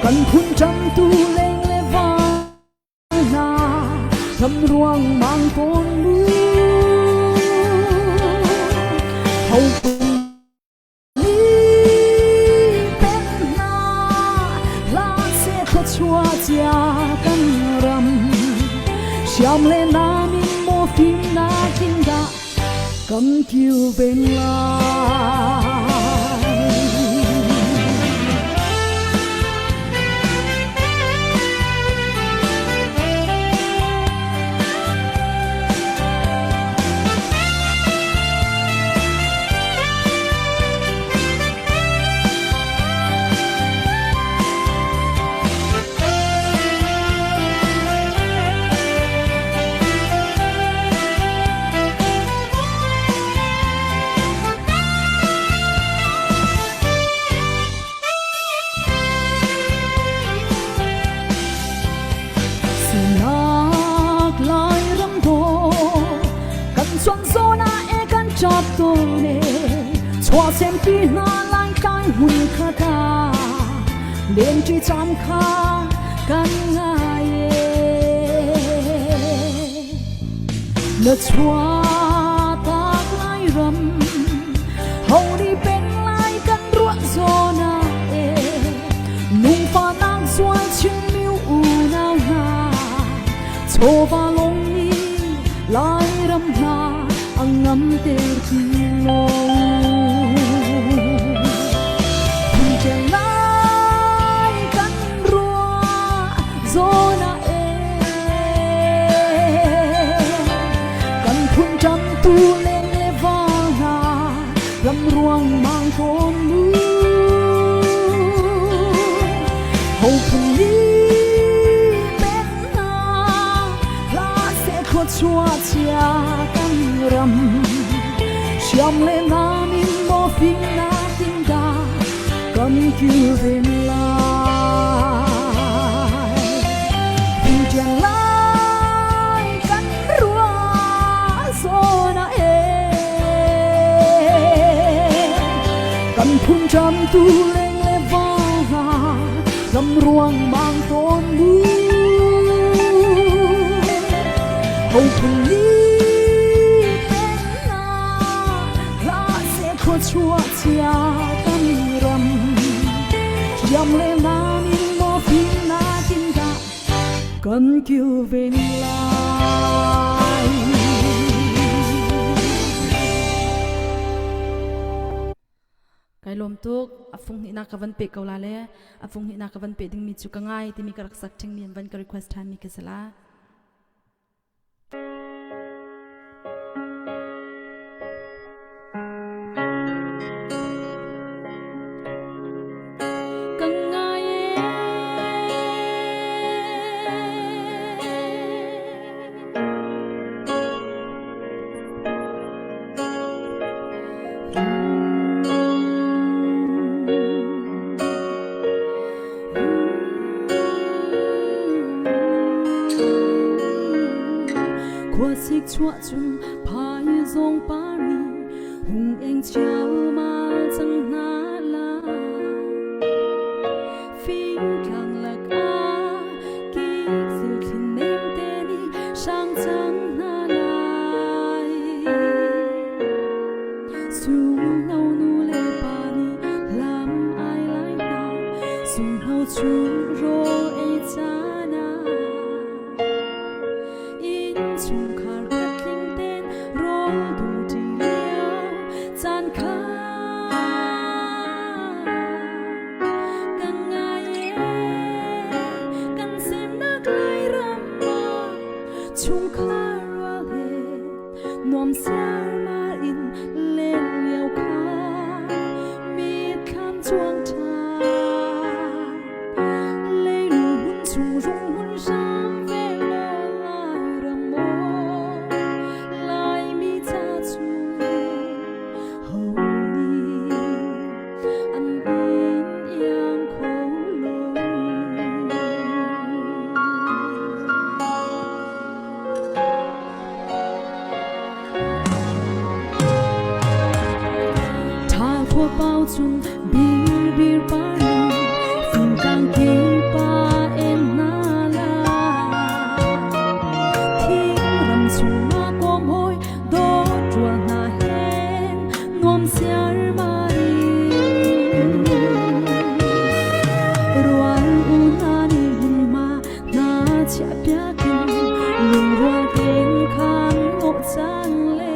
kan phun ṭamtu leng le van hna ram ruang mang tawn mu ho Siam le nam in maw fimnak in dah kan kilven lai. Sinak Lairam dawh kan chuan zawn ah e kan ṭap tawn e chuahsempi hna Laitlai hmun khat ah lenṭi caan kha kan ngai e na chuahtak Lairam ho nih peng lai kan ruah zawn ah e nungfahnak zual chin mi unau hna chawva lawng nih Lairam hna a ngamter ti lo. Phungcheng lai kan ruah zawn ah e kan phun ṭamtu leng le val hna ram ruang mang tawn mu. Ho phun nih pen hna hlah seh khuachuah chia kan ram siam le nam in maw fimnak in dah. kilven lai. Phungṭian lai kan ruah zawn ah e. Kan phun ṭamtu leng le vang hna lam ruang mang tawn mu. Ho phun ni pen na hla se khuachuah chia kan ram. Thiam le nan in maw fim nakin dah kan kilven lai. Kai lawm tuk. A fung hnihnak ka van pe ko la le a fung hnihnak ka van pe dingmi cu ka ngai timi ka rak sak ṭhingmi an van ka request ṭhanmi ka si la. Ka ngai e. Khuasik chuah cun phaizawng par nih hung eng chialmal cang hna la. Fingtlang lakah kik zilthli nemte nih hrang cang hna lai. Sungno nu le pa nih lam ai lai hna, sungno chung rawl ei caan ah. Innchungkhar khat tling tein rawl dum ṭi lio caan kha kan ngai e. Kan semnak Lairam ah chungkhar rual he nuam siarmar in len lio kha mitthlam cuang ṭhan. Leilung hmun chung rung hmun hram ve law Lairam maw Laimi ca chung ho nih an in iang kho lo. Tha khua pau cun bingbir par fingtlang ki pa en na la Thing ram chung ma kom hoi do ṭual hna hen nuam siar mari Rual u na ni hun ma na chia piakin lungrual tein khan ngawh cang le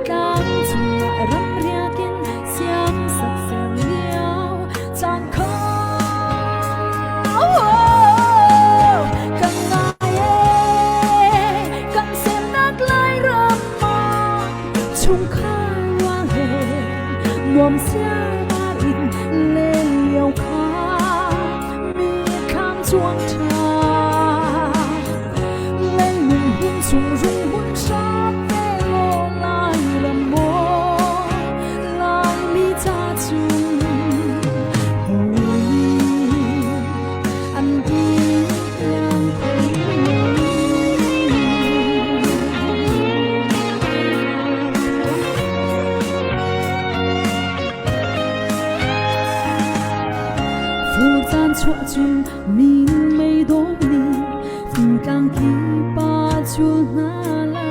tlang cungah ram riakin siam sak ser lio caan kho kan ngai e kan semnak Lairam ah chungkhar rual he nuam siarmar in len lio kha mi kham chuang ṭha leilung hun chung rung hun hram ve law Lairam maw Laimi ca chung hawi an iang Fur caan chuah cun min mei dawm nih fingtlang kip ah cul hna la.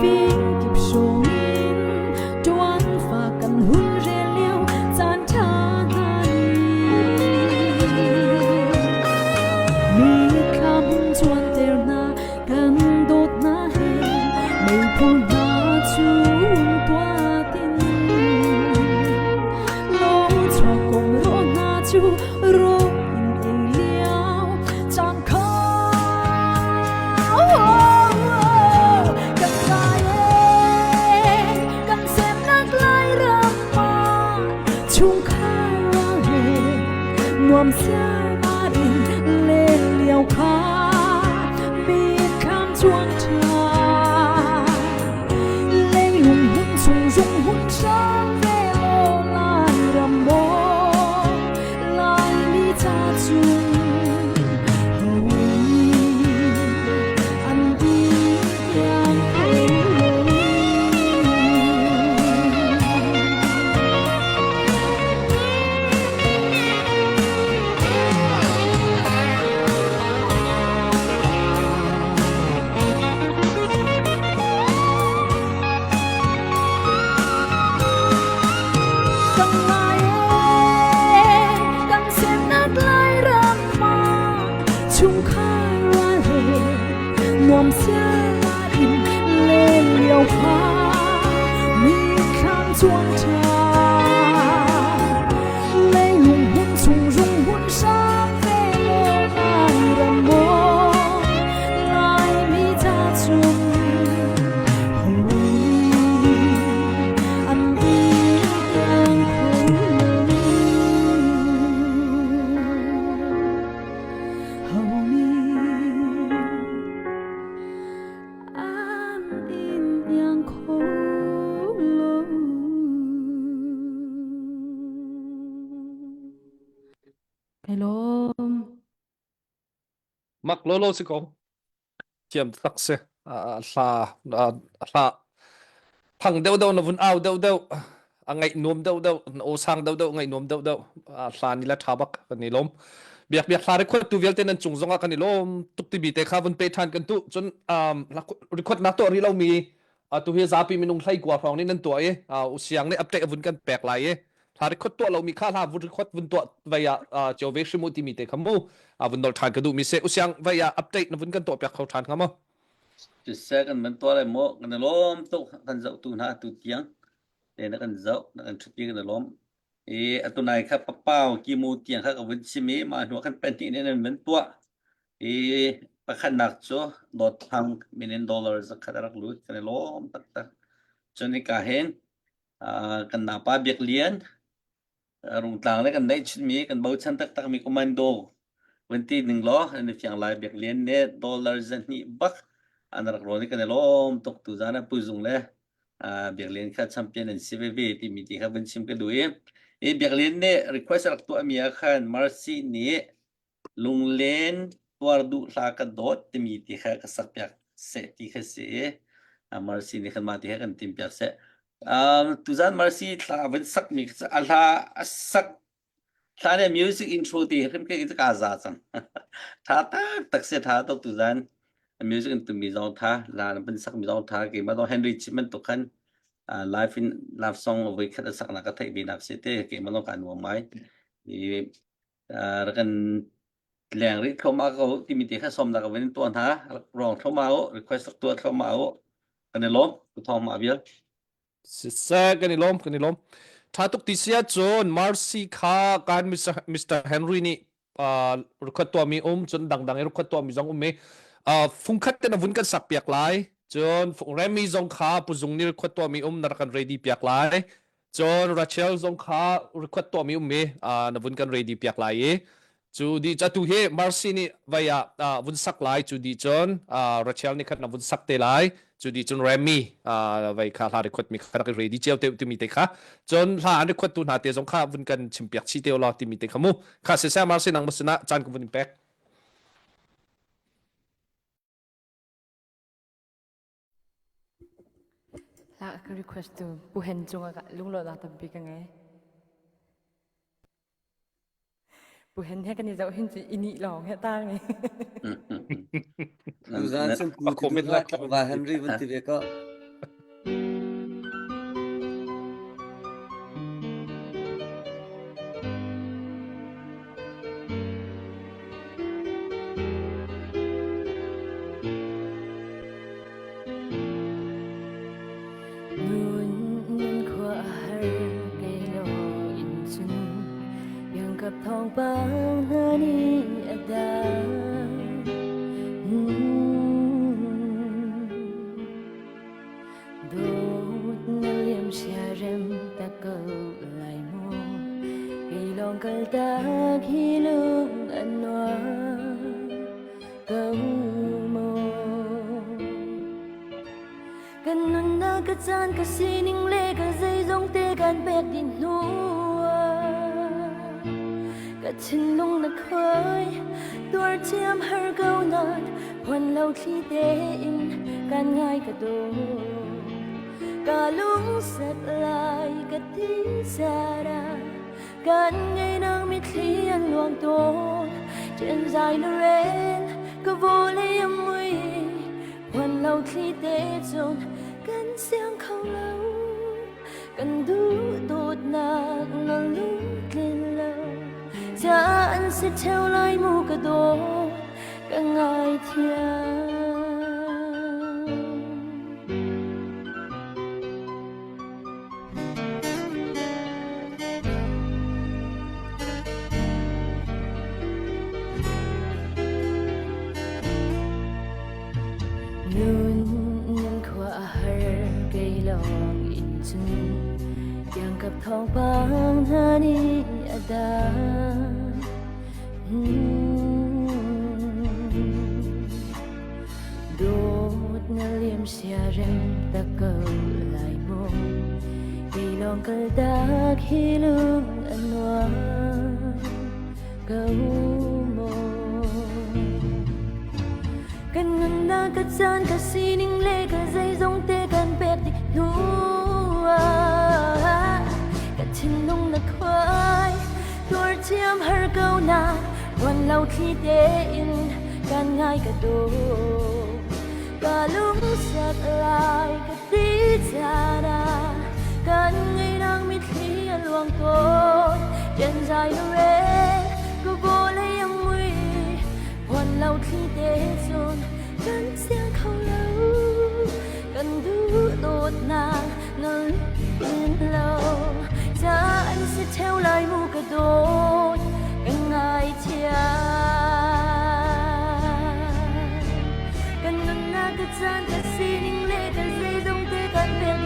Fingkip hrawng in ṭuan fa kan hun rel lio caan ṭha hna ni. Mitthlam hun cuanter hna kan dawt hna he meiphu hna cu tuatin lo chuak kong ro hna cu ro in ei lio caan kha kan ngai e kan semnak Lairam ah chungkhar rual he nuam siarmar in len lio kha mitthlam cuang ṭha leilung hun chung zung hun hrang ve. Nuam siar in len lio kha mi thlam chuang ṭha. Leilung hun chung rung hun sang ve law nai ram maw Laimi ca cun holy an iang kho lo. Holy an in iang kho lo. Kai lawm. Mak lolo si ko. Thiam tak si. Hla hla thang deuh deuh na vun au deuh deuh a ngaih nuam deuh deuh na aw sang deuh deuh ngaih nuam deuh deuh hla ni la tha bak kan i lawm biak biak hla record tu vialte nan cung zongah kan i lawm tuk ti bi te kha vun pe than kan tu cun um record na tuah rih lo mi atu hi zapi minung hlei kua hrawng nih nan tuah i usiang nih update vun kan pek lai i hla record tuah lo mi kha hla vun record vun tuah vei ah cio ve hrim u timi te kha mu vun nol than ka duh mi se usiang vei ah update na vun kan tuah piak kho than hnga maw Siseh kan van tuah lai maw kan i lawm tuk kan zohtu hna atu tiang te na kan zoh na kan ṭhut i kan i lawm i atu nai kha papau kimu tiang kha ka vun chim i mah hnu ah khan pahnih nih nan van tuah i pakhatnak cu dawt thang million dollar zakhat a rak lut kan i lawm taktak cun hika hin kan napa Biak Lian Rungtlang le kan neihchunmi kan bochan taktakmi commando van ti ning law an i fiang lai Biak Lian nih dollar zahnih bak an rak rawn i kan i lawm tuk tu zan ah Pu Zung le Biak Lian kha champion an si veve timi ti kha van chim ka duh i i Biak Lian nih request rak tuahmi ah khan Mercy nih Lunglen tuar duh hla ka dawt timi ti kha ka sak piak seh ti kha si i Mercy nih khan mah ti kha kan tim piak seh. Um, tuzan Mercy thla van sak mi a hla a sak thla ne music intro ti hrim ke ka za cang. Tha tak tak se tha tuk tuzan music in tumi zong tha la na van sak mi zong tha ke ma dong Henry Chim man tuk khan live in love song voi khat a sak na ka theih bi nak se te ke ma dong ka nuam mai. I rak kan leng rih thluahmah ko timi te kha sawmnak ka van in tuah hna rak rong thluahmah u request rak tuah thluahmah u kan i lawm tu thawng mah vial Siseh kan i lawm kan i lawm tha tuk ti sia cun Marcy kha kan Mr. Mr. Henry nih record tuahmi um cun dangdang i record tuahmi zong um i fungkhat te na vun kan sak piak lai cun Remy zong kha puzung nih record tuahmi um na rak kan ready piak lai Cun Rachel zong kha request tuahmi um i na vun kan ready piak lai i cu di atu hi Mercy nih vai ah vun sak lai cu di cun Rachel nih khan na vun sak te lai cu di cun Remy vai kha hla request mi kha rak ready cio te timi te kha cun hla an request tu hna te zong kha vun kan chim piak chi te law timi te kha mu kha se se Mercy nang masina caan ka vun in pek Hla ka request tu Pu Hen cungah lunglawmhnak tampi ka ngei. Pu Hen he kan i zoh hin cu i nih lawng he tang ni. Tuzaan cun pu ti duh hlah tlangval Henry vun ti ve ko. Nun nun khua har kei lawng in cun iangkap thawngpang hna nih a dang. Dawt na liam siarem ta ko lai mu kei lawng kal tak hi lung an nuam ko mu Kan nunnak ka caan ka sining le ka zeizong te kan pek dih hnu ah ka thinlung na khoi tuar thiam har ko nan phuan lo thli tein kan ngai ka dawt ka lungsak lai ka ti sara kan ngei nang mitthli an luang tawn chen zai na rel ka vawlei a mui Huan lo thli te cun kan siang kho lo kan duh dawtnak na lungtlin lo ca an si theo lai mu ka dawt ka ngaithiam. lawng in cun Kiangkap thawngpang hna nih a dang Dawt na liam siarem tak ko lai mu Kei lawng kal tak hi lung a nuam ko mu Kan nunnak ka caan ka sining le ka zeizong te kan pek dih hnu ah ka thinlung na khuai tuar thiam har ko na ruan lo thli tein kan ngai ka tu ka lungsak lai ka ti cana kan ngei nang mitthli a luang tawn ṭen zai na rel ka vawlei a mui Huan lo thli te cun kan siang kho lo kan duh dawtnak na lung lo caan si theo lai mu ka dawt kan ngaithiam kan nunnak ka caan ka sining le ka zeizong te kan pek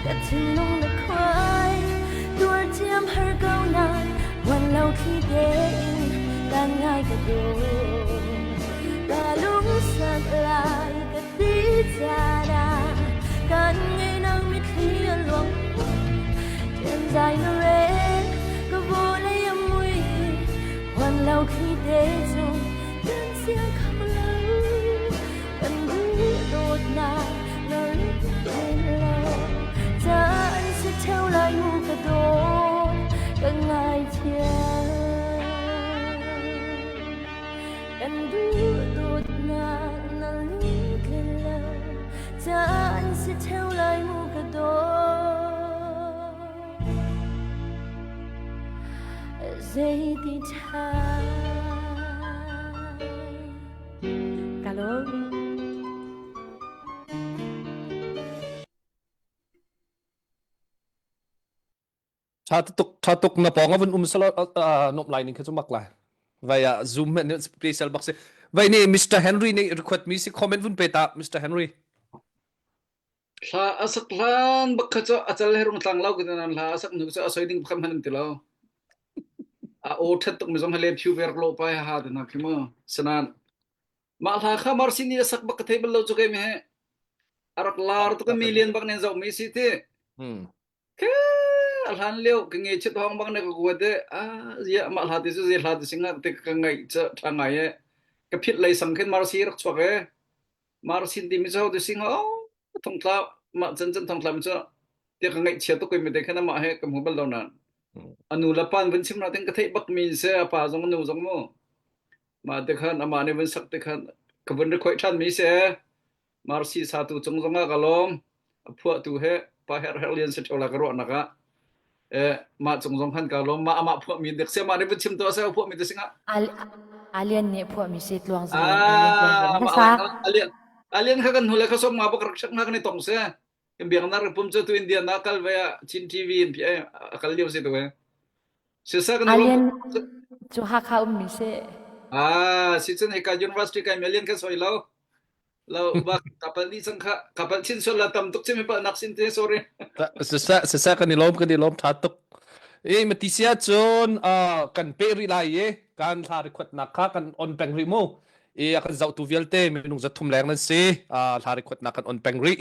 ka thinlung na khuai tuar thiam har ko nain Huan lo thli tein kan ngai ka duh ka lungsak lai ka ti caan kan ngei nang mitthli a luang Tian zai na rel ka vawlei a mui huan lo thli te cung kan siang kho lo kan duh dawtnak na lo caan si theo lai mu ka dawt ka ngaithiam kan duh dawtnak na lungtlin lo caan si theo lai mu ka dawt zeiti ṭha Ka lawm. Tha tuk tha tuk na pawng a vun um salo nom lai ning kha chu mak lai. Vai ah zoom men special bak si. Vai ni Mr Henry nih request mi si comment vun pe ta Mr Henry. Hla a sak hlan bak kha cu a cal he rung tlang lo ka nan hla a sak hnu cu a soi ding pakhat hmanh an ti lo. A aw ṭhat tuk mi zong he le phiu ver lo pa ha te hna khi mu. Sanan mah hla kha Marcy nih a sak bak ka thei bal lo cu kei mi he. A rak lar tuk mi lian bak nen zoh mi si ti. Hmm. Ke a hlan lio ka nge chit hong bang ne ka kuat e a zia mah hla ti cu zi hla ti singa te ka ngai cha tha ngai e ka phit lei sang khin Marcy rak chuak e Marsin timi cu hotu sing ho thongtla mah chan chan thongtla mi cu tiah ka ngaihchia tuk mi te khan amah he ka hmu bal lo nan anu le pan vun chim na ting ka theih bak mi se a pa zong nu zong mu mah te khan amah nih vun sak te khan ka vun rekhoi than mi se Marsi satu cung zong ah ka lawm a phuahtu he pa her her lian se thola ka ruah nak ah eh mah cung zong khan ka lawm mah amah phuah mi dek se mah nih vun chim to se phuah mi te singa Alian nih phuah mi si tluang zalian Alian tluang zalian ah sa alian alian kha kan hule kha som nga bak rak shak nga kan i tong se kan biang nar pum chu tu India na kal ve Chin TV in pi a kal liu se tu e se sa kan Alian cu Hakha um mi se ah si chun hika university kai melian kha soi lo Lo bak kapal ni cang kha kapal chin sual la tam tuk chim pa nak sin te sorry. Siseh siseh kan i lawm kan i lawm tha tuk. E mati sia cun kan pe rih lai i kan hla rikhuatnak kha kan on peng rih mu. I a kan zohtu vialte minung zathum leng nan si. Hla rikhuatnak kan on peng rih.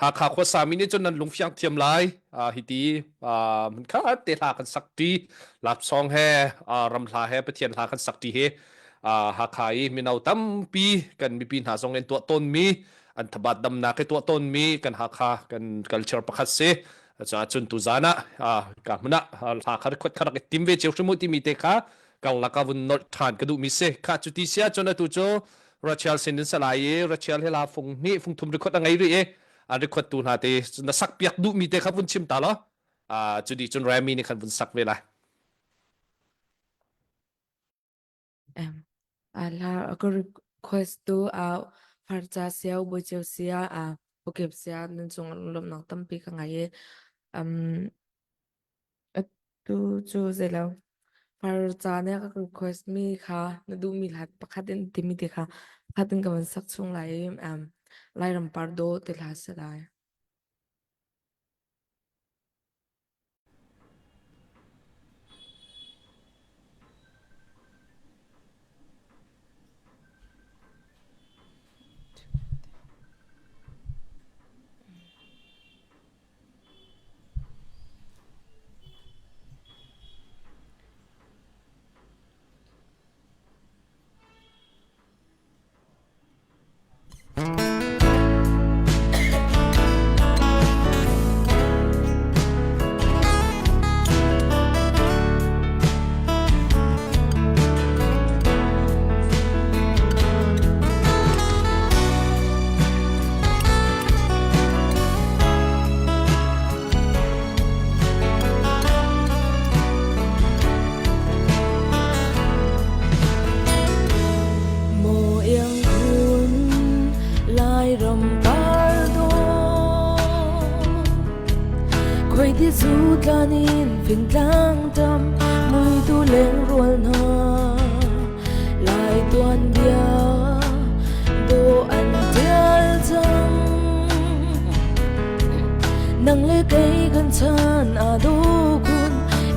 Hakha khuasa mi nih cun nan lungfiang thiam lai. Hiti kha te hla kan sak ti lap song he ram hla he Pathian hla kan sak ti hi Hakha i mino tampi kan mipi hna zong in tuah tawnmi an thabat damnak i tuah tawnmi kan Hakha kan culture pakhat si caah cun tuzan ah ka hmun ah hla kha record kha rak i tim ve cio hrim u timi te kha karlak ah vun nolh ṭhan ka duhmi si kha cu ti sia cun atu cu Rachel sin in salai i Rachel he la fung hnih fung thum record a ngei rih i a record tu hna te na sak piak duhmi te kha vun chim ta law cu di cun Remy nih khan vun sak ve lai Hla ka request tu Farca sia, Bawicio sia, Pukep sia nan cung lawmhnak tampi ka ngei i atu cu zeilo Farca nih ka request mi kha na duhmi hla pakhat in timi te kha pakhat in ka van sak chung lai i. Lairam par dawh ti hla si lai. Maw iang phun Lairam par dawh Khoi ti zu tlan in fingtlang tam mui tu leng rual hna Lai tuan bia do an tial cang Nang le kei kan chan a do kun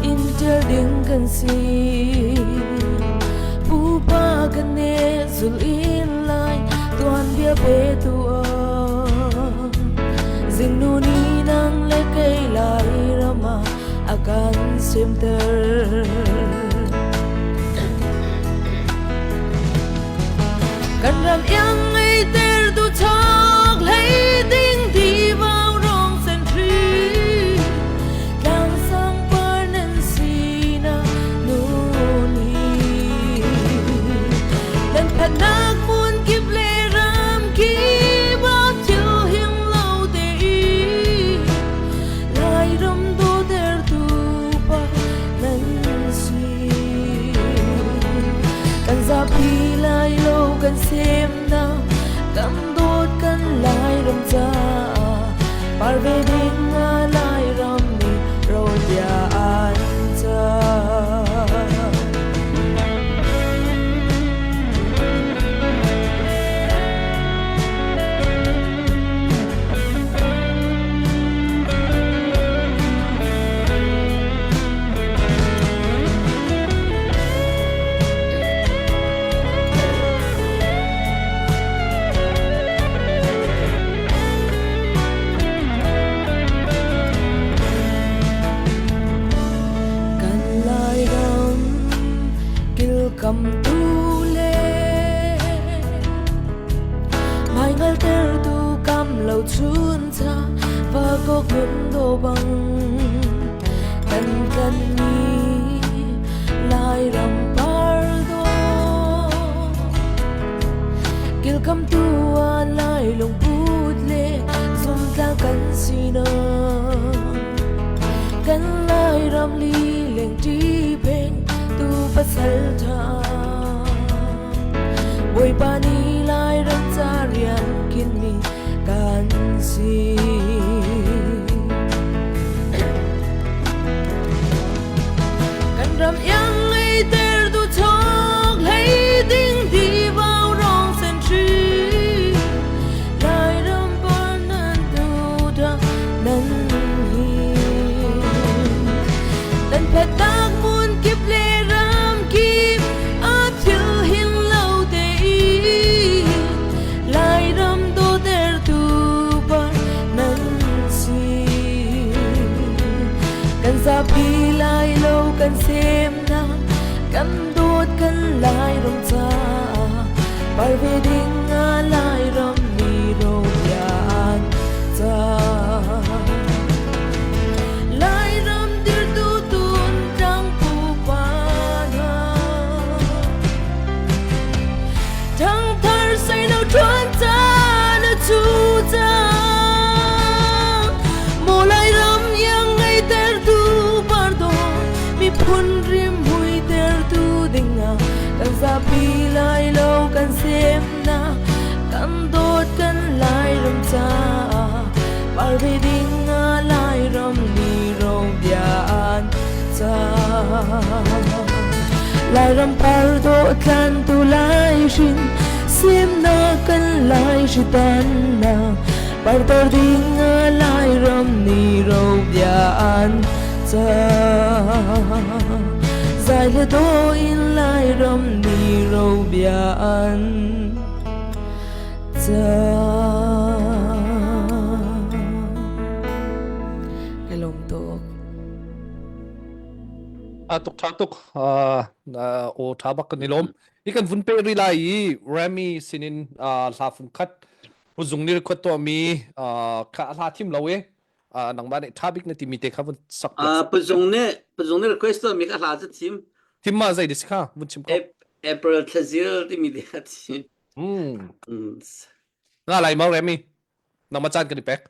in tial ding kan si Pupa kan ne zul in lai tuan bia pe tu Zingnu ni nang le kei lai rama a kan semter Kan ram iang ngei ter tu chok hlei ding di vau rong sen thri tlang sang par nan si na nu ni nan phat nak mun kip le ram kip a thil hing lo te i Lairam dawtertu pa nan si. Kan zapi lai lo kan semnak, kan dawt kan Lairam caah, par ve ding ah Lairam nih robia an cah. Kan Lairam kilkam tu le Mai ngaltertu kam lo chun cha va kok mun do bang kan kan ni lai ram par do kilkam tu a lai lung put le zum tla kan sina kan lai ram li leng ti pheng tu pasal tha Bawipa nih Lairam ca rian khinmi kan si. Kan ram iang ngei ter tu chok hlei ding di vau rong sen tri Lairam par nan tu da nan hi Nan phat tak mun kip le ram kip a thil hin lo te i Lairam dawtertu par nan si. Kan zapi lai lo kan semnak kan dawt kan Lairam caah par ve ding ah Lairam ni ro an ca. Lairam dirtu tun tlang pupa hna Thangthar sei lo ṭuan caan a cu cang. Maw Lairam iang ngeitertu pardo miphun rimhmui tertu dingah kan zapi lai lo kan semnak kan dawt kan Lairam caah par ve ding ah Lairam ni ro bia an cang. Lairam par dawh tlantu lai hrin Simnak kan lai hritannak parter ding a Lairam ni ro bia an cang. Zai le do in Lairam ni ro bia an cang. Ka lawm tuk. A tuk tha tuk. Aw tha bak kan i lawm. Hi kan vun pe ri lai i Remy sinin hla fung khat huzung ni record to mi kha hla thim lo e nangmah nih tha bik na timi te kha vun sak piak. Puzung nih Puzung nih request to mi kha hla cu thim. Thim ma zei dis kha vun chim ko. April thlazil timi te kha thim. Nga lai mau Remy. Nangmah caan kan i pek.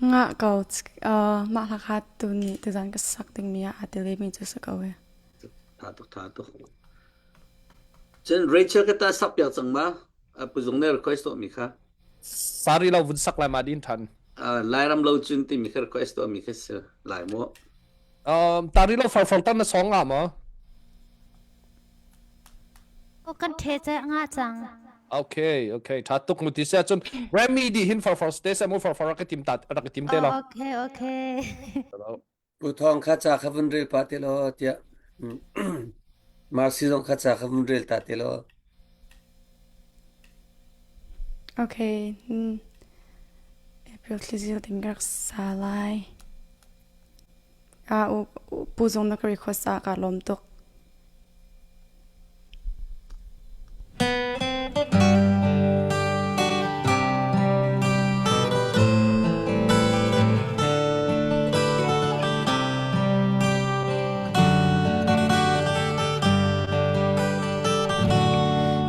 Ngah ko mah hla kha tuni tuzan ka sak dingmi ah aa tel mi cu si ko e. Tha tuk tha tuk. Cun Rachel ka ta sak piak cang ma? Puzung ne request to mi kha. Sari lo vun sak lai ma din than. Lairam lo cun ti mi kha request to mi kha si lai mu. Um, tari lo far far tan na song nga ma? Kan the che nga cang. Okay, okay. Tha tuk mu ti sia cun Remy di hin far far ste sa mu far far ka tim ta rak tim te lo. Okay, okay. Pu Thawng kha ca kha vun rel pah te law tiah Marcy zong kha ca kha vun rel ta te law. Okay. April thlizil ding ka rak sa lai. Ah, pu zong na ka request ah ka lawm tuk.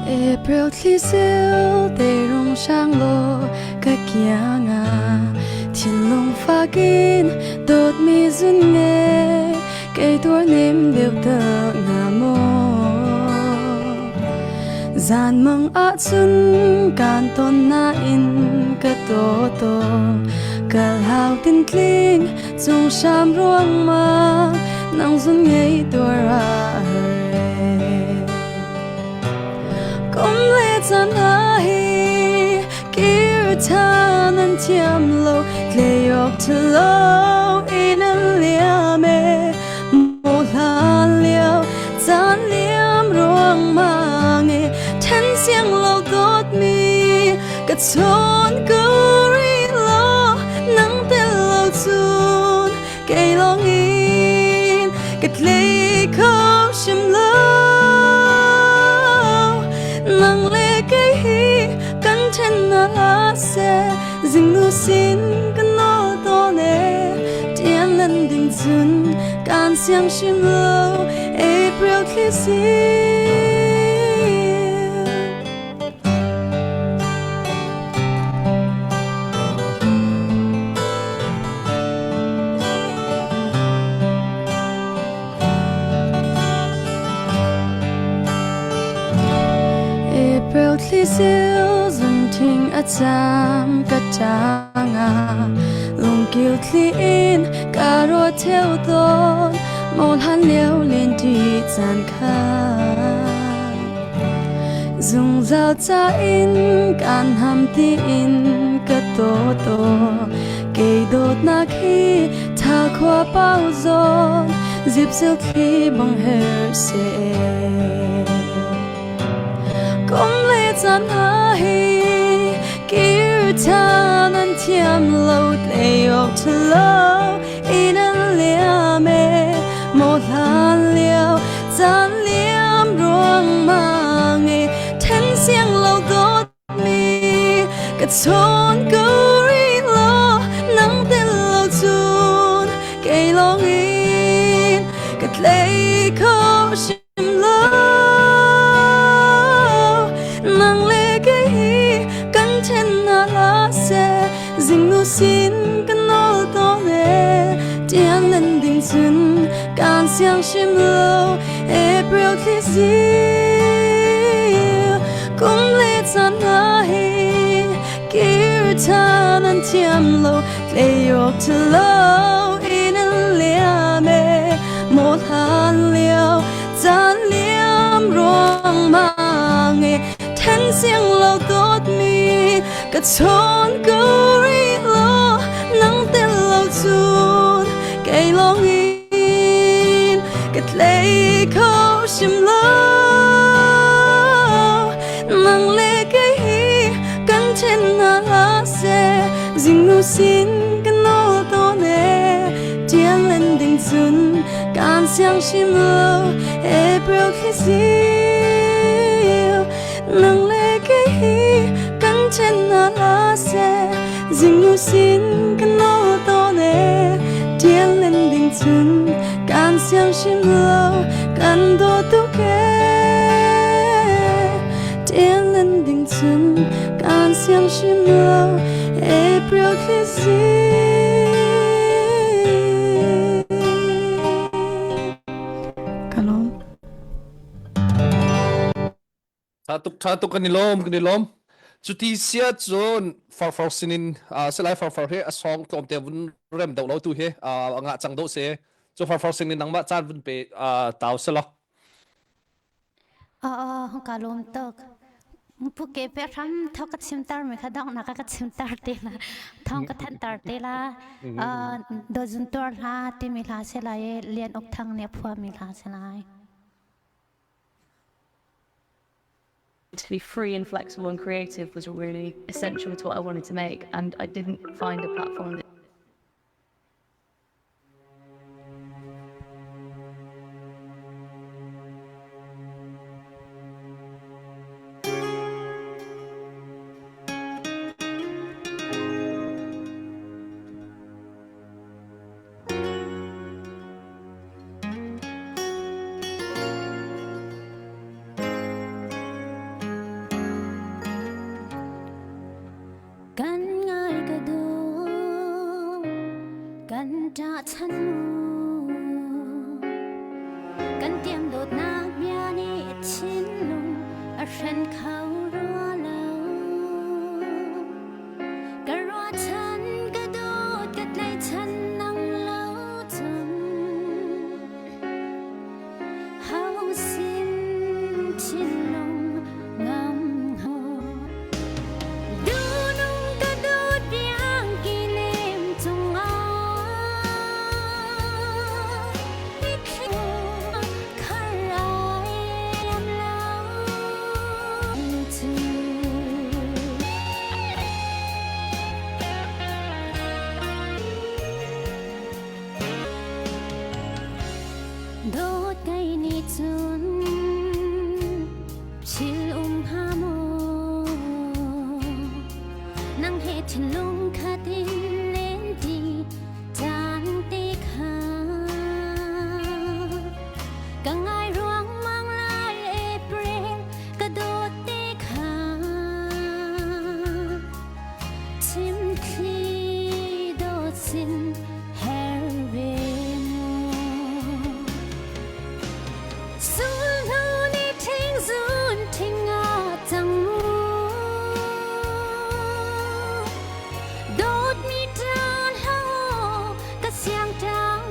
April thlizil te rung sang law ka kiang ah thinlung fakin dawtmi zun nge kei tuar nem deuh tak nga maw zan mang ahcun kan ton nain ka to to kal hau tin tling cung hram ruang ma nang zun ngei tuar a Kum le caan hna hi kir ṭhan an thiam lo tlei awk ṭhalo in an liam e maw hlan lio caan liam ruangmang e ṭhen siang lo dawtmi ka chawn ko rih lo nang tel lo cun kei lawng in ka tlei kho hrim lo nang le kei hi kan ṭhen na la seh zingnu sin kan nawl tawn e tian nan ding cun kan siang hrim lo April thli si April thlizil zunthing a cam ka tangah lungkil thli in ka ruat theo tawn maw hlan lio len ti caan kha Zungzal ca in kan ham tiin ka toto kei dawtnak hi tha khua pau zawn zipzil thli bang her se Kum le caan hna hi kir than an thiam lo tlei awk ṭhalo in an liam e maw hlan lio caan liam ruangmang e then siang lo dawtmi ka chawn ko rih law nang tel lo cun kei lawng in ka tlei kho lo nang le kei hi kan then na la se zingnu sin kan nawl tawn e tian nan ding cun kan siang hrim lo April thli zil kum le caan hna hi kir than an thiam lo tlei awk lo in an liam e maw hlan lio caan liam ruangmang e. siang lo dawtmi ka chawn ko rih law nang tel lo cun kei lawng in ka tlei kho hrim lo nang le kei hi kan then hna hlah seh zingnu sin ka nawl tawn e tian len ding cun kan siang hrim lo April thli nang le kei hi kan then hna hlah seh zingnu sin ka nawl tawn e tian len ding cun kan siang hrim lo kan dawt tuk e tian len ding cun kan siang hrim lo April thli Ka lawm. Tha tuk tha tuk kan i lawm kan i lawm. Cuti sia cun farfar sinin selai farfar he a song tlawmte vun rem do lo tu he a ngah cang do se. Cu farfar sinin nangmah caan vun pe tau selo. Aw, ka lawm tuk. Pu ke pe hram thok ka chim tar mi kha dong na ka ka chim tar te la thong ka than tar te la do zun tuar hla ti mi hla se lai lian uk thang ne phua mi hla se lai To be free and flexible and creative was really essential to what I wanted to make, and I didn't find a platform that Kan ngai ka duh, kan ṭah chan mu. Kan tiam dawtnak bia nih thinlung a hren kho rua lo. Ka ruahchan ka dawt ka tlaihchan nang lo cun. Ho sin thinlung ngam ho. Dunung ka dawt biang kinem cungah Mitthli khar ai am lo cu. Dawt kei nih cun thil um hnga maw? Nang he thinlung khat in lenti caan te kha ka ngai ruangmang lai April ka dawt te kha chimthli dawt sin her ve mu Sulhnu ni thing zun thing a cang mu Dawt mi tan ho ka siang tang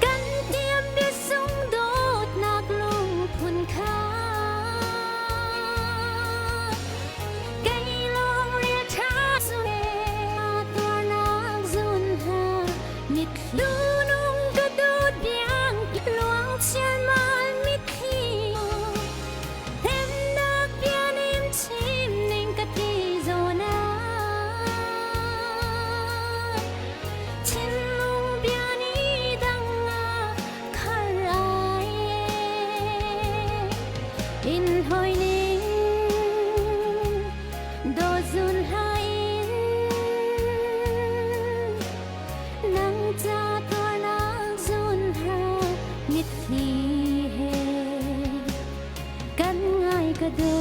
Kan tiam bia sung dawtnak lungphun kha Kei lawng rial ṭha tuarnak zun hna mitthli nung ka dawt biang luang chialmal mitthli Hnemnak bia nim chim ning ka ti zawn ah Thinlung bia ni dang ah khar ai In hoi ning do zun hai in nang cha tuarnak zun ha mitthli he kan ngai ka do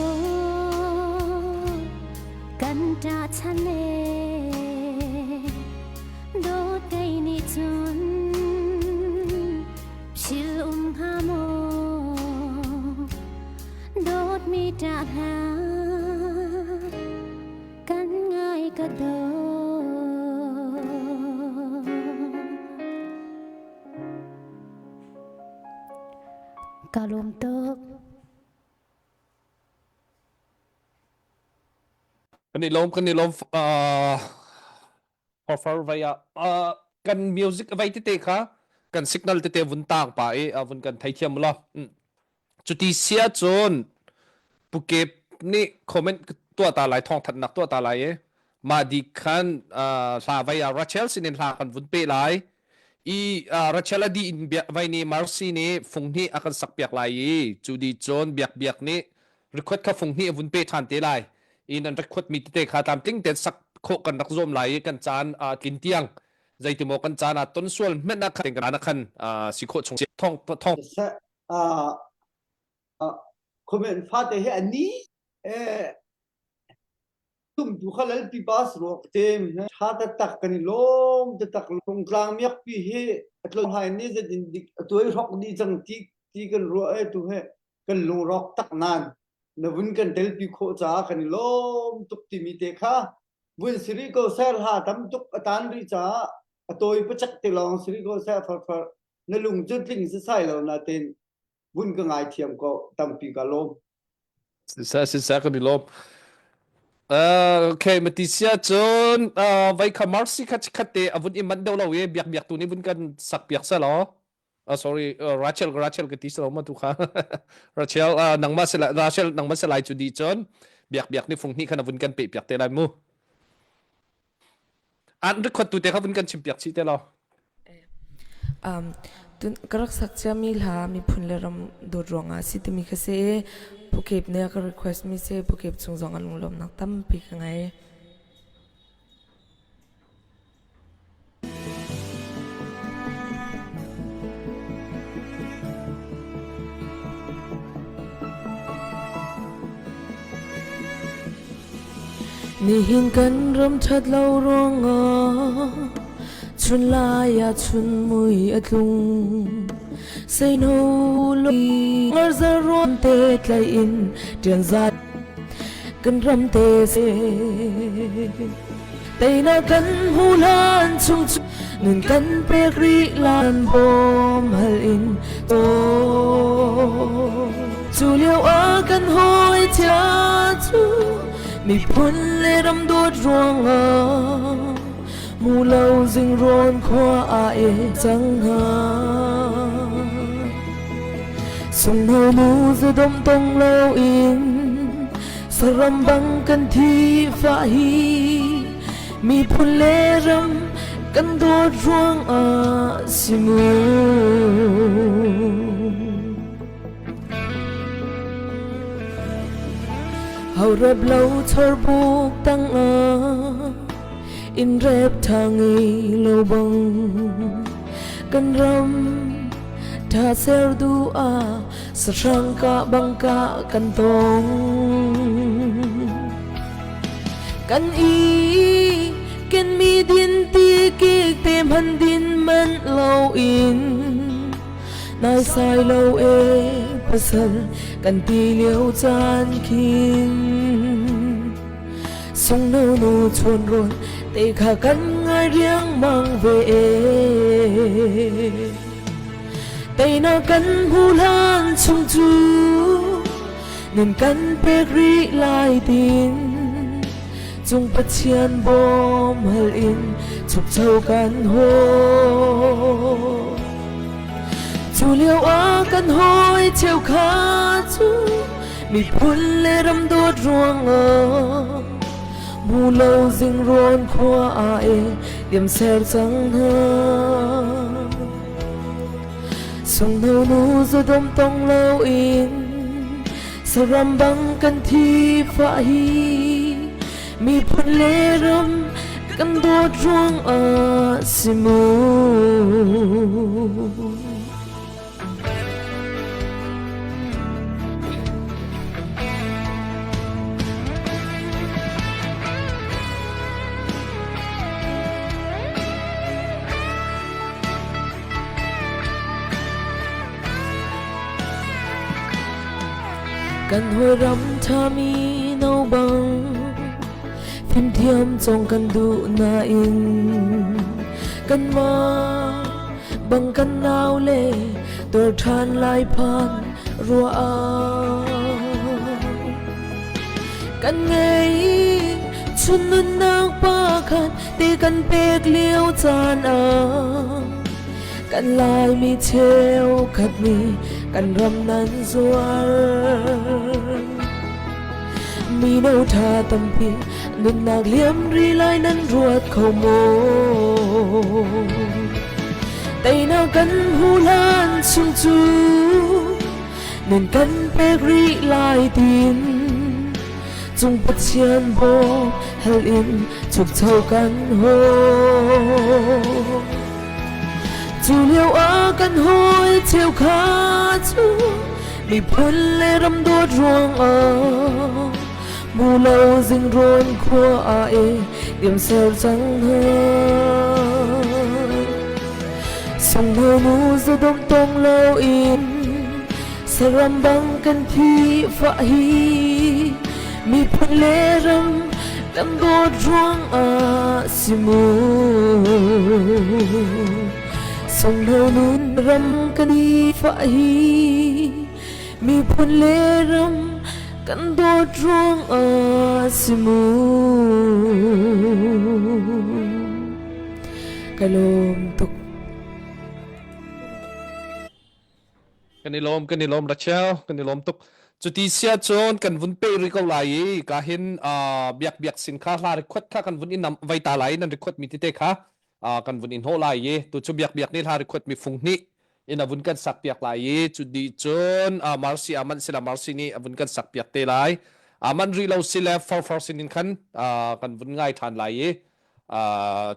kan ta chan e do tei ni chun Phil um hnga maw dawtmi ṭah hlah kan ngai ka dawt. Ka lawm tuk. Kan i lawm kan i lawm farfar vai ah kan music vai tete kha kan signal tete vun tang pa i vun kan theithiam law. Cuti sia cun Pukep nih comment tuah ta lai thawng thanhnak tuah ta lai i mah di khan hla vai ah Rachel sinin hla kan vun pe lai i Rachel a di in vai nih Marcy nih fung hnih a kan sak piak lai i cu di cun biak biak nih record kha fung hnih a vun pe ṭhan te lai i nan record mi tete kha tlamtling tein sak khawh kan rak zuam lai i kan caan tlin tiang zeitimaw kan caan ah ton sual hmenh ah khan kan khan si khawh chung thong thong Comment fate hi ani tum tu kha lal pi bas ruak tem tha ta tak kan i lawm ta tak tlang miak pi hi atlon hai ni zet in dik atuai hrok di chang ti ti kan ruah e tu he kan lungrawk tak nan na vun kan telpi khawh caah kan i lawm tuk timi te kha vun siri ko ser ha tam tuk a tan rih caah a tawi pacak te lawng siri ko ser farfar na lung cu tling si sai lo na ten vun ka ngai thiam ko tampi ka lawm. Sisa sisa kan i lawm. Okay matisia cun vai kha Marcy kha khat te avun i man deuh lo i biak biak tu nih vun kan sak piak sa law. Sorry, Rachel Rachel ka ti selo ma tu kha. Rachel nangmah se Rachel nangmah se lai cu di cun biak biak ni fung hnih khan avun kan pe piak te lai mu. An record tu te kha vun kan chim piak chi te lo. Um, tun ka rak sak ciami hla miphun le ram dawt ruangah si timi kha si Pukep nih a ka request mi si Pukep chung zong a lunglawmnak tampi ka ngei. Nihin kan ram ṭhat lo ruangah chun lai ah chun mui a tlung. Seino lo ngarza ruam te tlai in ṭian zat kan ram te se. Teinak kan hmu hlan chung cu nun kan pek rih lan bawm hal in Cu lio ah kan hawi thia cu miphun le ram dawt ruangah mu lo zingrawn khua ah e cang hna. Sunghno nu zadom tong lo in Saram bang kan thi fah hi miphun le ram kan dawt ruangah si mu. Ho rep lo chor buk tangah in rep tha ngei lo bang kan ram tha ser du ah sahrang ka bang ka kan tong kan i ken mi din ti ki te man din man lo in nai sai lo e pasal kan ti liu chan khin sung no nu chun ron te kha kan ngai riang mang ve Teinak kan hmu hlan chung cu nun kan pek rih lai tin cung Pathian bawm hal in chukcho kan haw. Cu lio ah kan hawi cheukhat cu miphun le ram dawt ruangah mu lo zingrawn khua ah e liam ser cang hna. Sunghno nu zudom tong loin saram bang kan thi fah hi miphun le ram kan dawt ruang ah si mu. Kan hawi ram ṭhami no bang fimthiam cawng kan duh nain kanmah bang kan nau le tuar ṭhan lai phan ruah ah kan ngei. Chun nunnak pakhat ti kan pek lio caan ah kan Laimi cheukhat nih kan ram nan zuar. Mino ṭha tampi nunnak liam ri lai nan ruat kho maw? Teinak kan hmu hlan chung cu nan kan pek rih lai tin cung Pathian bawm hal in chukcho kan haw. Cu lio ah kan hawi cheukha cu miphun le ram dawt ruangah mu lo zingrawn khua ah e dimser cang hna. Sungho nu zadom tong lo in saram bang kan thi fah hi miphun le ram kan dawt ruangah si mu. Sungho nun ram kan i fah hi miphun le ram kan dawt ruangah si mu. Ka lawm tuk. Kan i lawm, kan i lawm Rachel, kan i lawm tuk. Cuti sia cun kan vun pe rih ko lai i ka hin biak biak sin kha hla record kha kan vun in nam vai ta lai nan record mi tete kha kan vun in hawh lai i tu cu biak biak nih hla record mi fung hnih in a vun kan sak piak lai i cu di cun Marcy aman sila Marcy nih a vun kan sak piak te lai aman rih lo sile for for sin in khan kan vun ngai than lai i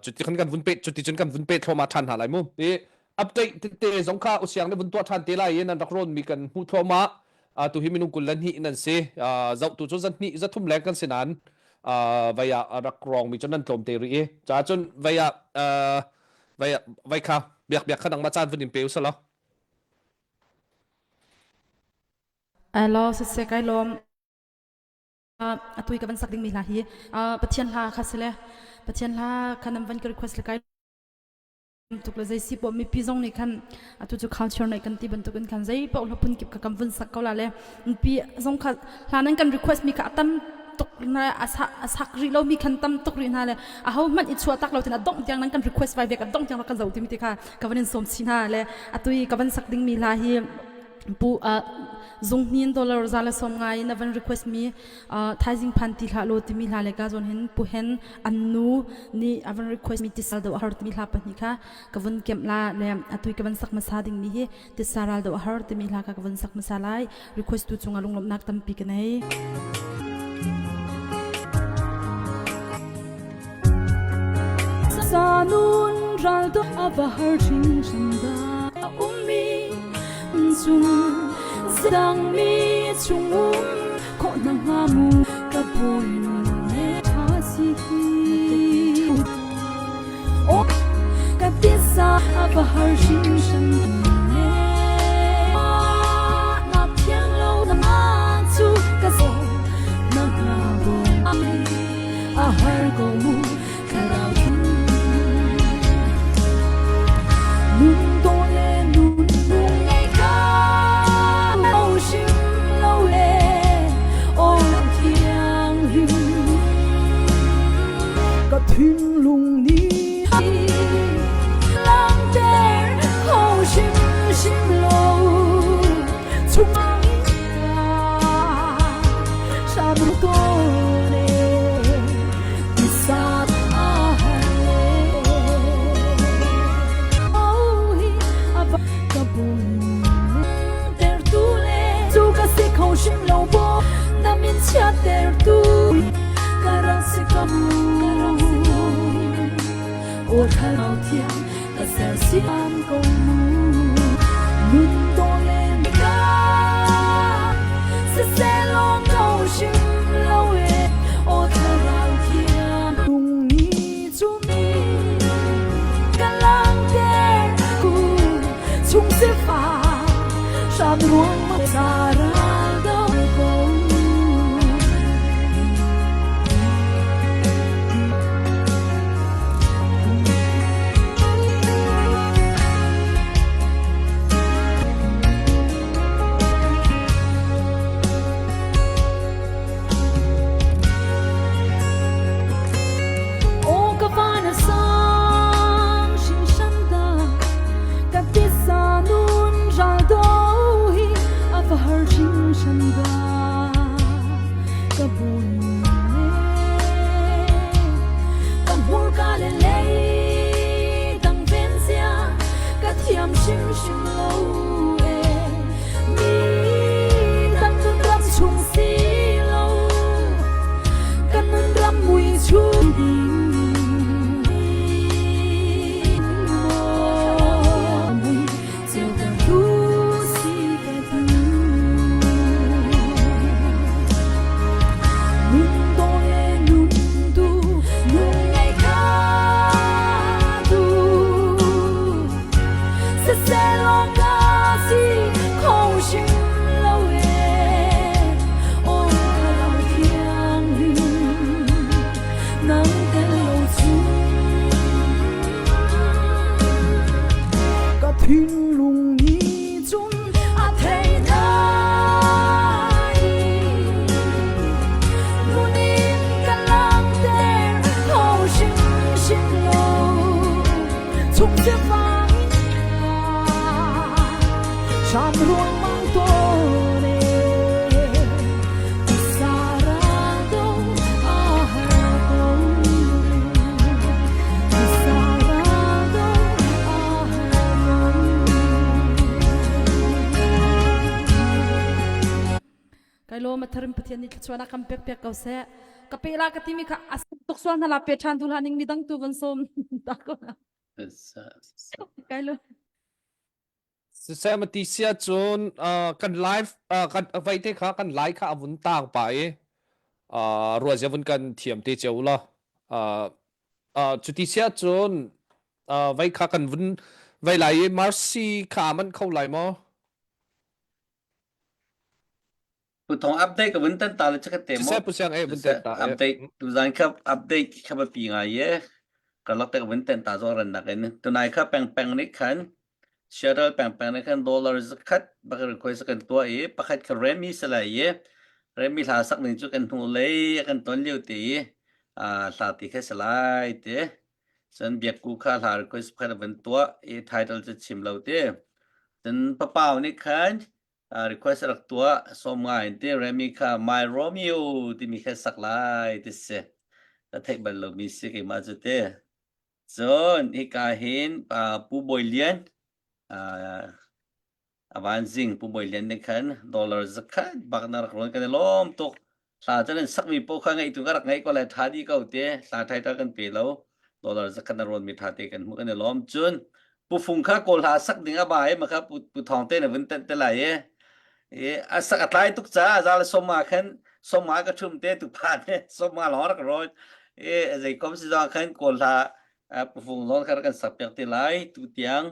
cuti khan kan vun pe cuti cun kan vun pe thluahmah than hna lai mu i update tete zong kha usiang nih vun tuah than te lai i nan rak rawn mi kan hmuh thluahmah tu hi minung 22 nan si zoh tu cu zan hnih za thum leng kan si nain vai ah rak rawng mi cu nan tlawm te rih i ca cun vai ah vai vai kha biak biak kha nangmah caan vun in pe usalaw Alo siseh kai lawm atu i ka van sak dingmi hla hi Pathian hla kha si le Pathian hla kha nan van ka request le kai tuk le zei si poh mipi zong nih khan atu cu culture nei kan ti bantuk in khan zei paoh hla phun kip kha kan vun sak ko la le mipi zong kha hla nan kan request mi kha a tam tuk na a sak rih lo mi khan tam tuk rih hna le a ho hmanh i chuah tak lo tin a dongh tiang nan kan request vai vek a dongh tiang rak kan zo timi ti kha ka van in sawm chi hna le atu i ka van sak ding mi hla hi pu zunghnin dollar za le som ngai na van request mi thaizing phan ti hlah lo timi hla le ka zawn hin pu hen an nu nih a van request mi tisal do har timi hla pahnih kha ka vun kemh la le atui ka van sak hmasa ding mi hi tisa ral do har timi hla kha ka vun sak hmasa lai request tu cungah lunglawmhnak tampi ka nei. Sanun ral do a va har hringhran da ummi chung dangmi chung um khawh na hnga mu ka bawi nun ne tha si hi o ka tisa a va har hringhran ne na thiang lo na ma chu ka so na nga bawi a har ko mu thlarau nun to le nun nung ngei ka lo sim lo le o thiang hlim ka thinlung ni lang ter ho sim sim lo chung ka sa to ne O thlarau thiang ka sersiam ko mu nun to len ka siseh ko sim lo e o thlarau thiang nung ni chu mi ka lang ter ku chung se fa sam ruang ma sa ral do ko. chan dah ka bun ka hmurka le lei dang ven zia ka thiam hrimhrim lo e mi dang nun ram chung si lo kan nun ram mui chung ding Nang tel lo chung ka thinlung nih cun a thei nai nun in ka langhter kho hrimhrim lo chung sifang Sham ruang mang tawn e Sarado a har ko Sarado a har ko Kai lo ma tharim Pathian nih thluachuah na kan pek piak ko seh. Ka pe la ka timi kha as tuk sual hna la pe ṭhan tu hlah ning midang tu van sawm ta ko. Kai lo. Siseh mati sia cun kan live kan vai te kha kan lai kha a vun tang pa i ruazia vun kan thiam te cio la cuti sia cun vai kha kan vun vai lai i Marcy kha man kho lai maw? Pu Thong update ka vun tan ta le chakhat te mo. Siseh pu siang e vun ten ta. Update tu zan kha update kha ba pi ngai ye. Ka lak te ka vun ten ta zo ran nak in. Tunai kha peng peng ni khan Seattle peng peng ni khan dollar zakhat bak request kan tua i pakhat kha Remy sala ye. Remy hla sak ning chu kan hnu lei kan ton liu ti a hla ti kha salai te. Cun biakku kha hla request pakhat vun tua i title chu chim lo te. Cun papau nih khan request rak tuah som ngai in ti Remy kha My Romeo timi kha sak lai ti si ka theih bal lomi si keimah cu te cun hika hin Pu Bawi Lian a vanzing Pu Bawi Lian nih khan dollar zakhat bak na rak rawn kan i lawm tuk Hla cu nan sakmi paoh kha ngaih tu ka rak ngaih ko lai ṭha dih ko te. Hla title kan pe lo. Dollar zakhat na rawnmi ṭha te kan hmuh kan i lawm. Cun Pu Fung kha Kawl hla sak ding a ba i ma kha Pu, Pu Thawng te na vun tenh te lai i. I a sak a tlai tuk caah zal sawma khan sawma ka ṭhum te tu phan he sawma lawng rak rawn. I zei kom si zong khan Kawl hla Pu Fung zong kha rak kan sak piak te lai tu tiang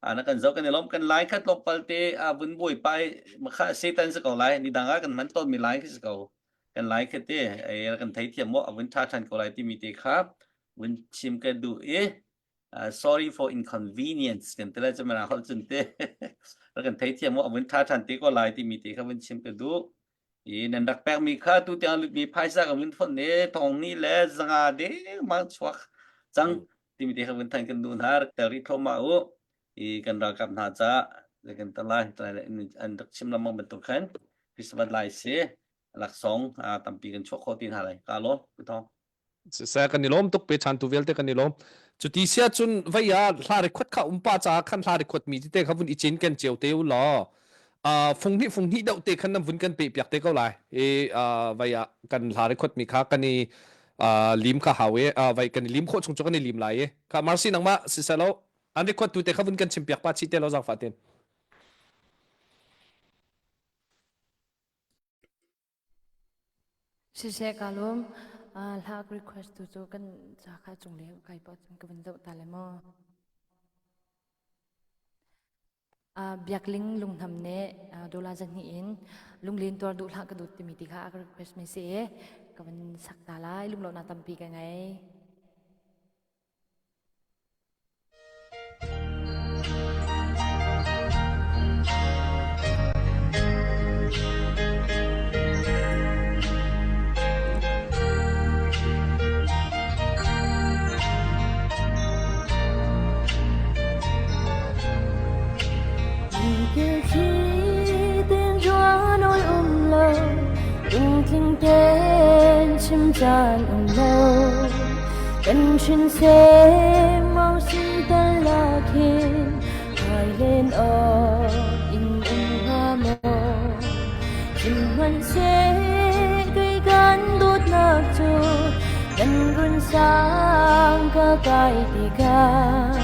ana kan zoh kan i lawm kan lai kha tlawmpal te a vun buai pa i makha satan si ko lai ni dang ah kan hman tawn mi lai khi si ko kan lai kha te ai kan thei thiam mo a vun tha than ko lai timi te kha vun chim ka duh i sorry for inconvenience kan te lai chu mana hol chun te kan thei thiam mo a vun tha than te ko lai timi te kha vun chim ka duh i nan rak pek mi kha tu tiang lut mi phaisa ka vun phon ne thong ni le zanga deng ma chuak cang timi te kha vun than kan duh hna rak tel rih thluahmah u i kan ralkap hna ca kan tal lai an rak chim lengmang bantuk khan Christmas lai si laksawng tampi kan chuah khawh ti hna lai ka lawm pu thong Siseh kan i lawm tuk pe chan tu vialte kan i lawm. Cuti sia cun vei ah hla record kha umpa caah khan hla record mi tete kha vun i cin ken cio te u law fung hnih fung hnih deuh te khan nan vun kan pe piak te ko lai. I vei ah kan hla record mi kha kan i lim kha hau i vei kan i lim khawh chung cu kan i lim lai i kha Marcy nangmah siseh lo an record tu te kha vun kan chim piak pa chi te lo zangfah ten. Siseh ka lawm. Hla request tu cu kan ca kha cung le kai pa cun ka vun zoh ta le maw. Biakling lunghnam nih dollar zahnih in lunglen tuar duh hlah ka dut timi ti kha a ka request mi si i ka vun sak ta lai lunglohnak tampi ka ngei. Lungtling tein chim caan um lo. Kan hrin semau sin tal lakhin Ngai len awk in um hnga maw? Chim hmanhseh kei kan dawtnak cu kan run sang ka kai tikah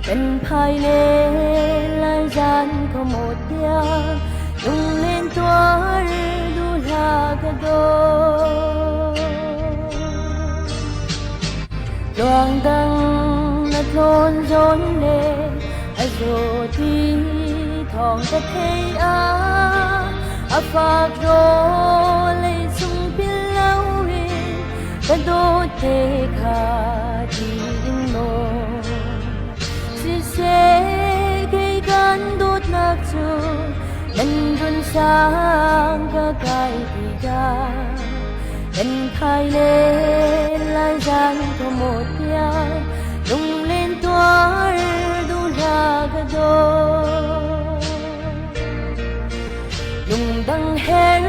kan phai le lai zan ka mawt tiang lunglen tuar duh hlah ka daw. Tluang dang na tlawn zawn le a zaw ti thawng ka thei a a fak ro lei chung pil lo in ka dawt te kha ti in maw siseh kei kan dawtnak cu nan run sang ka kai tikah Kan thai le lai zan ka mawt tiang lunglen tuar duh hlah ka daw. Lungdang her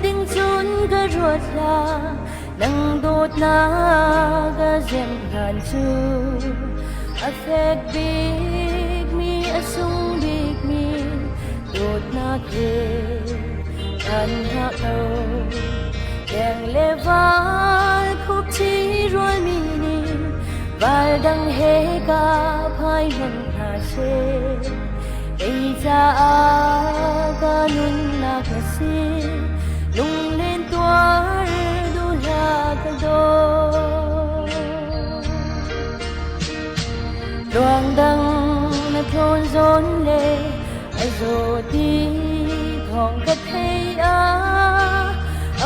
ding cun ka ruat hlah nang dawtnak ka zem hlan cu a fek bik mi a sung bik mi dawtnak he kan hngah ko. Leng le val khupṭhi rualmi nih val dang he ka phai hmanh hna seh. Kei caah ka nunnak na si, lunglen tuar duh hlah ka daw. Tluang dang na tlawn zawn le a zaw ti thawng ka thei a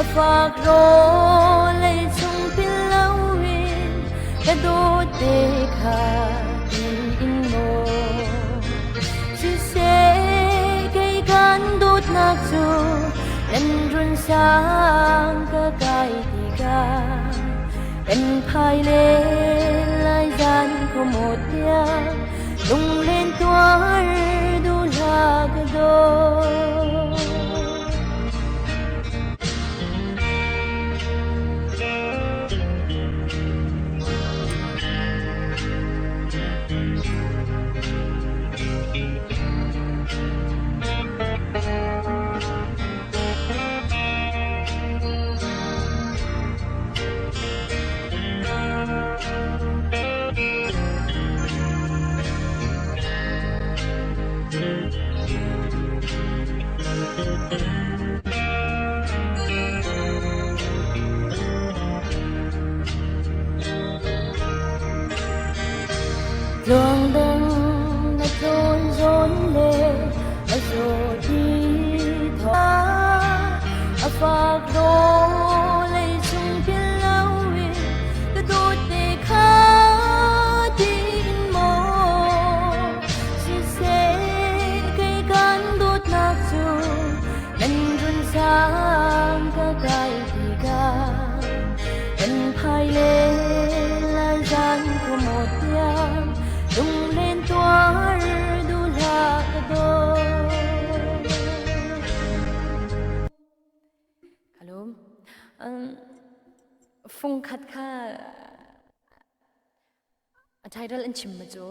a fak ro lei chung pil lo in ka dawt te kha ti in maw siseh kei kan dawtnak cu nan run sang ka kai tikah kan phai le lai zan ko maw tiang Lunglen tuar duh hlah ka daw. Tluang dang na tlawn zawn le a zaw ti thaw a fak ro lei chung pil lo in ka dawt te kha tiin maw siseh kei kan dawtnak cu nan run sang ka kai tikah kan phai le lai zan ko maw tiang lunglen tuar duh hlah ka daw. Kalum. Fung khat kha a title an chim ma cu?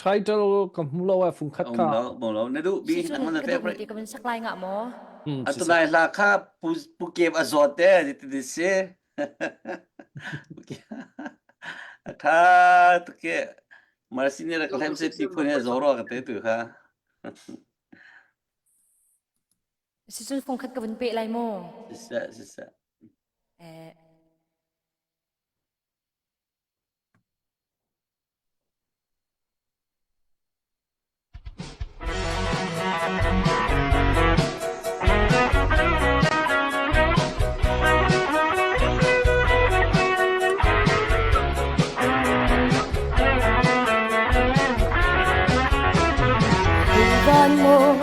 Title ka hmu lo ai fung khat kha. Um lo, um lo. Na duh bi nang na favorite. Ti ka van sak lai nga maw? Atu lai hla kha pu pu kem a zawt te ti ti si. A tha tu ke Marcini ra ka hlem se ti phun he zoro ka te tu kha. Sicun fung khat ka vun peh lai maw? Siseh, siseh. Eh. Van maw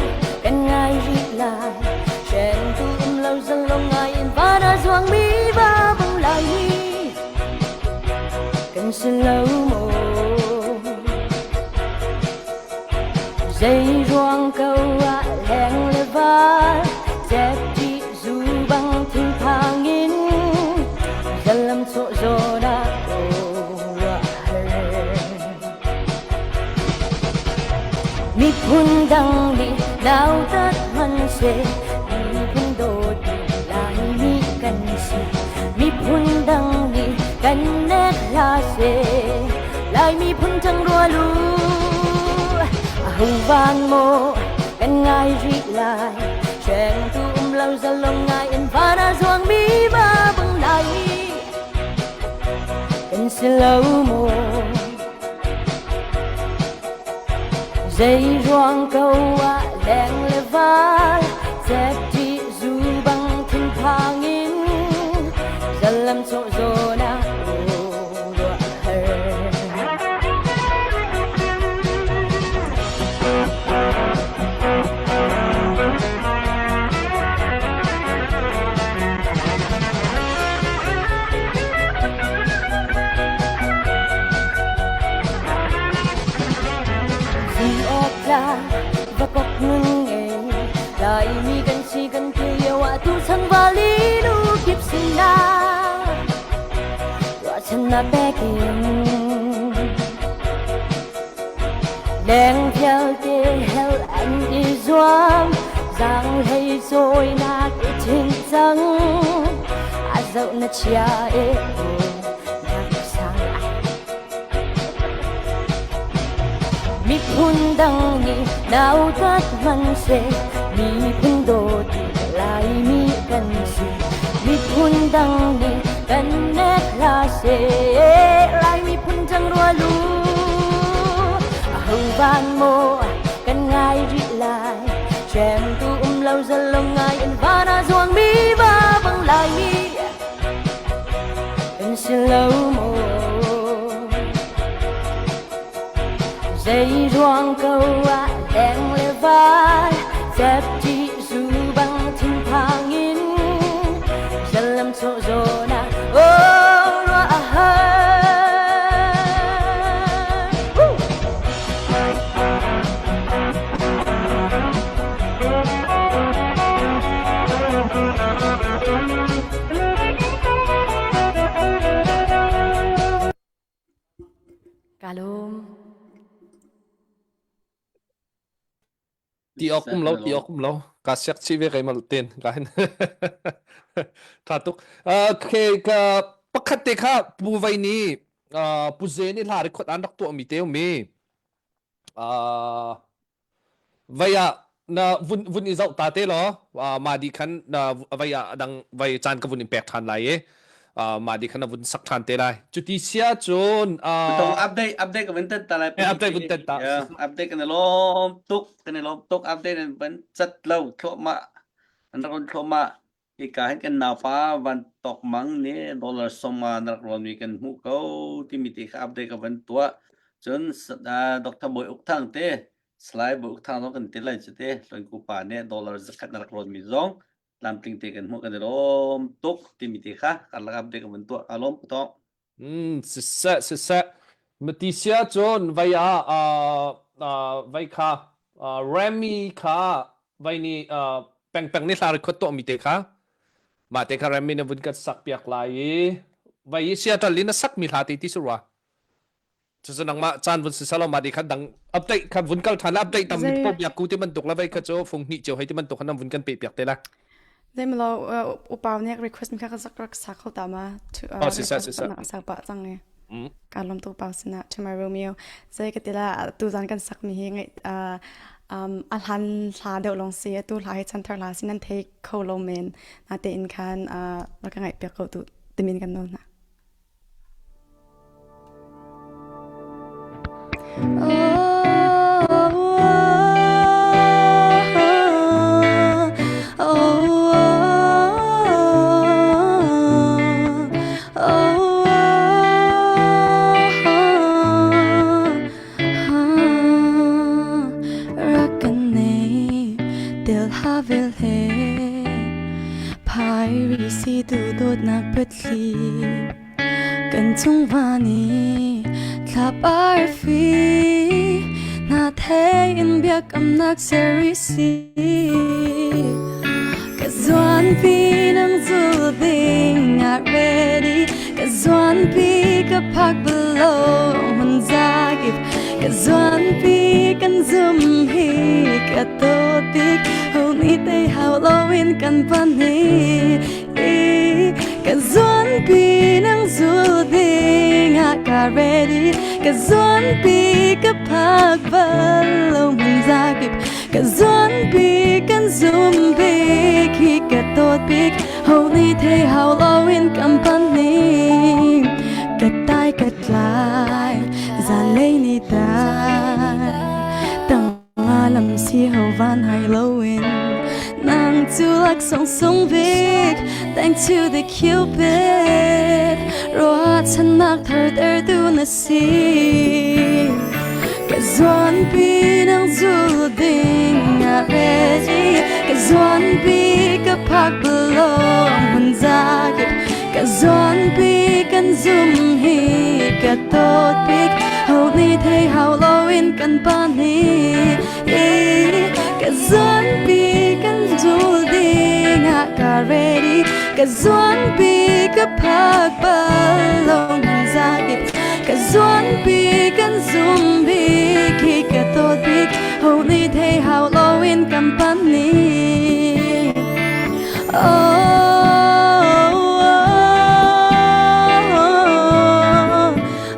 kan ngai rih lai Hrengtu um lo zalong ngai in van a zuangmi va bang lai ni kan si lo maw Zei ruang ko ah leng le var Zep ti Miphun dang nih nautat hmanhseh miphun dawtu Laimi kan si. Miphun dang nih kan nek hlah seh Lai miphun ṭang rual u. Aho van maw kan ngai rih lai Hrengtu um lo zalong ngai in van a zuangmi va bang Laimi kan si lo maw? Zei ruang ko ah leng le val Cepṭi zu bang thinphang in Zalam chawh zawn ah ruah har Vakok nun ngei Laimi kan si kan ti lio ah tuchan vali nu kip sinah ruahchannak pekin leng vialte hell an i zuam zaanghlei cawinak i thing cang a zoh na chia e Miphun dang nih nautat hmanhseh miphun dawtu Laimi kan si. Miphun dang nih kan nek hlah seh Lai miphun cang rual u. Aho van maw kan ngai rih lai Hremtu um lo zalong ngai in van ah zuangmi va bang Laimi kan si lo maw? Zei ruang ko ah leng le vai Cepṭi zu bang thinphang in Zalam chawh zawn ah oh ruah a har Woo! Ka lawm. Ti awk um lo, ti awk um lo. Ka siak chih ve keimah ten ka hin. Tha tuk. Okay, ka pakhat te kha pu vai ni pu ze ni hla record an rak tuah mi te mi. Vai ah na vun vun i zoh ta te law mah dih khan na vai ah dang vai caan ka vun in pek ṭhan lai i mah dih khan na vun sak ṭhan te lai. Cuti sia cun Tong update update ka vun tet ta lai. Update vun tet ta. Update kan i lawm tuk kan i lawm tuk update in van cat lo thluahmah an rak on thluahmah. Hika hin kan naupa Van Tawk Mang nih dollar sawma na rak rawnmi kan hmuh ko timi ti kha update ka van tuah. Cun Dr. Bawi Uk Thang te, Salai Bawi Uk Thang zong kan ti lai cu te, Hlawnku pa nih dollar zakhat na rak rawnmi zong tlamtling te kan hmuh kan i lawm tuk timi ti kha karlak update ka van tuah. Ka lawm tuk. Mm, siseh, siseh. Mati sia cun vai ah uh, uh, vai kha uh, Remy kha vai nih uh, pengpeng nih hla record tuah mi te kha mah te kha Remy na vun kan sak piak lai i vai i sia tal in na sak mi hla te ti su rua cucu nangmah caan vun si salo ma di kha dang update kha vun kal than la update tam mi po biak ku ti bantuk la vai kha cu fung hnih cio hei ti bantuk kha nam vun kan pe piak te la Zeimalo upau nih request mi kha ka rak rak sa kho ta ma Oh si sa si sa nak sak pa cang e ka lom tu pau sina to my Romeo zei ka tila tu zan kan sak mi hi ngai um a hlan hla deuh long si tu hla hi chanthar hla sin nan thei kho lo men na te in khan rak ka ngai piak ko tu timin kan nawl na Kan chung van i thlapa arfi hna thei in biakamnak ser i si. Ka zuanpi nang zul ding ah ready Ka zuanpi ka phak below hmun zakip Ka zuanpi. zuanpi kan zum hi ka dawt bik ho nih tei hau loin kan pahnih ka zuanpi nang zul ding ah ka ready ka zuanpi ka phak bal lo hmun zakip ka zuanpi kan zum bik hi ka dawt bik ho nih thei hau loin kan pahnih ka tai ka tlai zanlei ni dai tang lam si ho van hai loin nang chu laksawng sung bik thank to the cupid ruahchannak thar ter tu na si ka zuanpi nang zul ding a ready ka zuanpi ka phak belong hun zakip ka zuanpi kan zum hi ka dawt bik ho nih thei hau loin kan pahnih ka zuanpi kan zul ding ah ka ready ka zuanpi ka phak bal lo nan zakip ka zuanpi kan zum bik hi ka dawt bik ho nih thei hau loin kan pahnih oh,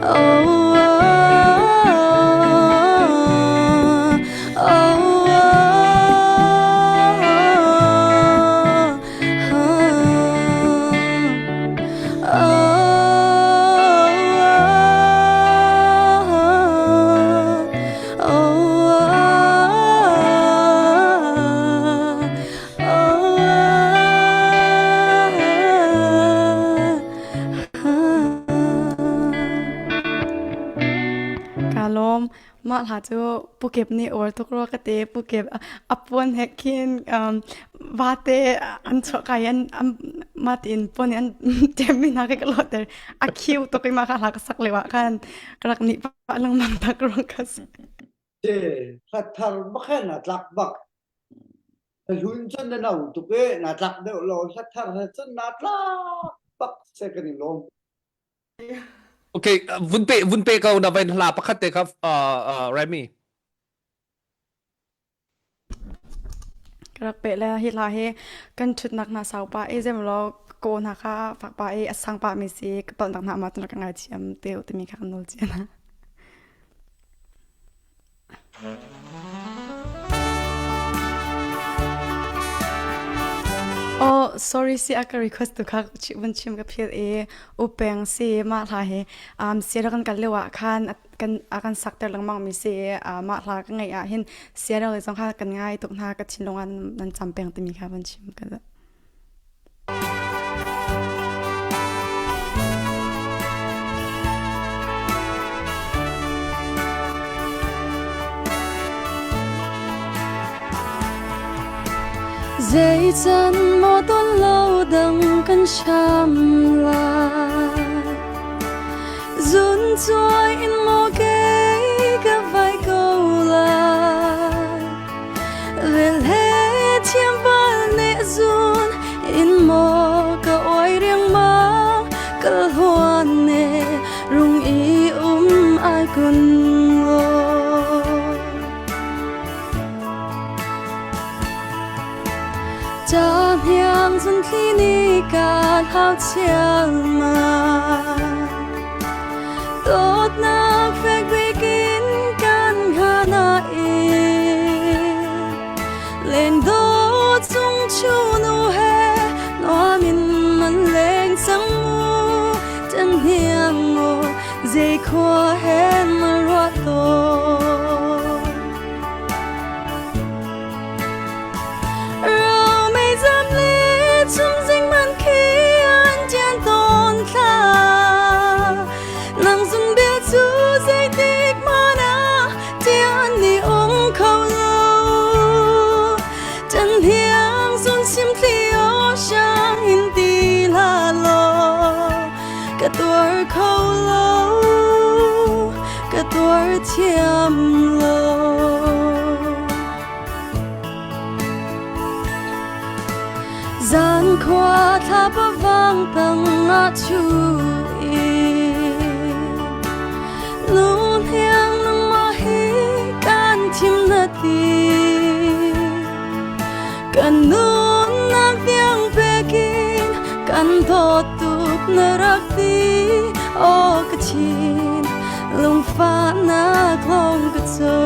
oh, oh, oh, oh, oh, Ka lawm. Mah hla cu pukep nih uar tuk rua ka ti. Pukep a puan he khin vate an chuah kai an mah tiin puan an ṭemmi hna khi ka lawhter. A khiu tuk i mah kha hla ka sak lio ah khan ka rak nih pah lengmang tak ruang ka si. Te hla thar bak he na tlak bak. Hlun cun na no tuk i na tlak deuh lo hla thar he cun na tlak bak se kan i lawm. Okay, vun pe vun pe ko na vain hla pakhat te kha Remy. Ka rak peh le hi hla hi kan ṭhutnak hna sau pah i zeimawlaw ka aw hna kha fak pah i a sang pahmi si ka palhnak hna mah cun rak ka ngaithiam te u timi kha kan nawl cia hna. Oh, sorry si a ka request tu kha vun chim ka phil i u peng si mah hla hi um sia kan kal lio ah khan kan a kan sakter lengmang mi si i mah hla ka ngaih ah hin Seattle le zong kha kan ngai tuk hna ka thinlung ah nan cam peng timi kha van chim ka duh. Zei can maw ton lo dang kan sham lai Zun chuai in maw kei ka vai ko lai Vel he thiam val ne zun in maw ka oi riang ma kal huan ne rung i um ai kun lo Cha hniang zun thli ni ka hlau chiang ma Dawtnak fek bik in kan hana i Len dawt sung chu nu he Nuam in man leng sang mu Chân hniang ngo Dây khua he mà ruat tôi Rau mei zam li chung dinh man khi an tian tôn thla Nang zun bia chu zeitik mana tian ni ung khâu lo Chân hiang zun sim thli o sang in ti la lo Ka tuar khâu lo ka tuar thiam lo Zan khua thlapa vang tang ah chu i Nu hniang nang ma hi. Kan nunnak tiang pekin kan dawt tuk na rak ti aw ka chin lungfahnak lawng ka co.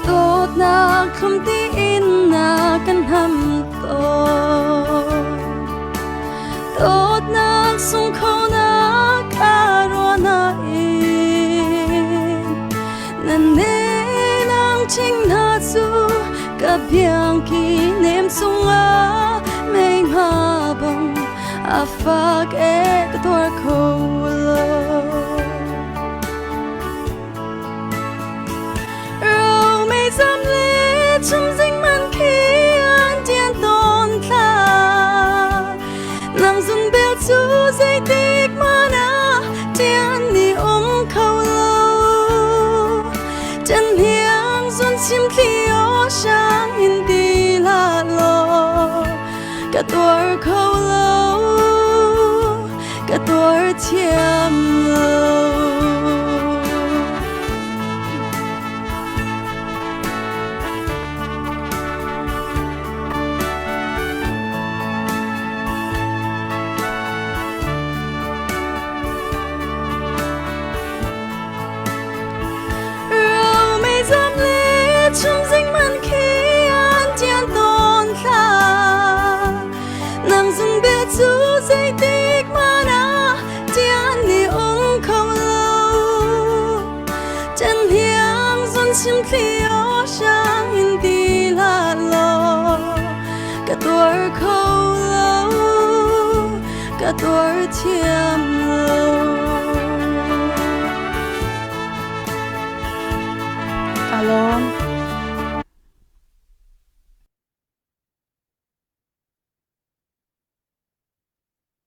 Dawtnak thlum tiin na kan ham tawn. Dawtnak sung kho nak a ruahnak in nan ne nang ching hna cu ka biang ki nem cungah mei nga bang a fak e ka tuar kho lo. Ro mei zam le chum zing man khi an tian ton thla nang zun bel cu zeitik mana tian ni um kho lo chân hiang zun chim thli o sang in ti la lo ka tuar kho lo ka tuar thiam lo. Ro mei zam le chum zing man khi an tian ton thla nang zung bia cu zeitik mana tian ni um kho lo Chân hiang zun chim thli o sang in ti la lo ka tuar kho lo ka tuar thiam lo. Ka lawm.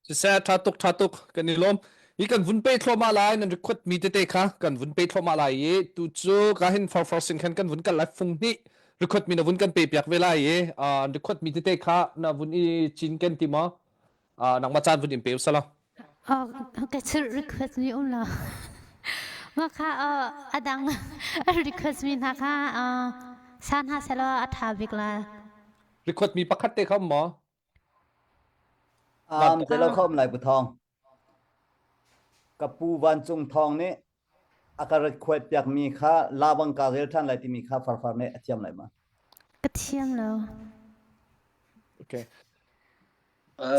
Siseh tha tuk tha tuk kan i lawm. Hi kan vun pe thluahmah lai nan request mi tete kha kan vun pe thluahmah lai i tu cu ka hin far far sin khan kan vun kal lai fung hnih request mi na vun kan pe piak ve lai i uh, request mi tete kha na vun i cin ken ti maw uh, nangmah caan vun in pe usala. Oh, ka chur request mi um lo. Mah kha adang request mi hna kha san ha selaw a tha bik la. Request mi pakhat te kha um maw? Um, zeilo kha um lai Pu Thawng. Ka pu Vancung Thawng nih a ka request piakmi kha labang ka rel ṭhan lai timi kha farfar nih a thiam lai ma? Ka thiam lo. Okay.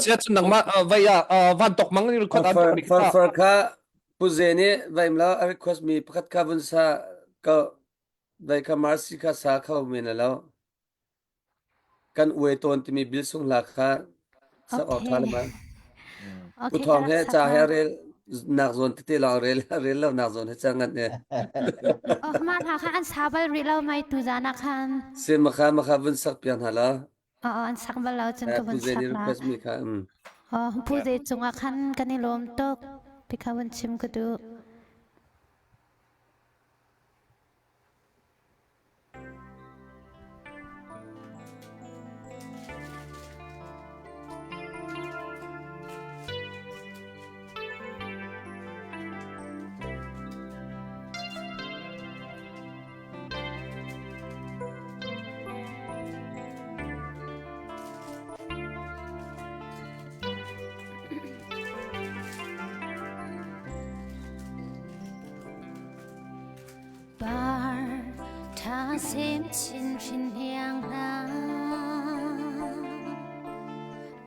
Sia cun nangmah vai ah van tok mang ni record an Farfar farfar kha Pu Ze nih vaim la a request mi pakhat kha vun sa ka vai kha Marcy kha sa kho men lo. Kan uai tawn timi bil sung hla kha sak awk ṭha le ma. Pu Thawng he ca he rel nak zawn tete lawng rel rel lo nak zawn he ca ngan e. Oh, mah hna kha an sa bal rih lo mai tu zan ah khan. Si makha makha vun sak piak hna la. Oh, an sak bal lo cun ka Pu vun Ze sak nih la. request mi kha. Um. Oh, Pu Ze cungah khan kan i lawm tuk. Tikha vun chim ka duh. Par ṭha sem chin hrin hniang hna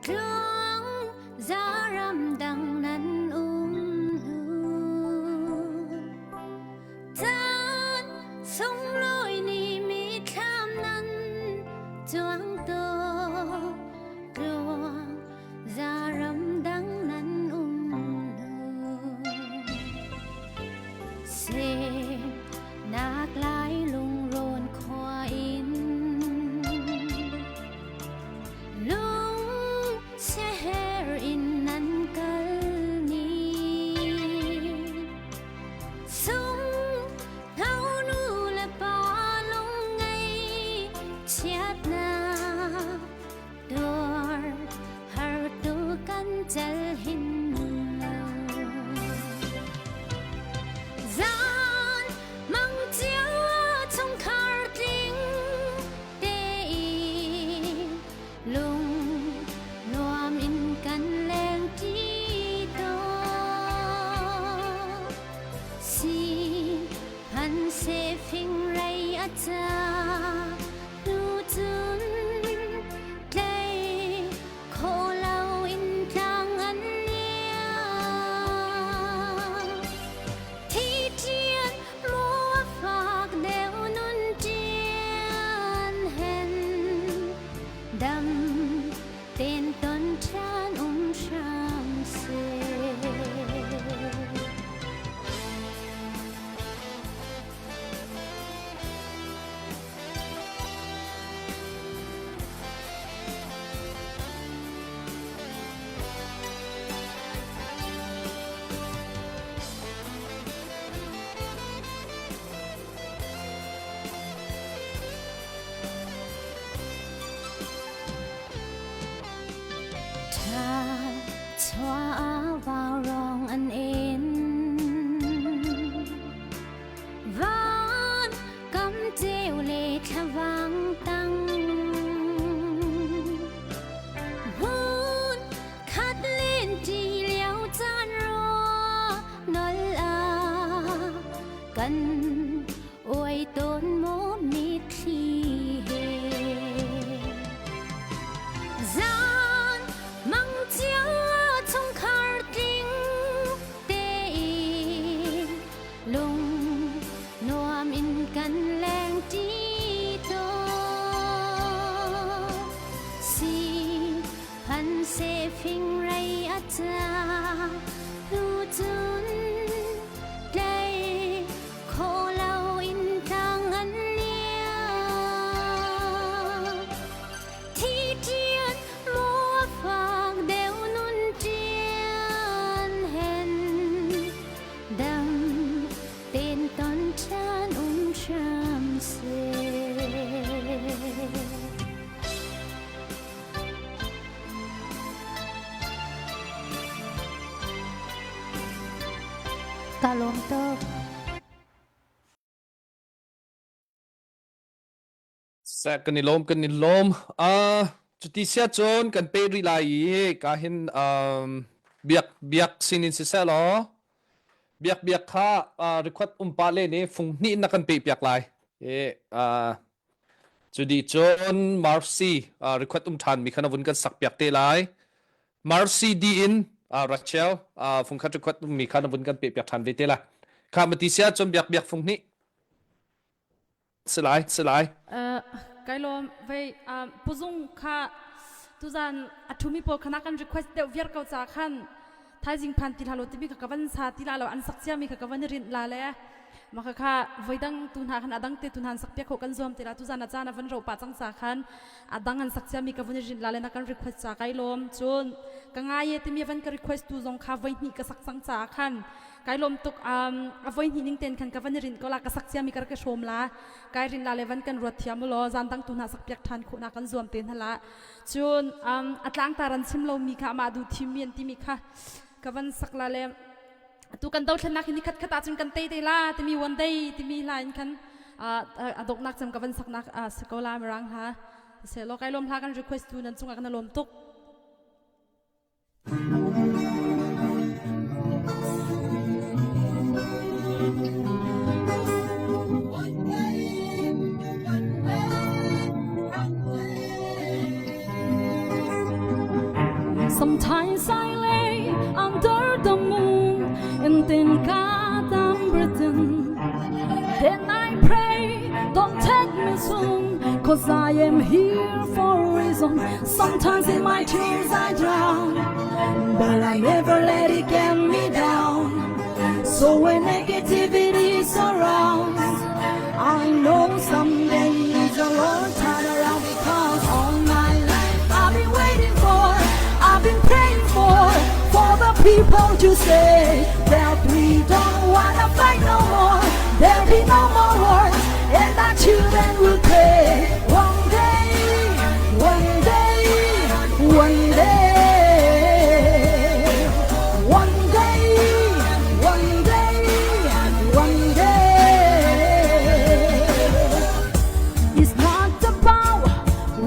Tluang zaram dang nan um hnu Caan sunglawi ni mithlam nan cuang tawn Tluang zaram dang nan um hnu Semnak lai lungrawn khua in. ca hnu cun tlei khawh lo in tlang an liam. Thi ṭian maw a fak deuh nun ṭian hen dam ten ton ṭhan um hram seh. Thua vào rong an in Van kam ceu le thlavang tang Hun khat len ṭi lio caan rua nol a kan uai tawn maw mitthli he Zan mang cia chungkhar tling tein lung nuam in kan leng ṭi tawn si phan se fingrei a ca hnu cun tlei khawh lo in tlang an liam Thi ṭian maw fak deuh nun ṭian hen dam ten ton ṭhan um hram seh. Ka lawm tuk. Seh kan i lawm kan i lawm. Uh, cuti sia cun kan pe rih lai i ka hin um, biak biak sinin siseh law biak biak kha uh, request umpa le nih fung hnih na kan pe piak lai. E, uh, cudi cun Marcy uh, request um ṭhan mi kha na vun kan sak piak te lai. Marcy D in uh, Rachel uh, fung khat request um mi kha na vun kan pe piak ṭhan ve te lai. Kha mati sia cun biak biak fung hnih Si lai, si lai. Uh, kai lawm vei um, puzung kha tuzan a thumi pawl khana kan request deuh viar ko ca khan thaizing phan ti hlah lo timi kha ka van sa ti la lo an sak cia mi kha ka van rinh la le ma kha kha voidang tu hna khan adang te tu hna an sak piak kho kan zuam te la tuzan a caan a van ro pa cang ca khan adang an sak cia mi ka vun rinh la le na kan request ca kai lawm cun ka ngai e timi van ka request tu zong kha voi hnih ka sak cang ca khan Kai lawm tuk um, a voi hnih ning ten khan ka van rin ko la ka sak cia mi ka rak i hrawm la kai rin la le van kan ruat thiam law zan dang tu hna sak piak than khuh na kan zuam te hna la cun um, a tlangtar an chim lo mi kha amah du thim mi an ti mi kha ka van sak la le tu kan dothlennak hi ni khat khat ahcun kan tei te la timi one day timi hla in khan a donghnak cem ka van saknak si ko la mirang hla se lo kai lawm hla kan request tu nan cungah kan lawm tuk Sometimes I lay under the moon and think God I'm breathing. Then I pray, don't take me soon, cause I am here for a reason. Sometimes in my tears I drown, but I never let it get me down. So when negativity surrounds, I know someday the Lord turn around because all my life I've been waiting for, I've been praying for, for the people to say that we don't wanna fight no more. There'll be no more wars, and our children will pray. One day, one day, one day, one day, one day, one day. It's not about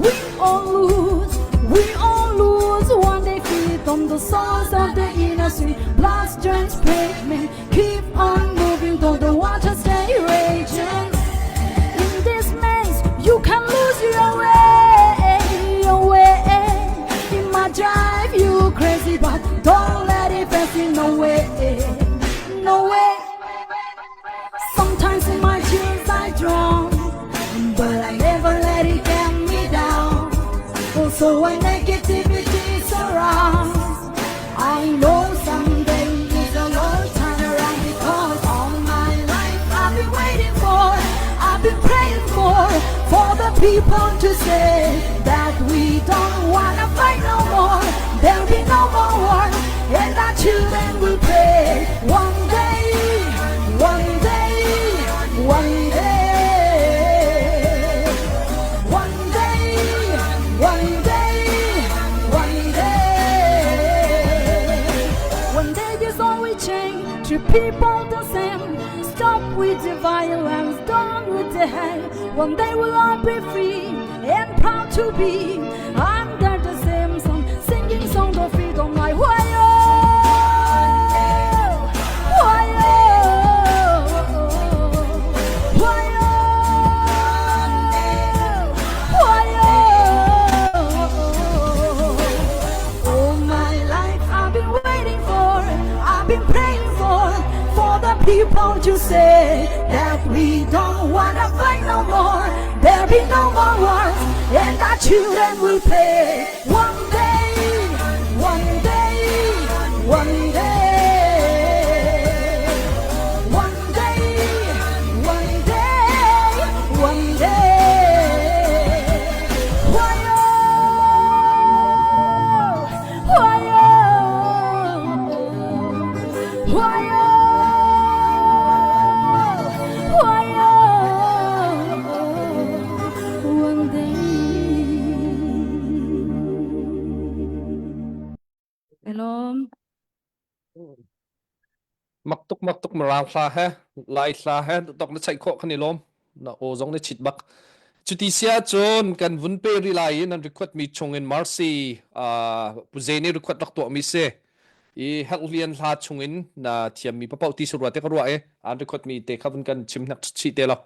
win or lose. We all lose one day. Feet on the souls of the innocent. Blood drenched pavement. Keep on moving, though the water stay raging. In this. No way. Sometimes in my tears I drown, but I never let it get me down. Also when negativity surrounds, I know someday it's a Lord turn around because all my life I've been waiting for, I've been praying for, for the people to say that we don't wanna fight no more. There'll be no more war, and our children will pray. One day, one day, one day, one day, one day, one day. One day this all will change to people the same. Stop with the violence, done with the hate. One day we'll all be free and proud to be under the same sun, singing songs of freedom like why oh, why oh, why oh, why oh. All my life I've been waiting for, I've been praying for, for the people to say that we don't wanna fight no more. There'll be no more wars, and our children will pay. One day, one day, one day, one day, one day, one day. Why oh, why oh, why oh, why oh, one day. Elom. Mak tuk mak tuk Mirang hla he Lai hla he tok na chaih khawh khan i lawm na aw zong na chit bak cuti sia cun kan vun pe ri lai in an request mi chung in Marcy uh, Pu Zeni request rak tuah mi si i Herhlian hla chung in na thiam mi papoh ti surua te ka ruah e an request mi te kha vun kan chim hnak chi te lo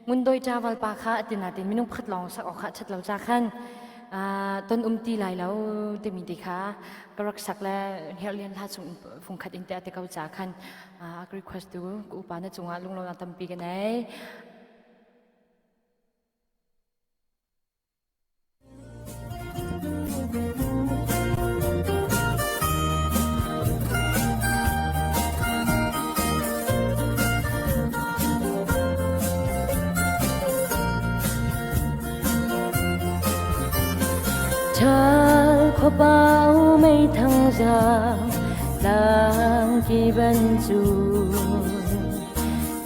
Ngundoi ṭaval pa kha a ti natin minung pakhat lawng sak awk kha a ṭhat lo ca khan ton um ti lai lo timi ti kha ka rak sak le Herlian hla chung fungkhat in te a ti ko ca khan a ka request tu ka upa na cungah lunglawmhnak tampi ka nei. Ṭhal khuapau meithang zaang tlangki ban cu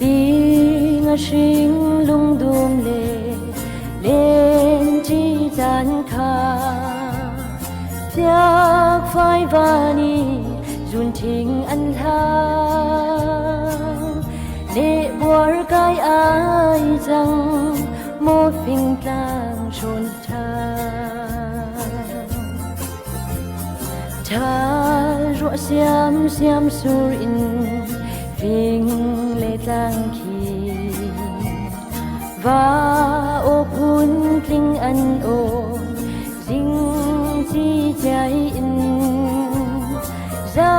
Ting a hring lungdum le lenṭi caan kha Fiak fai van i zunṭhing an hlang Lehbuar kai ai cang maw fingtlang hrawn ṭha Ṭhal ruah siamsiam sur in fing le tlang khi va aw phun tling an aw zing ci chiai in za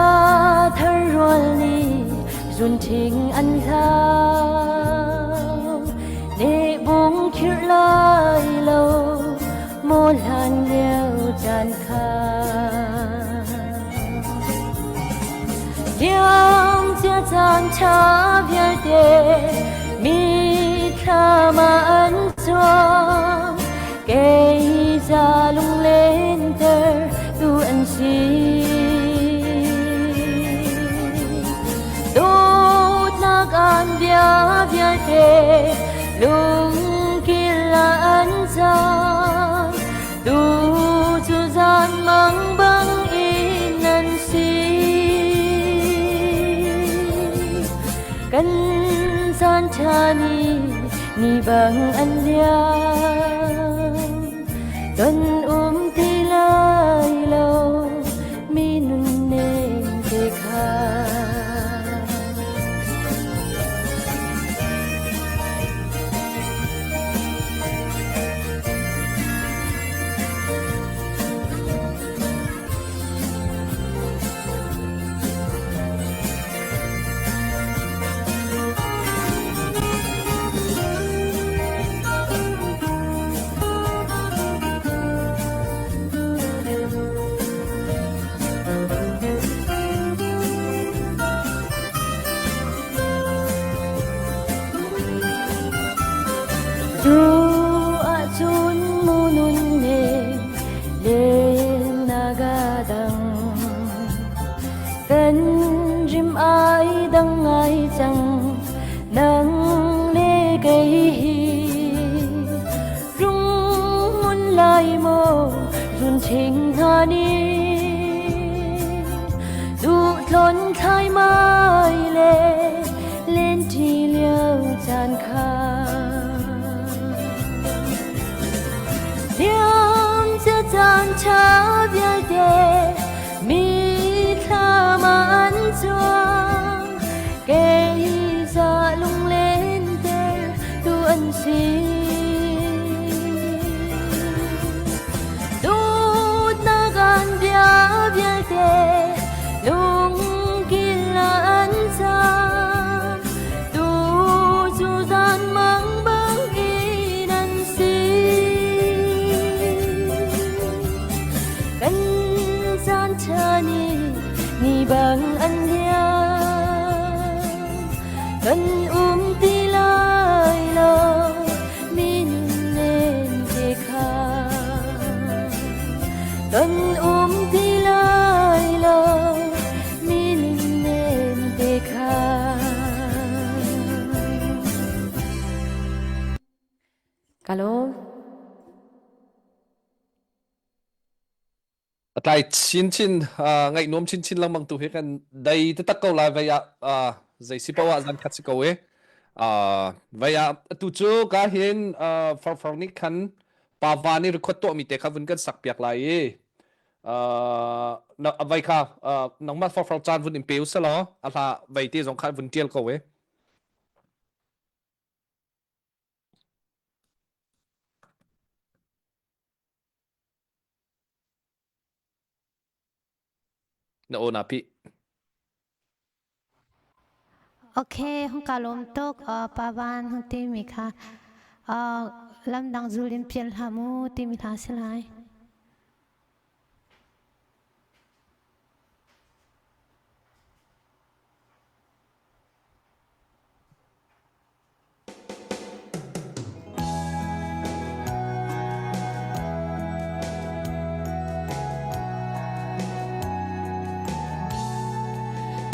thar rual ni zun thing an hlau ne bung khirh lai lo maw hlan lio caan kha Liam cia caan ṭha vialte mi thlam ah an cuang kei za lunglenter tu an si Dawtnak an bia vialte lungkil ah an cang tu cu zan mang bang in an si kan caan ṭha ni ni bang an liam ton um ti lai lo mi nunnem te kha. caan kha. Liam cia caan ṭha vialte mi thlam ah an cuang kei za lunglen ter tu an si. Dawtnak an bia vialte lungkil ah an cang tu cu zan mang bangin an si. Kan caan ṭha nih ni bang an liam kan um ti lai lo min nen te kha kan um ti lai lo min nen te kha. Ka lawm. A tlai chinchin ngaih nuam chinchin lengmang tu hi kan dai taktak ko lai vei ah zei si poah zan khat si ko e vei ah atu cu ka hin farfar nih khan pa va nih record tuah mi te kha vun kan sak piak lai i vai kha nangmah farfar caan vun in pe usalaw a hla vei te zong kha vun tial ko e. Na aw naa pih. Ok, hung ka lawm tuk. Pa Van hung timi kha lamdang zul in pial hlah mu timi hla si lai.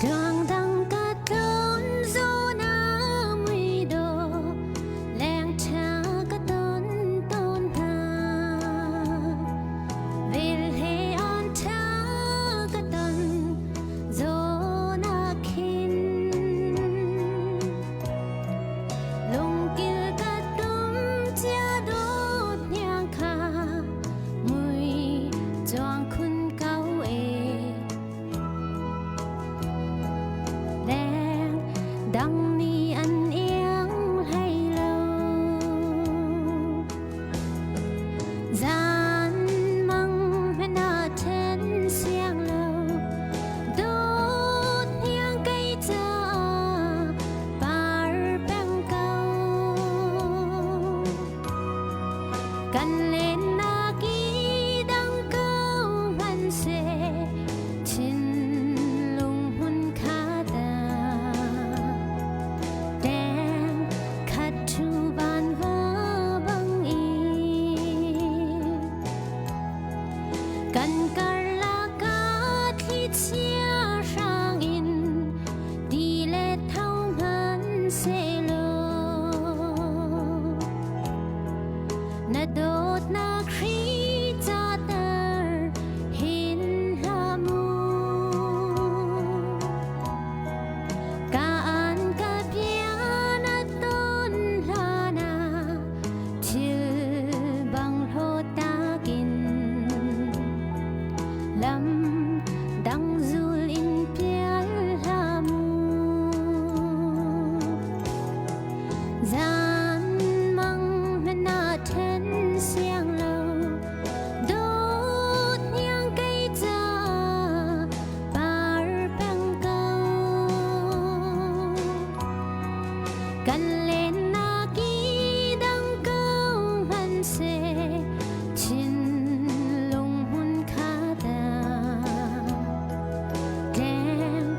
Tluang dang ka tlun zawn ah mui dawh leng ṭha ka ton tawn hna. Vel he an ṭha ka ton zawn ah khin. Lungkil ka tum cia dawt hniang kha mui chuang khun ko e. Leng dang nih an iang hlei lo. Zan mang hmanh ah ṭhen siang lo. Dawt hniang kei caah par peng ko. Kan lennak i dang ko hmanhseh thinlung hmun khat ah teng khat ṭhu van va bang i kan karlak ah thlichia hrang in ti le tho hmanhsehlaw na dawtnak Khrih cater hin hlah mu. Ka an ka bia na ton hlan ah thil bang hlawt takin lam dang zul in pial hlah mu. Zan mang hmanh ah ṭhen siang lo dawt hniang kei caah par peng ko. Kan lennak i dang ko hmanhseh thinlung hmun khat ah tleng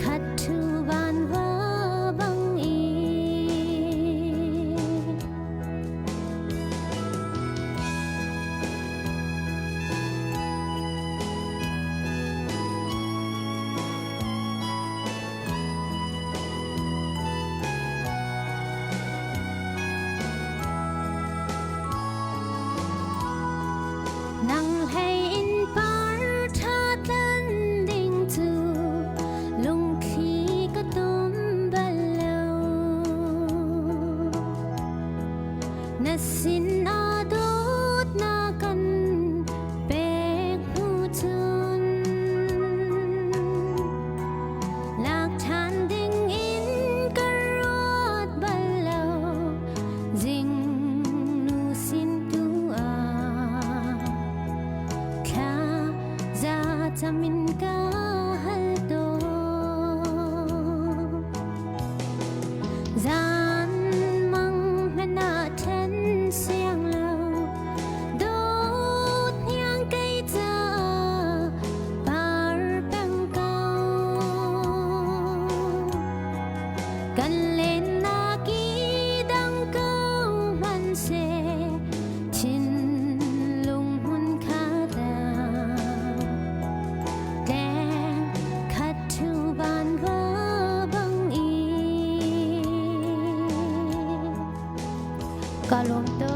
khat ṭhu van va bang in. Ka lawm tuk.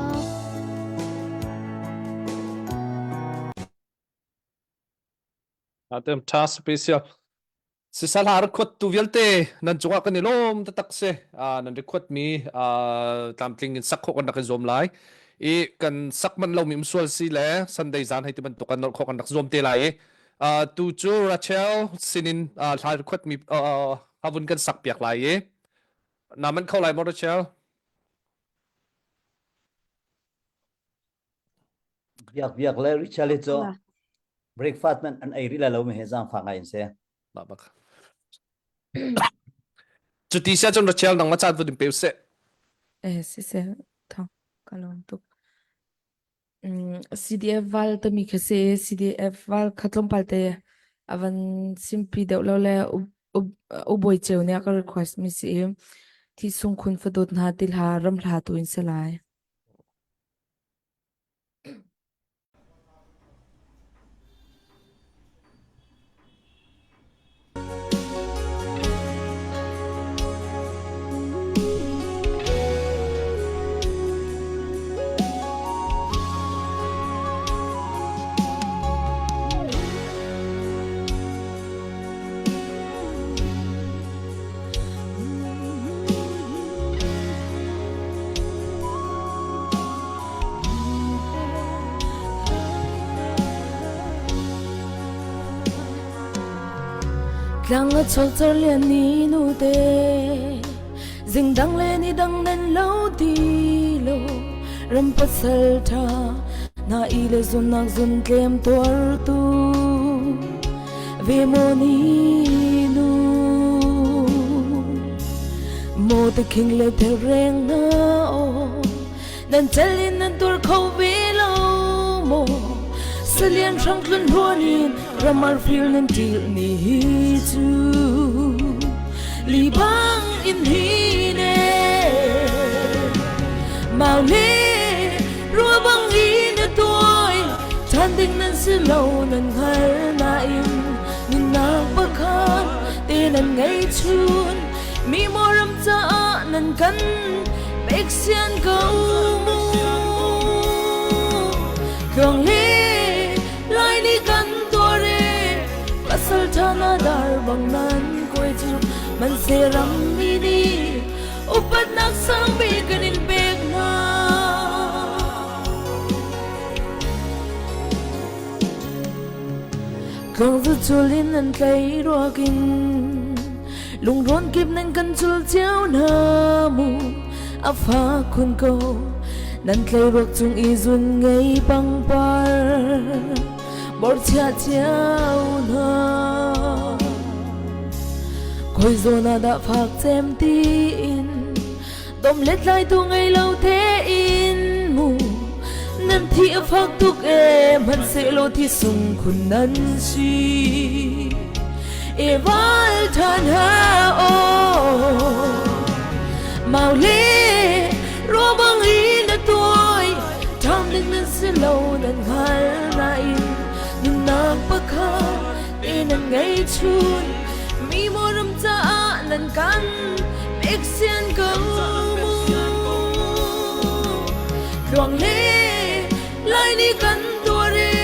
Atem tha special. Sisala record tu vialte nan cungah kan i lawm taktak si. Nan record mi tlamtling in sak khawh kan rak i zuam lai. I kan sak man lomi um sual si le Sunday zan hei ti bantuk kan nolh khawh kan rak zuam te lai i. Tu cu Rachel sinin hla record mi havun kan sak piak lai i. Na man kho lai maw Rachel? Biak biak le Richard hi cu breakfast man an ei rih lai lo mi he zaangfah ngai in si. Mah bak. Cuti sia cun Rachel nang ma caan vun in pe usih. Eh siseh thang ka lawm tuk. CDF val tami kha si CDF val kha tlawmpal te avan simpi deuh lo le ubawi ceu nih a ka request mi si i thi sung khun fadawt hna ti hla ram hla tu in si lai. Tlang a chol lian ni nu te zing dang le ni dang nan lo ti lo ram pasal tha na i le zun nak zun tlem tuar tu ve mo ni nu mo te khing le the reng na o nan chalin nan tur kho ve lo mo salian hrang tlun ruanin ramar fil nan til ni hi chu li bang in hi ne mau le rua bang in na tuai than ding nan si lo nan hngal nain nunnak pakhat te nan ngei chun mi moram caah nan kan pek sian ko mu tluang le lai ni kan tuare pasal thana dar bang nan koi chu man se ram mi ni upatnak sang bik kan in pek hna Tlangzu cul in an tlei ruakin lungrawn kip nan kan cul cio hna mu a fa khun ko nan tlei ruak cung i zun ngei pangpar borchia cio hna khoi zawn ah dah fak cem tiin dom let lai tu ngei lo tein mu nan thi a fak tuk e hmanhsehlaw thi sung khun nan si e val than ha o mau le ro bang i na tuai tham ding nan si lo nan hngal nain nunnak pakhat te nan ngei chun mi moram caah nan kan pek sian ko mu tluang le lai ni kan tuare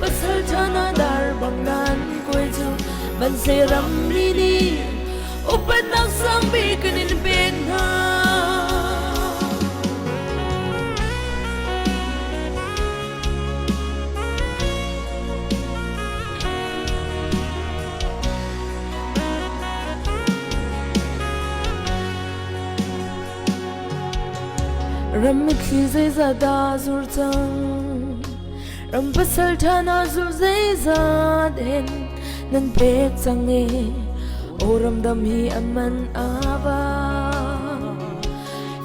pasal thana dar bang nan koi chu ban se ram li ni upatnak sang bi kan in pek hna Ram mitthli zeizah dah zur cang Ram pasal ṭha na zul zeizat hen nan pek cang e O ramdam hi a man a va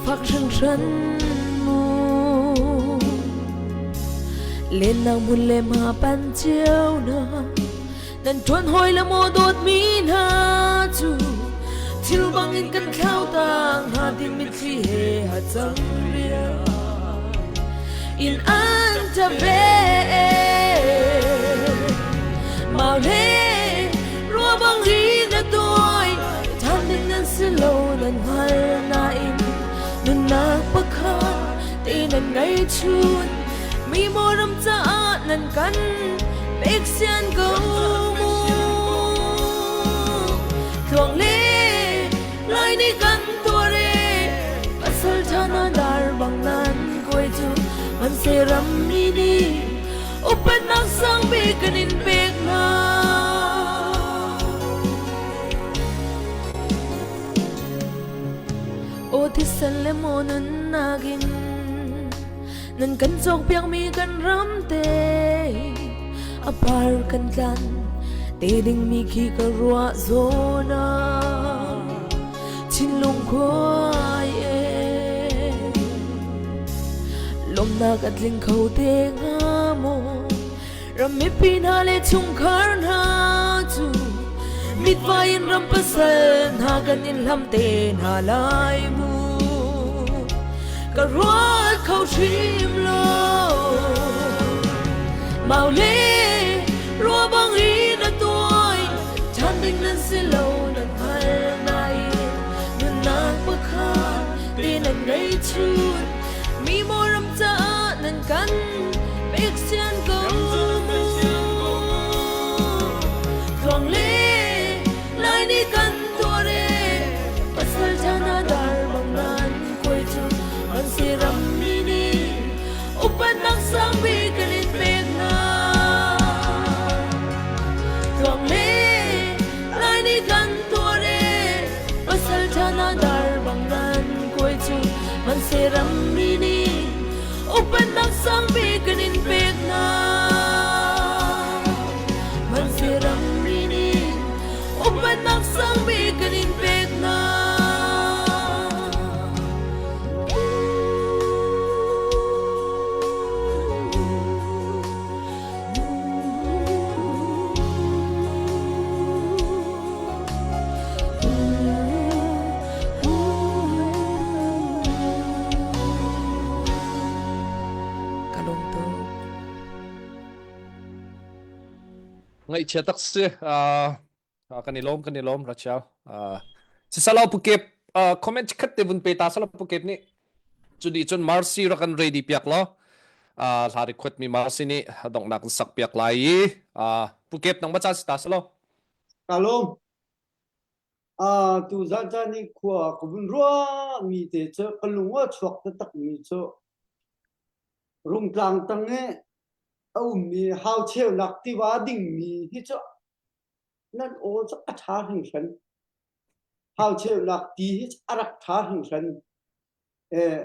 fak hringhran mu Lennak hmun le hma pan cio na nan ṭuan hawi le maw dawtmi hna cu thil bangin kan thlau tang hna ti mitthli he hacang ria in an ta ve mau le rua bang ri na tuai than ding nan si lo nan hngal nain nunnak pakhat. nan ngei chun mi maw ram caah nan kan pek sian ko mu tluang le lai ni kan tuar e pasal tha na dar bang nan koi cu man se ram mi ni upatnak sang bik kan in pek hna. Aw thisen le maw nunnak in nan kan cawkpiakmi kan ram te a par kan tlan te dingmi khi ka ruah zawn ah thinlung khuai e lawmnak a tling kho te hnga maw Ram mipi hna le chungkhar hna cu mitvai in ram pasal hna kan in hlam te hna lai mu. Ka ruat kho hrim lo. Mau le rua bang in a tuai, ṭhan ding nan si lo nan hngal nain nunnak pakhat te nan ngei chun. Mi maw ram caah nan kan pek sian ko mu. Tluang le lai nih kan tuar e, pasal ṭha dar bang nan kuai cu man si ram mi nih upatnak sang bik kan in pek hna. Tluang le lai nih kan tuar e, pasal ṭha dar bang nan kuai cu man se ram mi nih upatnak sang bik kan in pek hna. Man se ram mi nih upatnak sang bik kan in pek hna. Ka lawm tuk. Ngaihchia tak si. Uh, kan i lawm kan i lawm Rachel. Uh, Sisalo Pukep uh, comment khat te vun pe ta salo Pukep nih cuni cun Marcy rak kan ready piak lo. Uh, hla request mi Marcy nih donghnak sak piak lai i uh, Pukep nang ma caan si ta salo. Ka lawm. Ah, tu zan caan i khua ka vun ruahmi te cu ka lung a chuak taktakmi cu Rungtlang tang i a ummi hau cheunak tiva dingmi hi cu nan aw cu a ṭha hringhran. Hau cheunak ti hi a rak ṭha hringhran. Eh,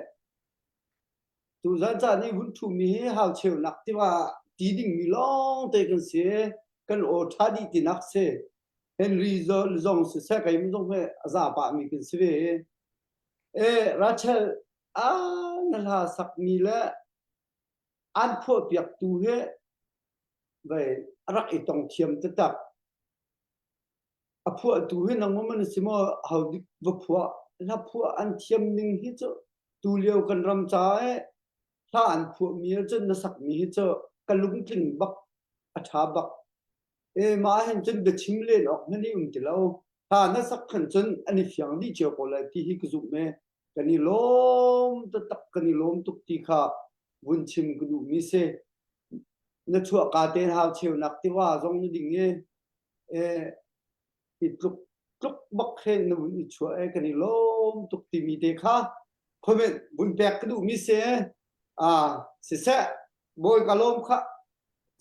Tuzan caan i hun ṭhumi hi hau cheunak tiva ti dingmi lawng te kan si. Kan aw ṭha dih tinak si. Henry zong siseh keimah zong hi a za pahmi kan si ve. E Rachel, a na hla sakmi le an phuahpiaktu hi vei a rak i tong thiam taktak. A phuahtu hi nangmah man a si maw ho dik va phuah hla phuah an thiam ning hi cu tulio kan ram ca i hla an phuahmi cun na sakmi hi cu ka lungtling bak a ṭha bak e mah hin cun biachim len awk hmanh i um ti lo hla na sak khan cun an i fiang dih cio ko lai ti hi ka zumh e kan i lawm taktak kan i lawm tuk ti kha vun chim ka duhmi si na chuah ka te hau cheunak tiva zong na ding i i tluk tluk bak khen na vun i chuah e kan i lawm tuk timi te kha comment vun pek ka duhmi si a siseh bawi ka lawm kha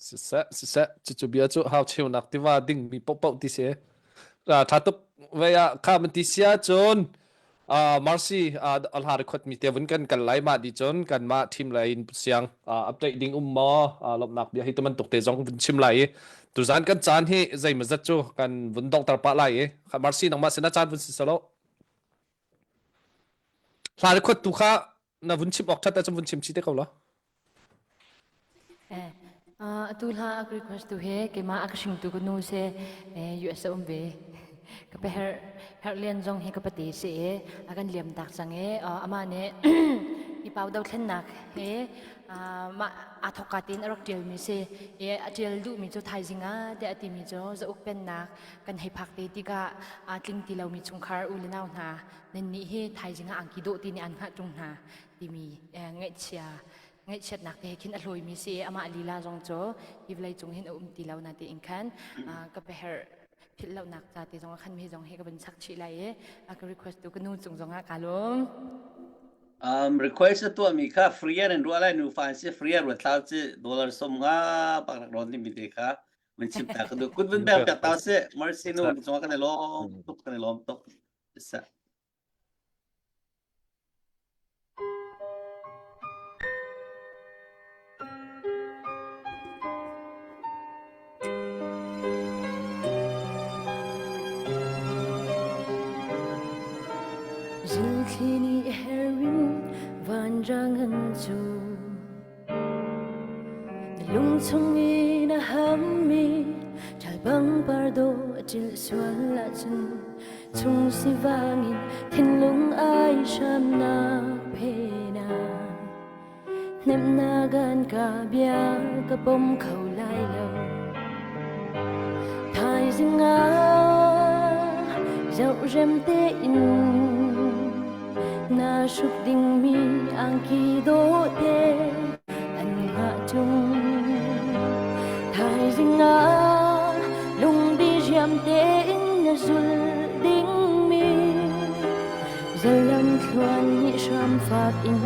Siseh, siseh, cucu bia cu hau cheunak tiva dingmi paohpaoh ti si. Tha tuk vei ah kha man ti sia cun uh, Marcy uh, a hla record mi te vun kan kal lai ma di cun kan mah team lai in siang uh, update ding um maw uh, lawmhnak bia hi tu man tuk te zong vun chim lai i tuzan kan caan hi zeimazat cu kan vun dongter pah lai i kha Marcy nangmah sin a caan vun si salo hla record tu kha na vun chim awk that ahcun vun chim chi te ko la Eh, uh, atu hla ak request tu he keimah a ka hringtu ka nu se eh, US a um ve. Ka pe her her lian zong hi ka pate se e a kan liam tak cang e uh, ama ne i. Pau dothlennak he mah aa thawkka tein a rak ṭialmi si. I a ṭial duhmi cu thaizing ah tiah a timi cu zauk pennak kan hei phak te tikah aa tling ti lomi chungkhar u le nau hna nan nih hi thaizing ah angki dawh ti nih an hngah ṭung hna timi ngaihchia ngaihchiatnak te he khin a hlawimi si i amah lila zong cu hi vawlei cung hin a um ti lo na tiin khan ka biaherh philh lonak ca te zong ah khan mi zong hi ka vun chak chih lai i a ka request tu ka nu cung zong ah ka lawm. Um, request na tuahmi kha free an ruah lai nu fa an si free ruat thlau ci dollar som nga pak rak ron ding te kha mun chim ta ka du kut vun bel piak ta se mercy nu cung kan i lawm tuk kan i lawm tuk sa Zilthli nih herin vanrang an cu Na lung chung i na hammi ṭhal bang par dawh a ṭilh sual ahcun Chung sivang in thinlung ai hramnak phena Hnemhnak an ka bia ka pom kho lai lo Thaizing ah zoh rem tein Na hruk dingmi angki dawh te an hngah ṭung. Thaizing ah lungdi riam tein na zul dingmi zalam thluan nih hram fak in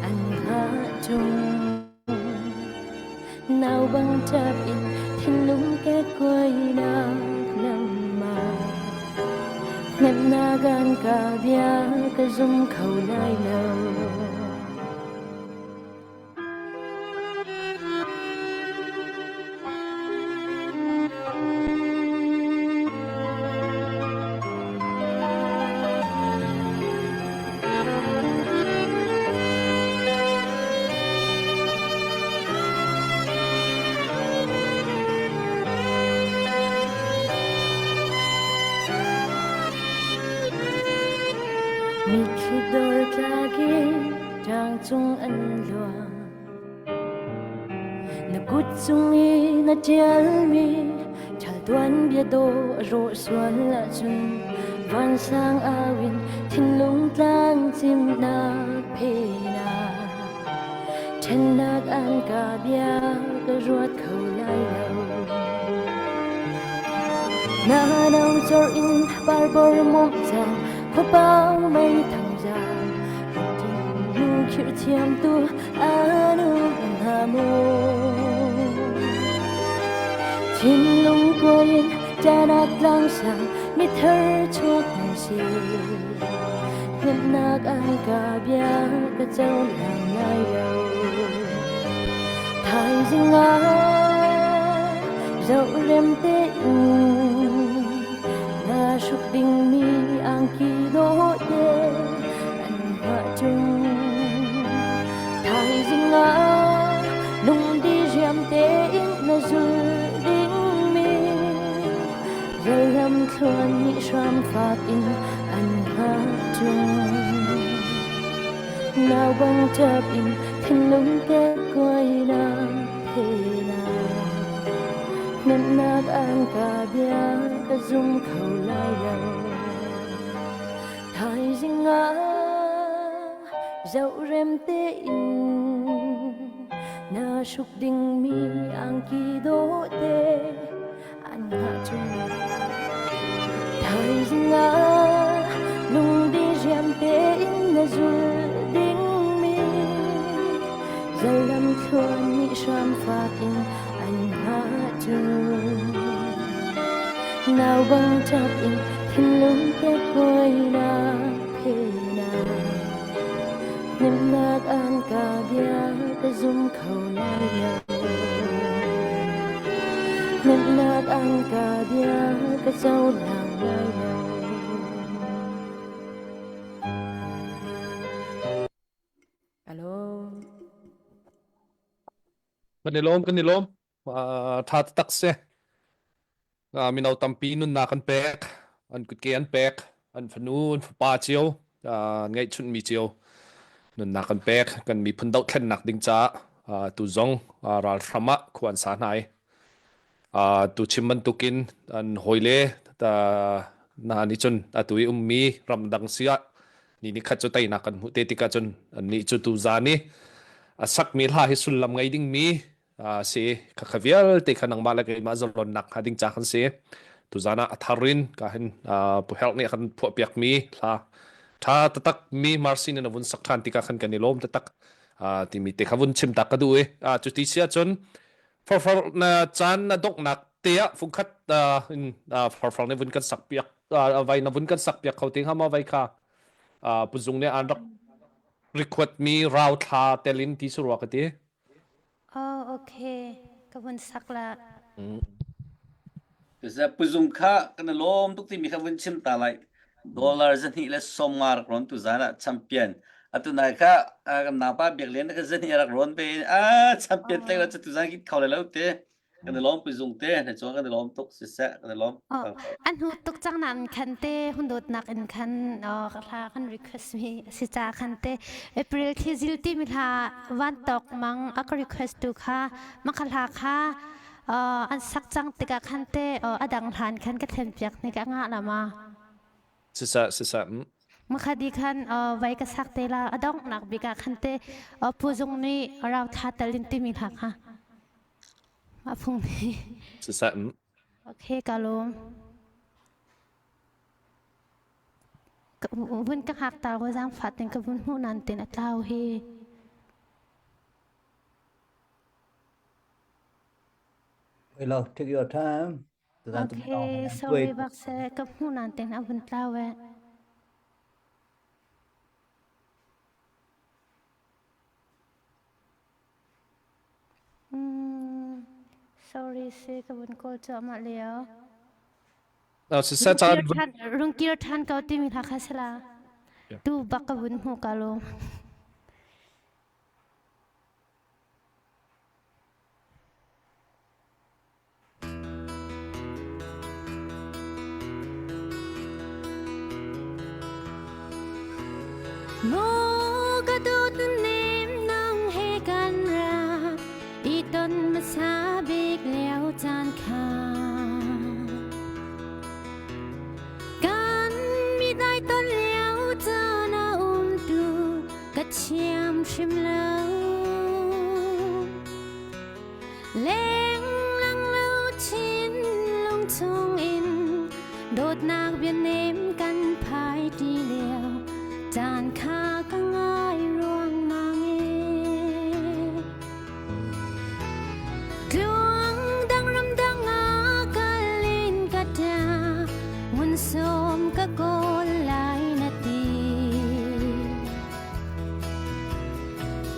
an hngah ṭung. Nau bang ṭap in thinlung kekkuainak lam ah hnemhnak an ka bia ka zum kho lai lo. Mitthli dor tlak in ṭangcung an luang Na kut cung i na ṭialmi ṭhal tuanbia dawh a rawh sual ahcun vansang au in thinlung tlang cimnak phena ṭhennak an ka bia ka ruat kho lai lo. Na no chor in parbor mawm cang khuapau mei thang zang Lungkhirh thiamtu anu hna maw Thinlung kuai in ṭanak tlangsang mithar chuak nan si Hnemhnak an ka bia ka cohlang lai lo Thaizing ah zoh rem tein na hruk dingmi angki dawh te an hngah ṭung. Thaizing ah lungdi riam tein na zul dingmi zalam thluan nih hram fak in an hngah ṭung. Nau bang ṭap in thinlung kekkuainak he na hnemhnak an ka bia ka zum kho lai lo. Thaizing ah zoh rem tein na hruk dingmi angki dawh te an hngah chung. Thaizing ah lungdi riam tein na zul dingmi zalam thluan nih hram fak in an hngah chung. Nau bang ṭap in thinlung kekkuainak phena hnemhnak an ka bia ka zum kho lai lo. Hnemhnak an ka bia ka cohlang lai lo. Hello. Kan i lawm, kan i lawm. Tha tak si. Mino tampi nunnak an pek, an kutke an pek, an fanu, an fapa cio, an ngeihchunhmi cio. Nunnak kan pek kan miphun dohthlennak ding caah tu zong ralhram ah khua an sa hna i tu chim bantukin an hawile hna nih cun atu i ummi ramdang si ah ni ni khat cu teinak kan hmuh te tikah cun annih cu tu zan i a sakmi hla hi sullam ngei dingmi si khakha vialte kha nangmah le keimah zalonnak hnga ding ca kan si. Tuzan ah a thar in ka hin Pu Herh nih a kan phuahpiak mi hla tha taktak mi Marsin in a vun sak than tikah khan kan i lawm taktak timi te kha vun chim tak ka duh i cuti si ahcun farfar na caan na donghnak te ah fungkhat in farfar nih vun kan sak piak vai na vun kan sak piak kho te hnga ma vai kha Pu Zung nih an rak record mi rau thla telin ti surua ka ti. Oh, okay. Ka vun sak la. Puzung kha kan i lawm tuk timi kha vun chim ta lai. Dollar zahnih le 50 rak rawn tu zan ah champion. Atu nai kha kan naupa Biak Lian kha zahnih rak rawn ve in ah champion tlek la tu zan kit kho le lo te. Kan i lawm puzung te na chuan kan i lawm tuk siseh kan i lawm. Oh, an hu tuk cang nan khan te hun dawtnak in khan oh hla kan request mi si ca khan te April thi zil ti mi hla van tok mang a ka request tu kha makha hla kha an sak cang tikah khan te a dang hlan khan ka thlen piak ni ka nga la ma Siseh siseh. Makhadi khan vai ka sak te la adong nak bika khan te pu zung nih rau tha talin timi hla kha ma phung ni Siseh. Okay ka lawm vun ka hak ta ko zang fat in ka vun hmu nan tin a tlau hi Wait lo, take your time. Okay, sorry bak se ka hmu nan tin a vun tlau e. Mm, sorry se ka vun kawl cuahmah lio. Siseh caan Rungkir ṭhan ko timi hla kha sila. Tu bak ka vun hmu ka lung. Maw ka dawt nem nang he kan ra i ton hmasa bik lio caan kha. Kan mit ai ton lio caan a um tu ka thiam hrim lo. Lenglang lo thinlung chungin dawtnak bianem kan phai ṭi lio caan kha ka ngai ruangmang e. Tluang dang ram dang ah kal in ka ṭa ngun sawm ka kawl lai na ti.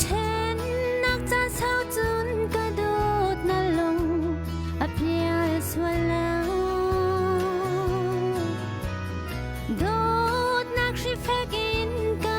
Ṭhennak caan sau cun ka dawt na lung a pial sual lo. Dawtnak hrifek in ka.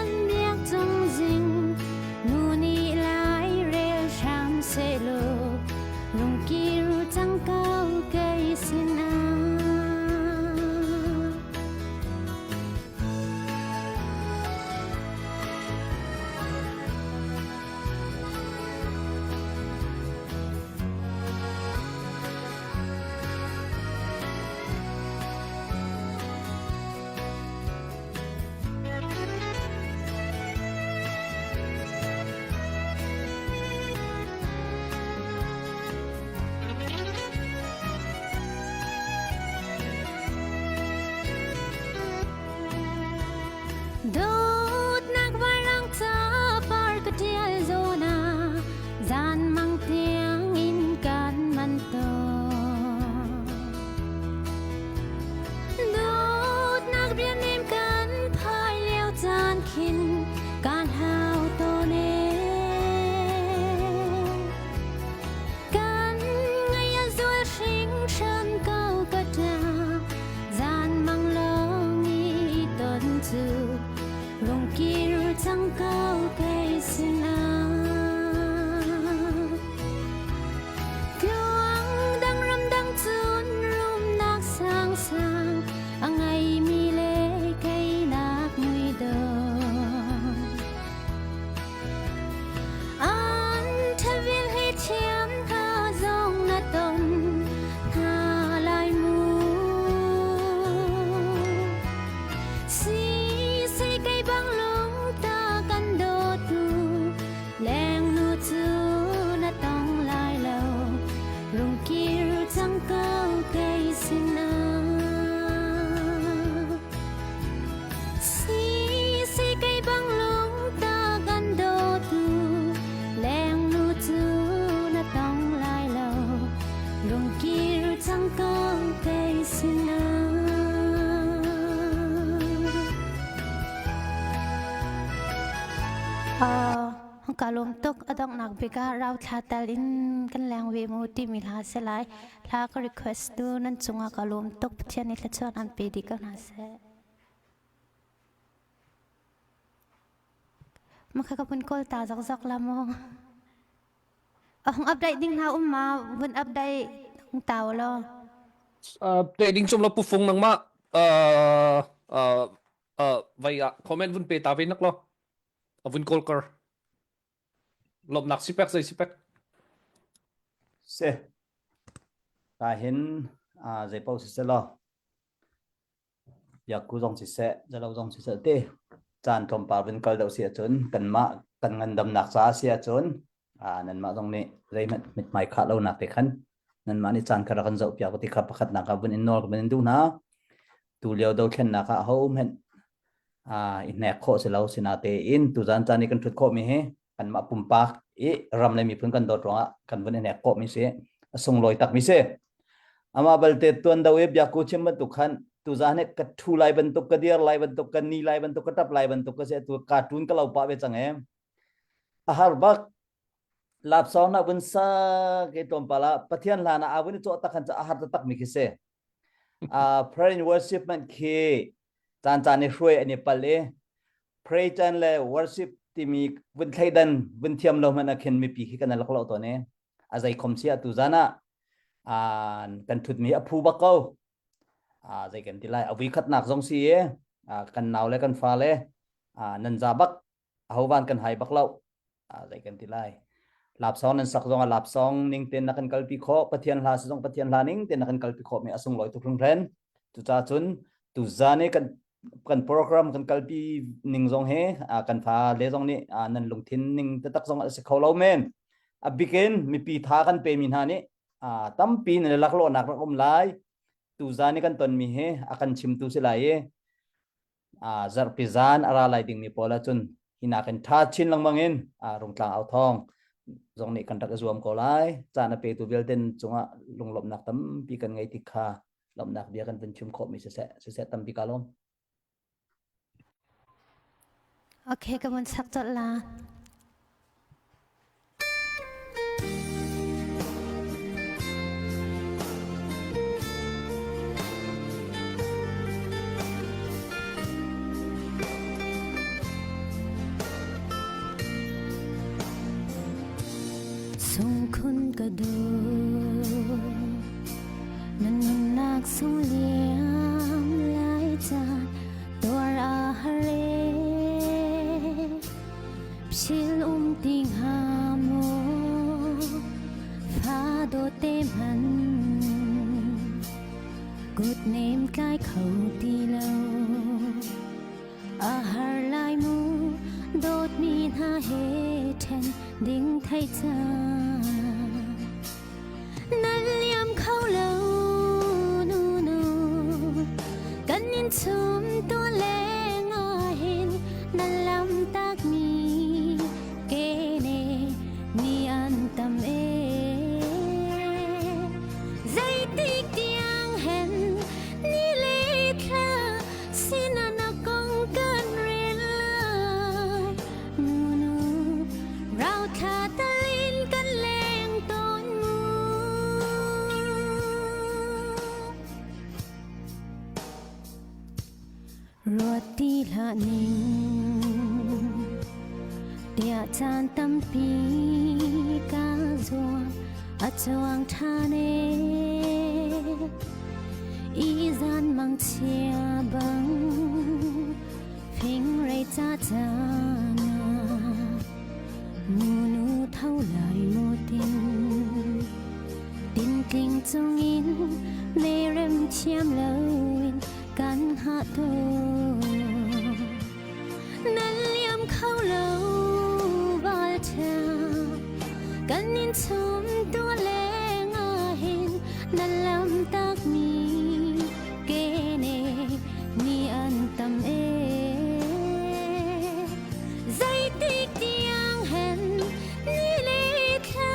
Ka lawm tuk a donghnak bik ah rauthla tal in kan leng ve mu timi hla si lai. Hla ka request tu nan cungah ka lawm tuk. Pathian nih thluachuah an pe dih ko hna seh. Makha ka vun kawl ta zokzok la mu. A hung update ding hna um ma vun update hung tau lo. Update ding cum lo pu fung nangmah uh, uh, uh, vai ah comment vun pe ta ve nak lo. A vun call kar. Lomnak si pek zei si pek. Se. Ta hin a zei pau si se lo. Biakku zong siseh, zalo zong siseh ti caan tlawmpal vun kal deuh si ahcun kanmah kan ngandamnak caah si ahcun nanmah zong nih zeihmanh mithmai khah lonak te khan nanmah nih caan kha rak kan zohpiak ti kha pakhatnak ah vun in nawl ka vun in duh hna. Tu lio dothlennak ah ahohmanh i hnek khawh si lo sinatein tuzaan caan i kan ṭhut khawhmi hi kanmah pumpak i ram le miphun kan dawt ruangah kan vun i hnek khawhmi si a sunglawi takmi si amah balte tuan do i biakku chim bantuk khan tuzaan hi ka thu lai bantuk ka dir lai bantuk ka ni lai bantuk ka tap lai bantuk ka si tu cartoon ka lo pah ve cang e a har bak lapsawng na vun sa ke tlawmpal ah pathian hlan ah a vun i cawh tak khan a har taktak mi khi si prayer and worship man khi caan caan i hruai an i pal i pray caan le worship timi vun thleidan vun thiam lo hmanh ah khin mipi khi kan lak lo tawn i a zei khom si atu zan ah kan thutmi a phu bak ko zei kan ti lai a vui khatnak zong si i kan nau le kan fa le nan za bak aho van kan hai bak lo zei kan ti lai lapsong nan sak zong ah lapsong ning ten na kan kalpi khawh pathian hla si zong pathian hla ning ten na kan kalpi khawh mi a sunglawi tuk hringhran cucaah cun tuzan i kan kan program kan kalpi ning zong he kan fa le zong nih nan lungthin ning taktak zong a si kho lo men a bikin mipi tha kan pe mi hna nih tampi nan laklawhnak rak um lai tuzan i kan ton mi hi a kan chimtu si lai i zarhpi zan a ra lai dingmi pawl ahcun hi nakin ṭha chin lengmang in Rungtlang au thawng zong nih kan rak i zuam ko lai. Caan a petu vialte cungah lunglawmhnak tampi kan ngei ti kha lawmhnak bia kan vun chim khawhmi siseh, siseh tampi ka lawm. Okay, ka mun sak colh la. Sungkhun ka duh na nunnak sung liam lai caan tuar a har e Phil um ti hnga maw fa dawte hman kut nem tlai kho ti lo a har lai mu dawtmi hna he ṭhen ding thei cang nan liam kho lo nu nu kan in chum tu le nga hin nan lam tak mi ke ne ni an tam e zeitik tiang hen ni le thla sinana kong kan rel lai nu nu rau thla talin kan leng tawn mu Ruat ti hlah ning tiah caan tampi ka zuam a chuang ṭhan e i zan mangchia bang Fingrei ca caan ah munu tho lai maw tin Tintling cungin merem thiam loin kan hngah tawn Nan liam kho lo val ṭha kan in chum tu leng ah hin nan lam tak mi Kene ni an tam e Zeitik tiang hen ni le thla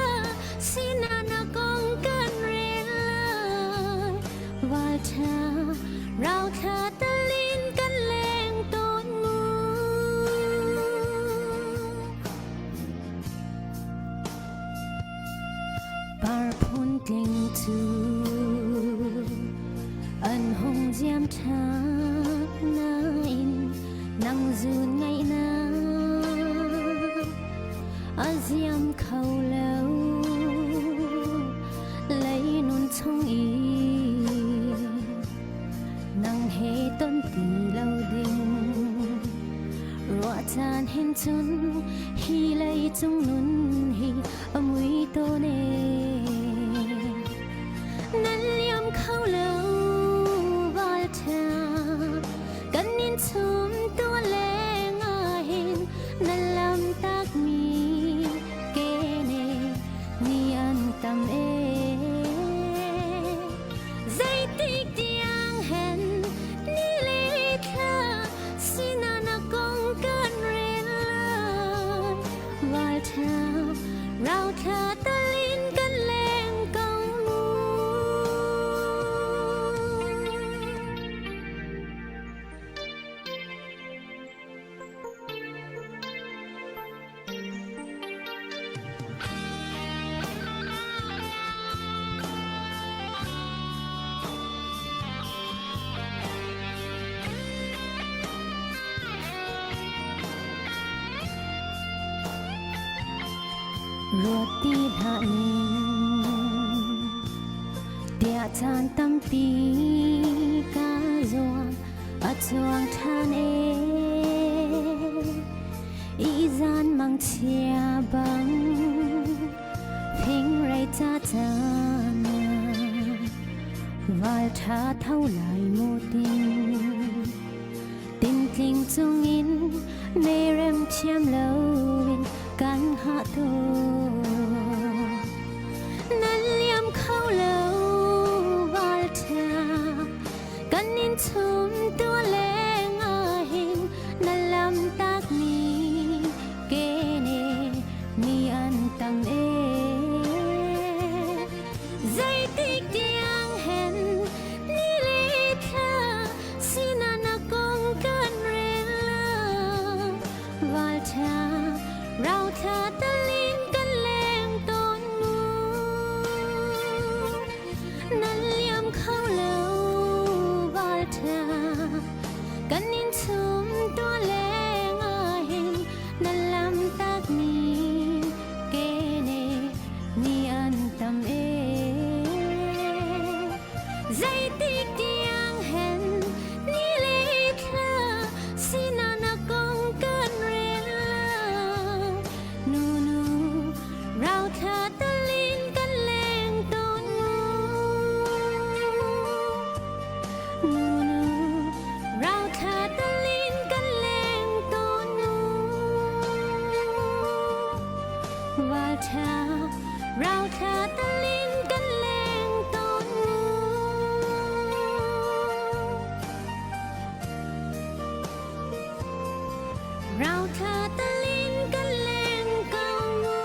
sinana kong kan rel lai Val tha rau thla talin kan. Par phun tling cu an hung ziam ṭhan nain nang zun ngaihnak a ziam kho lo lei nun chung i nang he ton ti lo ding ruah caan hin cun hi lei cung nun hi a mui tawn e nan liam kho lo val ṭha kan in chum tu le nga hin na lam tak mi ke ne ni an tam e Zeitik tiang hen ni le thla sinah na kong kan rel lai. Ralṭha, rauthla talin kan leng ko mu. Ruat ti hlah ning tiah caan tampi ka zuam a chuang ṭhan ee Ihzan mangchia bang fingrei ca caan val ṭha tho lai mu tin tintling cungin merem thiam loin kan hah tu nan liam kho lo val ṭha Kan in chum tu leng ah hin na lam tak mi ke ne mi an tam e. Zeitik tiang hen ni le thla sina na kong kan rel la val tha rau thla talin kan leng ton mu. Nan liam kho lo val ṭha kan in chum tua leng ah hin na lam tak mi ke ne ni an tam e zeitik tiang hen ni le thla sina na kong kan rel la nu nu rau thla talin kan leng tawn mu nu nu rau thla talin kan leng tawn mu val tha rau thla talin kan leng tawn mu Rau thla talin kan leng ko mu.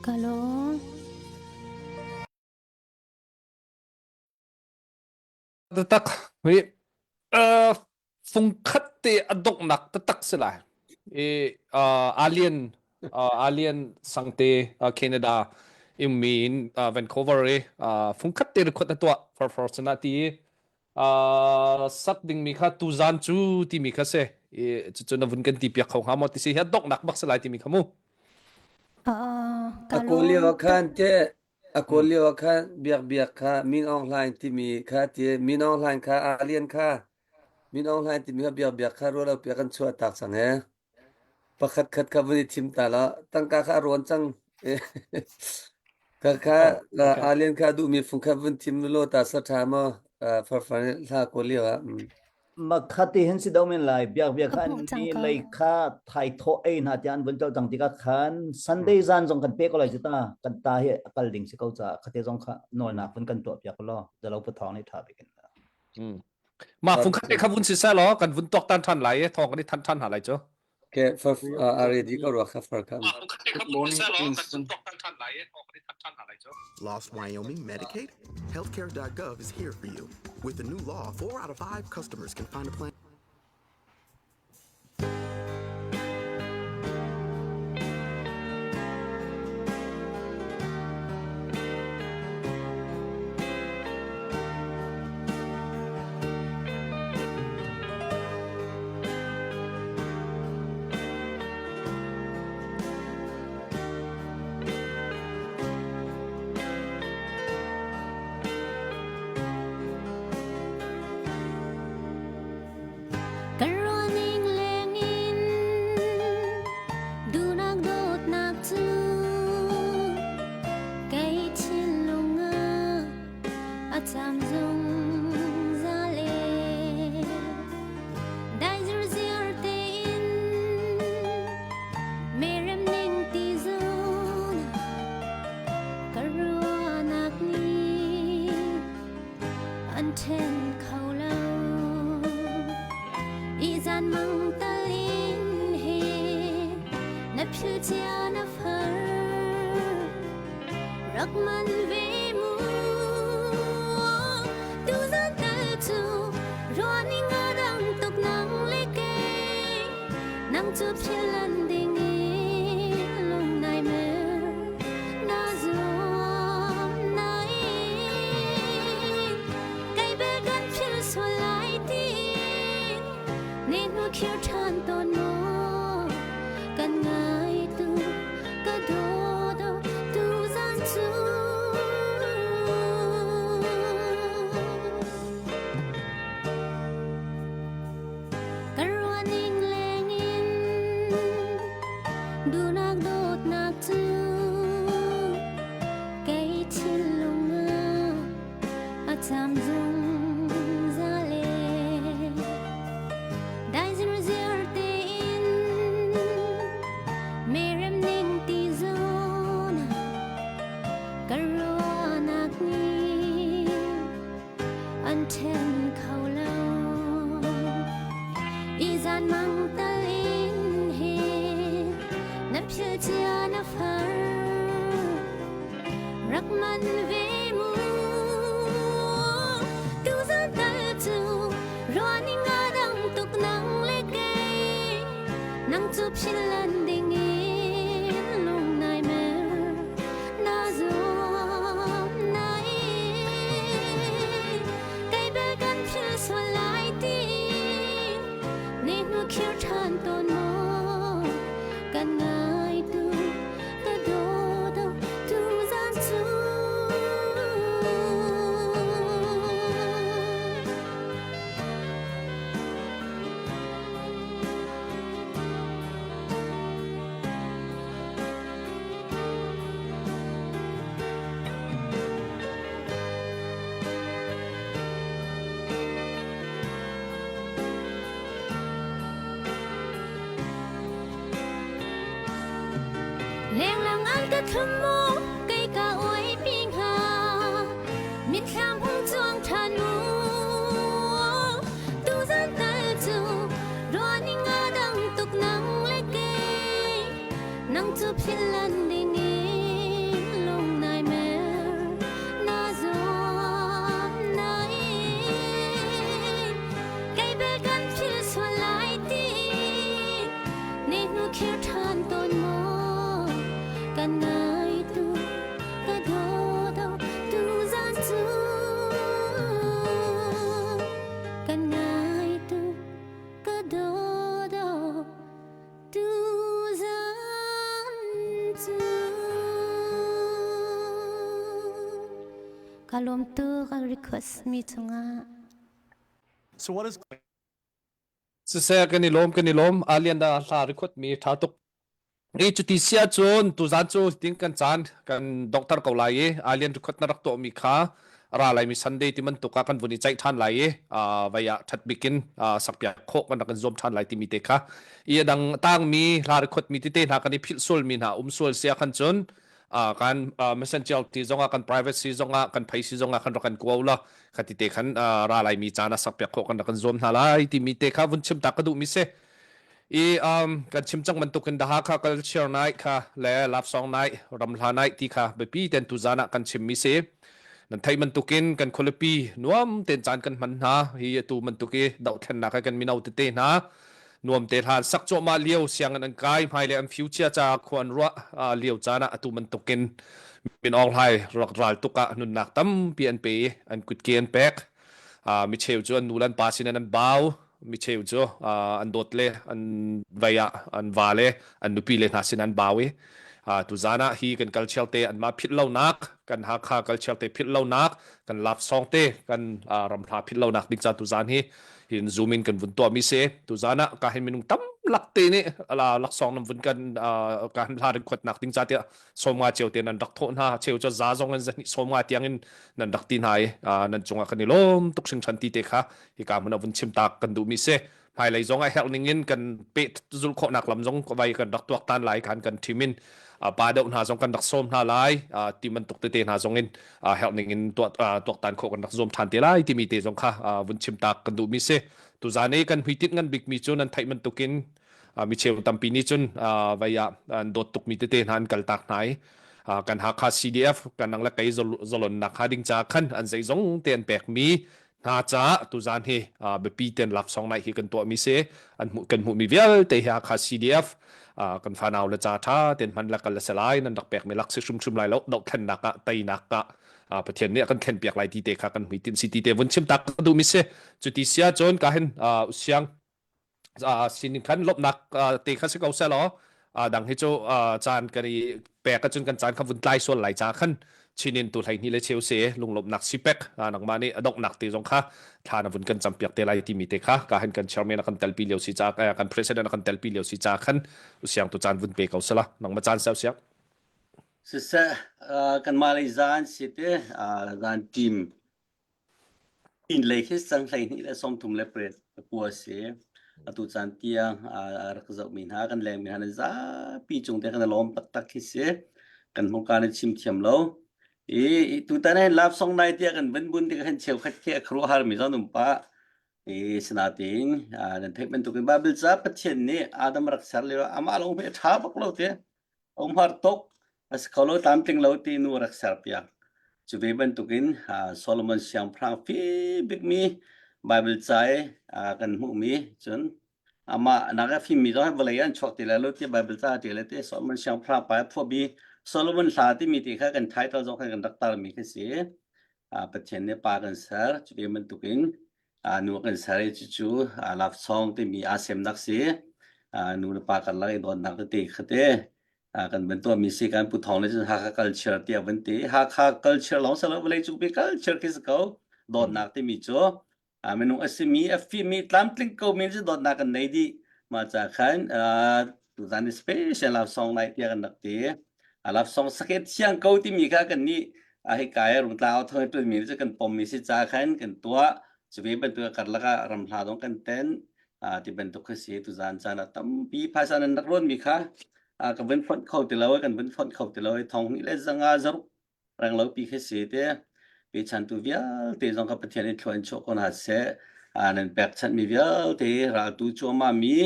Ka lawm. Taktak hi fungkhat te a donghnak taktak si lai. I alien alien sangte Canada immi in Vancouver i fungkhat te record na tuah for for sana ti sak dingmi kha tuzan cu timi kha si. I cucu na vun kan ti piak kho hnga maw ti si hi a donghnak bak si lai timi kha mu. A kawl lio ah khan te A kawl lio ah khan Biak Biak kha Min Aung Hlaing timi kha ti Min Aung Hlaing kha Alien kha Min Aung Hlaing timi kha Biak Biak kha ruah lo piak an chuah tak cang he. Pakhat khat kha vun i thim ta la tangka kha a rawn cang. Kha kha Alien kha duhmi fung kha vun thim law ta sa tha maw farfar hla kawl lio ah. Makhat ti hin si do men lai biak biak kha an ni lei kha thai tho ei hna tiah an vun col cang tikah khan Sunday zan zong kan pe ko lai cu ta kan ta hi a kal ding si ko ca khate zong kha nawlnak vun kan tuah piak law zalo pu thawng nih tha bikin Ma fung khat te kha vun si sa law kan vun tuak tan than lai e thong kan i than than ha lai cu Okay, for uh, ready ko ruwa kha for kam. Good morning, Winston. Lost Wyoming Medicaid? Healthcare.gov is here for you. With the new law, four out of five customers can find a plan. Rak man ve mu Tu zan tal cu ruahning a dang tuk nang le kei Nang cu philan ding in lung nai mer Na zuam nain Kai bel kan phil sual lai tin Ne hnu khir ṭhan tawn maw Kan ngai tu ka daw do tu zan cu Ka ruahning lengin duhnak dawtnak cu kei thinlung ah a cam zungzal e Dai zir tein merem ning ti zawn ka ruahnak nih an ṭhen kho lo. I zan mang tal in he na philh cia na far rak man ve mu tu zan tal cu ruahning a dang tuk nang le kei nang cu philh ding in lung nai mer na zuam nain kei bel kan philh sual lai ti ne hnu khir ṭhan tawn maw kan ngai tu ka daw do tu zan cu Lenglang an ka thlum mu kei ka uai pi hnga mitthlam hung cuang ṭhan mu tu zan tal cu ruahning a dang tuk nang le kei nang cu philh ding in lung nai mer na zuam nain kei bel kan philh sual lai ti ne hnu khir ṭhan tawn maw kan ngai tu ka daw do tu zan cu kan ngai tu ka daw do tu zan cu ka lawm tu ka request mi chungah So what is Siseh kan i lawm kan i lawm Alian da hla record mi tha tuk I cuti si ahcun tuzaan cu tin kan caan kan doctor ko lai i alien record na rak tuahmi kha ra laimi Sunday ti bantuk ah kan vun i ceih ṭhan lai i vai ah ṭhat bik in sakpiak khawh kan rak in zuam ṭhan lai timi te kha i a dang tangmi hla record mi tete hna kan i philh sualmi hna um sual sia khan cun kan messenger ti zongah kan privacy zongah kan phaisi zongah kan rak kan kuau la khati te khan ra laimi caan ah sakpiak khawh kan rak kan zuam hna lai timi te kha vun chim ta ka duhmi si I um, kan chim cang bantukin The Hakha Culture Night kha le Love Song Night, Ramhla Night ti kha biapi ten tuzan ah kan chimmi si. Nan theih bantukin kan khualipi nuam ten caan kan hman hna. Hi atu bantuk i dohthlennak kan mino tete hna nuam te hlan sak cuahmah lio sianginn an kai hmai le an future ca khua an ruah lio caan ah atu bantukin Min Aung Hlai rak ral tuk ah nunnak tampi an pe i an kutke an pek. Mi cheu cu an nu le an pa sin an bau micheu cu an dawt le an vei ah an va le an nupi le hna sin an bau i tuzan ah hi kan culture te anmah philh lonak kan Hakha culture te philh lonak kan love song te kan ramhla philh lonak ding ca tuzan hi hin zoom in kan vun tuah mi si tuzan ah ka hin minung tam lak te nih la laksawng nan vun kan ka hin hla rin khuat nak ding ca tiah 50 cheu te nan rak thawh hna cheu cu za zong in zahnih 50 tiang in nan rak ti hna i nan cungah kan i lawm tuk hringhran ti te kha hika hmun ah vun chim tak kan duhmi si hmailei zong ah herh ning in kan peh zulh khawhnak lam zong vai kan rak tuak tan lai khan kan thim in pa deuh hna zong kan rak sawm hna lai ti bantuk tete hna zong in herh ning in tuak tan khawh kan rak zuam than te lai timi te zong kha vun chim tak kan duhmi si tuzan i kan hmuitinh ngan bikmi cu nan theih bantukin mi cheu tampi nih cun vai ah an dawt tukmi tete hna an kal tak hna i. Kan Hakha CDF kan nang le kei zalonnak ha ding ca khan an zeizong te an pek mi hna caah tuzan hi biapi ten laksawng nai hi kan tuah mi si an hmuh kan hmuh mi vialte hi Hakha CDF kan fanau le ca tha ten hman la kal se lai nan rak pek mi lak si hrim hrim lai lo dohthlennak ah teinak ah Pathian nih a kan thlen piak lai ti te kha kan hmuitinh si ti te vun chim tak ka duh mi si cuti sia cun ka hin siang sining khan lawmhnak te kha si ko seh law dang hi cu caan kan i pek ahcun kan caan kha vun tlai sual lai ca khan chinin tu hlei hni le cheu se lunglawmhnak si pek nangmah nih a donghnak te zong kha thla na vun kan campiak te lai timi te kha ka hin kan chairman a kan telpi lio si ca kan president a kan telpi lio si ca khan usiang tu caan vun pe ko sela nangmah caan seu siang Siseh kanmah lei zaan si te zaan team Inn lei khi sang 12 38 pakua a si. Atu caan tiang a rak zohmi hna kan lengmi hna nan zapi cung te kan i lawm taktak khi si. Kan hmurka nan chim thiam lo. I tutan hin love song nai tiah kan vun bun tikah hin cheukhat khi a khuaruahharmi zong an um pah. I sinain nan theih bantukin Bible ca Pathian nih Adam rak ser lio amah lawng hme a ṭha bak lo te. A umhar tuk. A si kho lo tlamtling lo ti nu rak serpiak. Cu ve bantukin Solomon siangpahrang fi bikmi Bible ca i kan hmuhmi cun amah nak a fimmi zong hi vawlei an chuak ti lai lo ti Bible ca a ṭial ti Solomon siangpahrang pa phuahmi Solomon hla timi ti kha kan title zong khan kan rak tarmi khi si. Pathian nih pa kan ser. Cu ve bantukin nu kan ser i cucu love song timi aa semnak si nu le pa karlak i dawtnak tete kha te kan van tuahmi si kan pu thawng le cun Hakha culture tiah van ti Hakha culture lawng si lo vawlei cung pi culture khi si ko dawtnak timi cu minung a simi a fimi tlamtling ko mi cu dawtnak kan nei dih mah ca khan tuzan special love song lai tiah kan rak ti love song saket thiang ko timi kha kan nih a hei kai rungtla au thong ṭuan mi cu kan pom mi si ca khan kan tuah cuve bantuk karlak ah ram hla dong kan ten ti bantuk kha si tuzan caan ah tampi phaisa nan rak rawn mi kha ka vun fonh kho ti lo kan vun fonh kho ti lo thong hnih le zanga zaruk reng lo pi kha si te pechantu vialte zong kha Pathian in thlua in chuah ko hna seh nan pekchanh mi vialte raltu cuahmah mi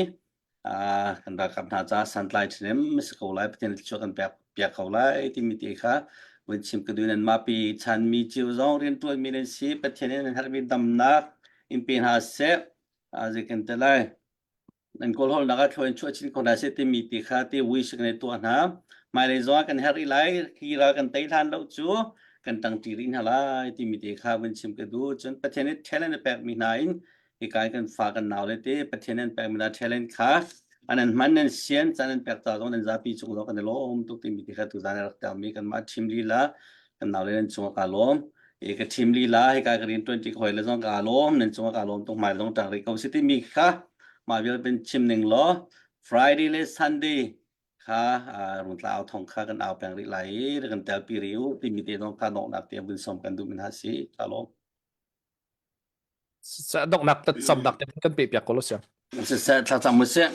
kan ralkap hna ca santlai ṭhahnem si ko lai Pathian thluachuah kan pek piak ko lai timi te kha vun chim ka duh nan mahpi chanmi cio zong rianṭuan mi nan si Pathian in nan herhmi damnak in pe hna seh zei kan te lai nan kawlhawlnak ah thlua in chuah chin ko hna seh timi te kha te wish kan i tuah hna hmailei zong ah kan herh rih lai hi ral kan tei hlan lo cu kan ṭangṭi rih hna lai timi te kha vun chim ka duh cun Pathian nih talent a pekmi hna in hika in kan fa kan nau le te Pathian an pekmi hna talent kha an an hman nan sian caan an pek ca zong nan zapi cung zong kan i lawm tuk timi ti kha tuzan rak termi kanmah team lila kan nau le nan cungah ka lawm i ka team lila hika ka rian ṭuan ṭi ka hawi le zong ka lawm nan cungah ka lawm tuk hmai zong ṭang rih ko si timi kha mah vial bin chim ning law Friday le Sunday kha rungtla au thong kha kan au peng rih lai i kan telpi rih u timi te zong kha donghnak te vun som kan duh min ha si ka lawm Donghnak samnak te kan pe piak ko lo siang. Siseh thlacam mu sih.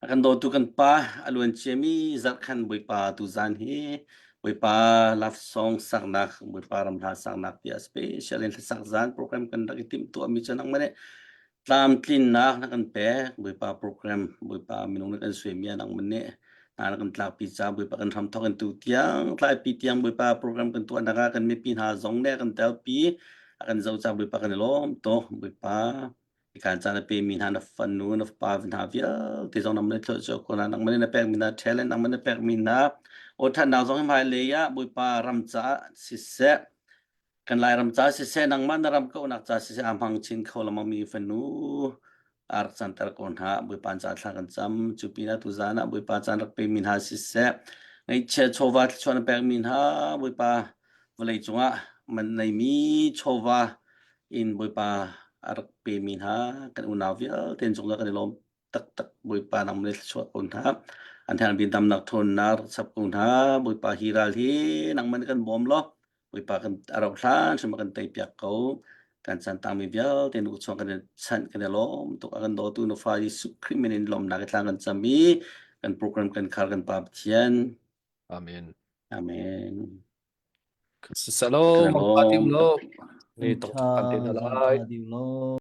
A kan dawtu kan pa a luan ciami zarhkhan Bawipa tuzan hi Bawipa love song saknak Bawipa ram hla saknak tiah special in hlasak zan program kan rak i timh tuahmi cu nangmah nih tlamtlinnak na kan pek Bawipa program Bawipa minung na kan suaimi ah nangmah nih hna na kan tlakpi ca Bawipa kan hram thawk in tu tiang tlaipi tiang Bawipa program kan tuahnak ah kan mipi hna zong nih kan telpi a kan zoh ca Bawipa kan i lawm tuk Bawipa ikan caan a pemi hna na fanu na fapa hna vialte zong nangmah nih thluachuah ko hna nangmah nih na pekmi hna talent nangmah nih na pekmi hna aw ṭhatnak zong hi hmailei ah Bawipa ram caah siseh kan Lairam ca siseh nangmah na ram kauhnak ca siseh aa hmang chin kho lengmang mi fanu a rak canter ko hna Bawipa ca thla kan cam cu pinah tuzaan ah Bawipa caan rak pemi hna siseh ngaihchia chawva thluachuah na pekmi hna Bawipa vawlei cungah man neimi chawva in Bawipa a rak pemi hna kan unau vialte an cungah kan i lawm taktak Bawipa nangmah nih thluachuah ko hna an herhmi damnak ṭhawnnak rak chap ko hna Bawipa hi ral hi nangmah nih kan bawm law Bawipa kan a rauh hlan hrim a kan tei piak ko kan chan tangmi vialte nu chuang kan i chanh kan i lawm tuk a kan dawtu na fa Jesuh Khrih min in lawmnak i tlang kan cam i kan program kan khar kan Pa Pathian Amen. Amen. Salo, Kan i mangpa lawm ti tuk. lo. Ni tong kan te na lai. Tha ding lo.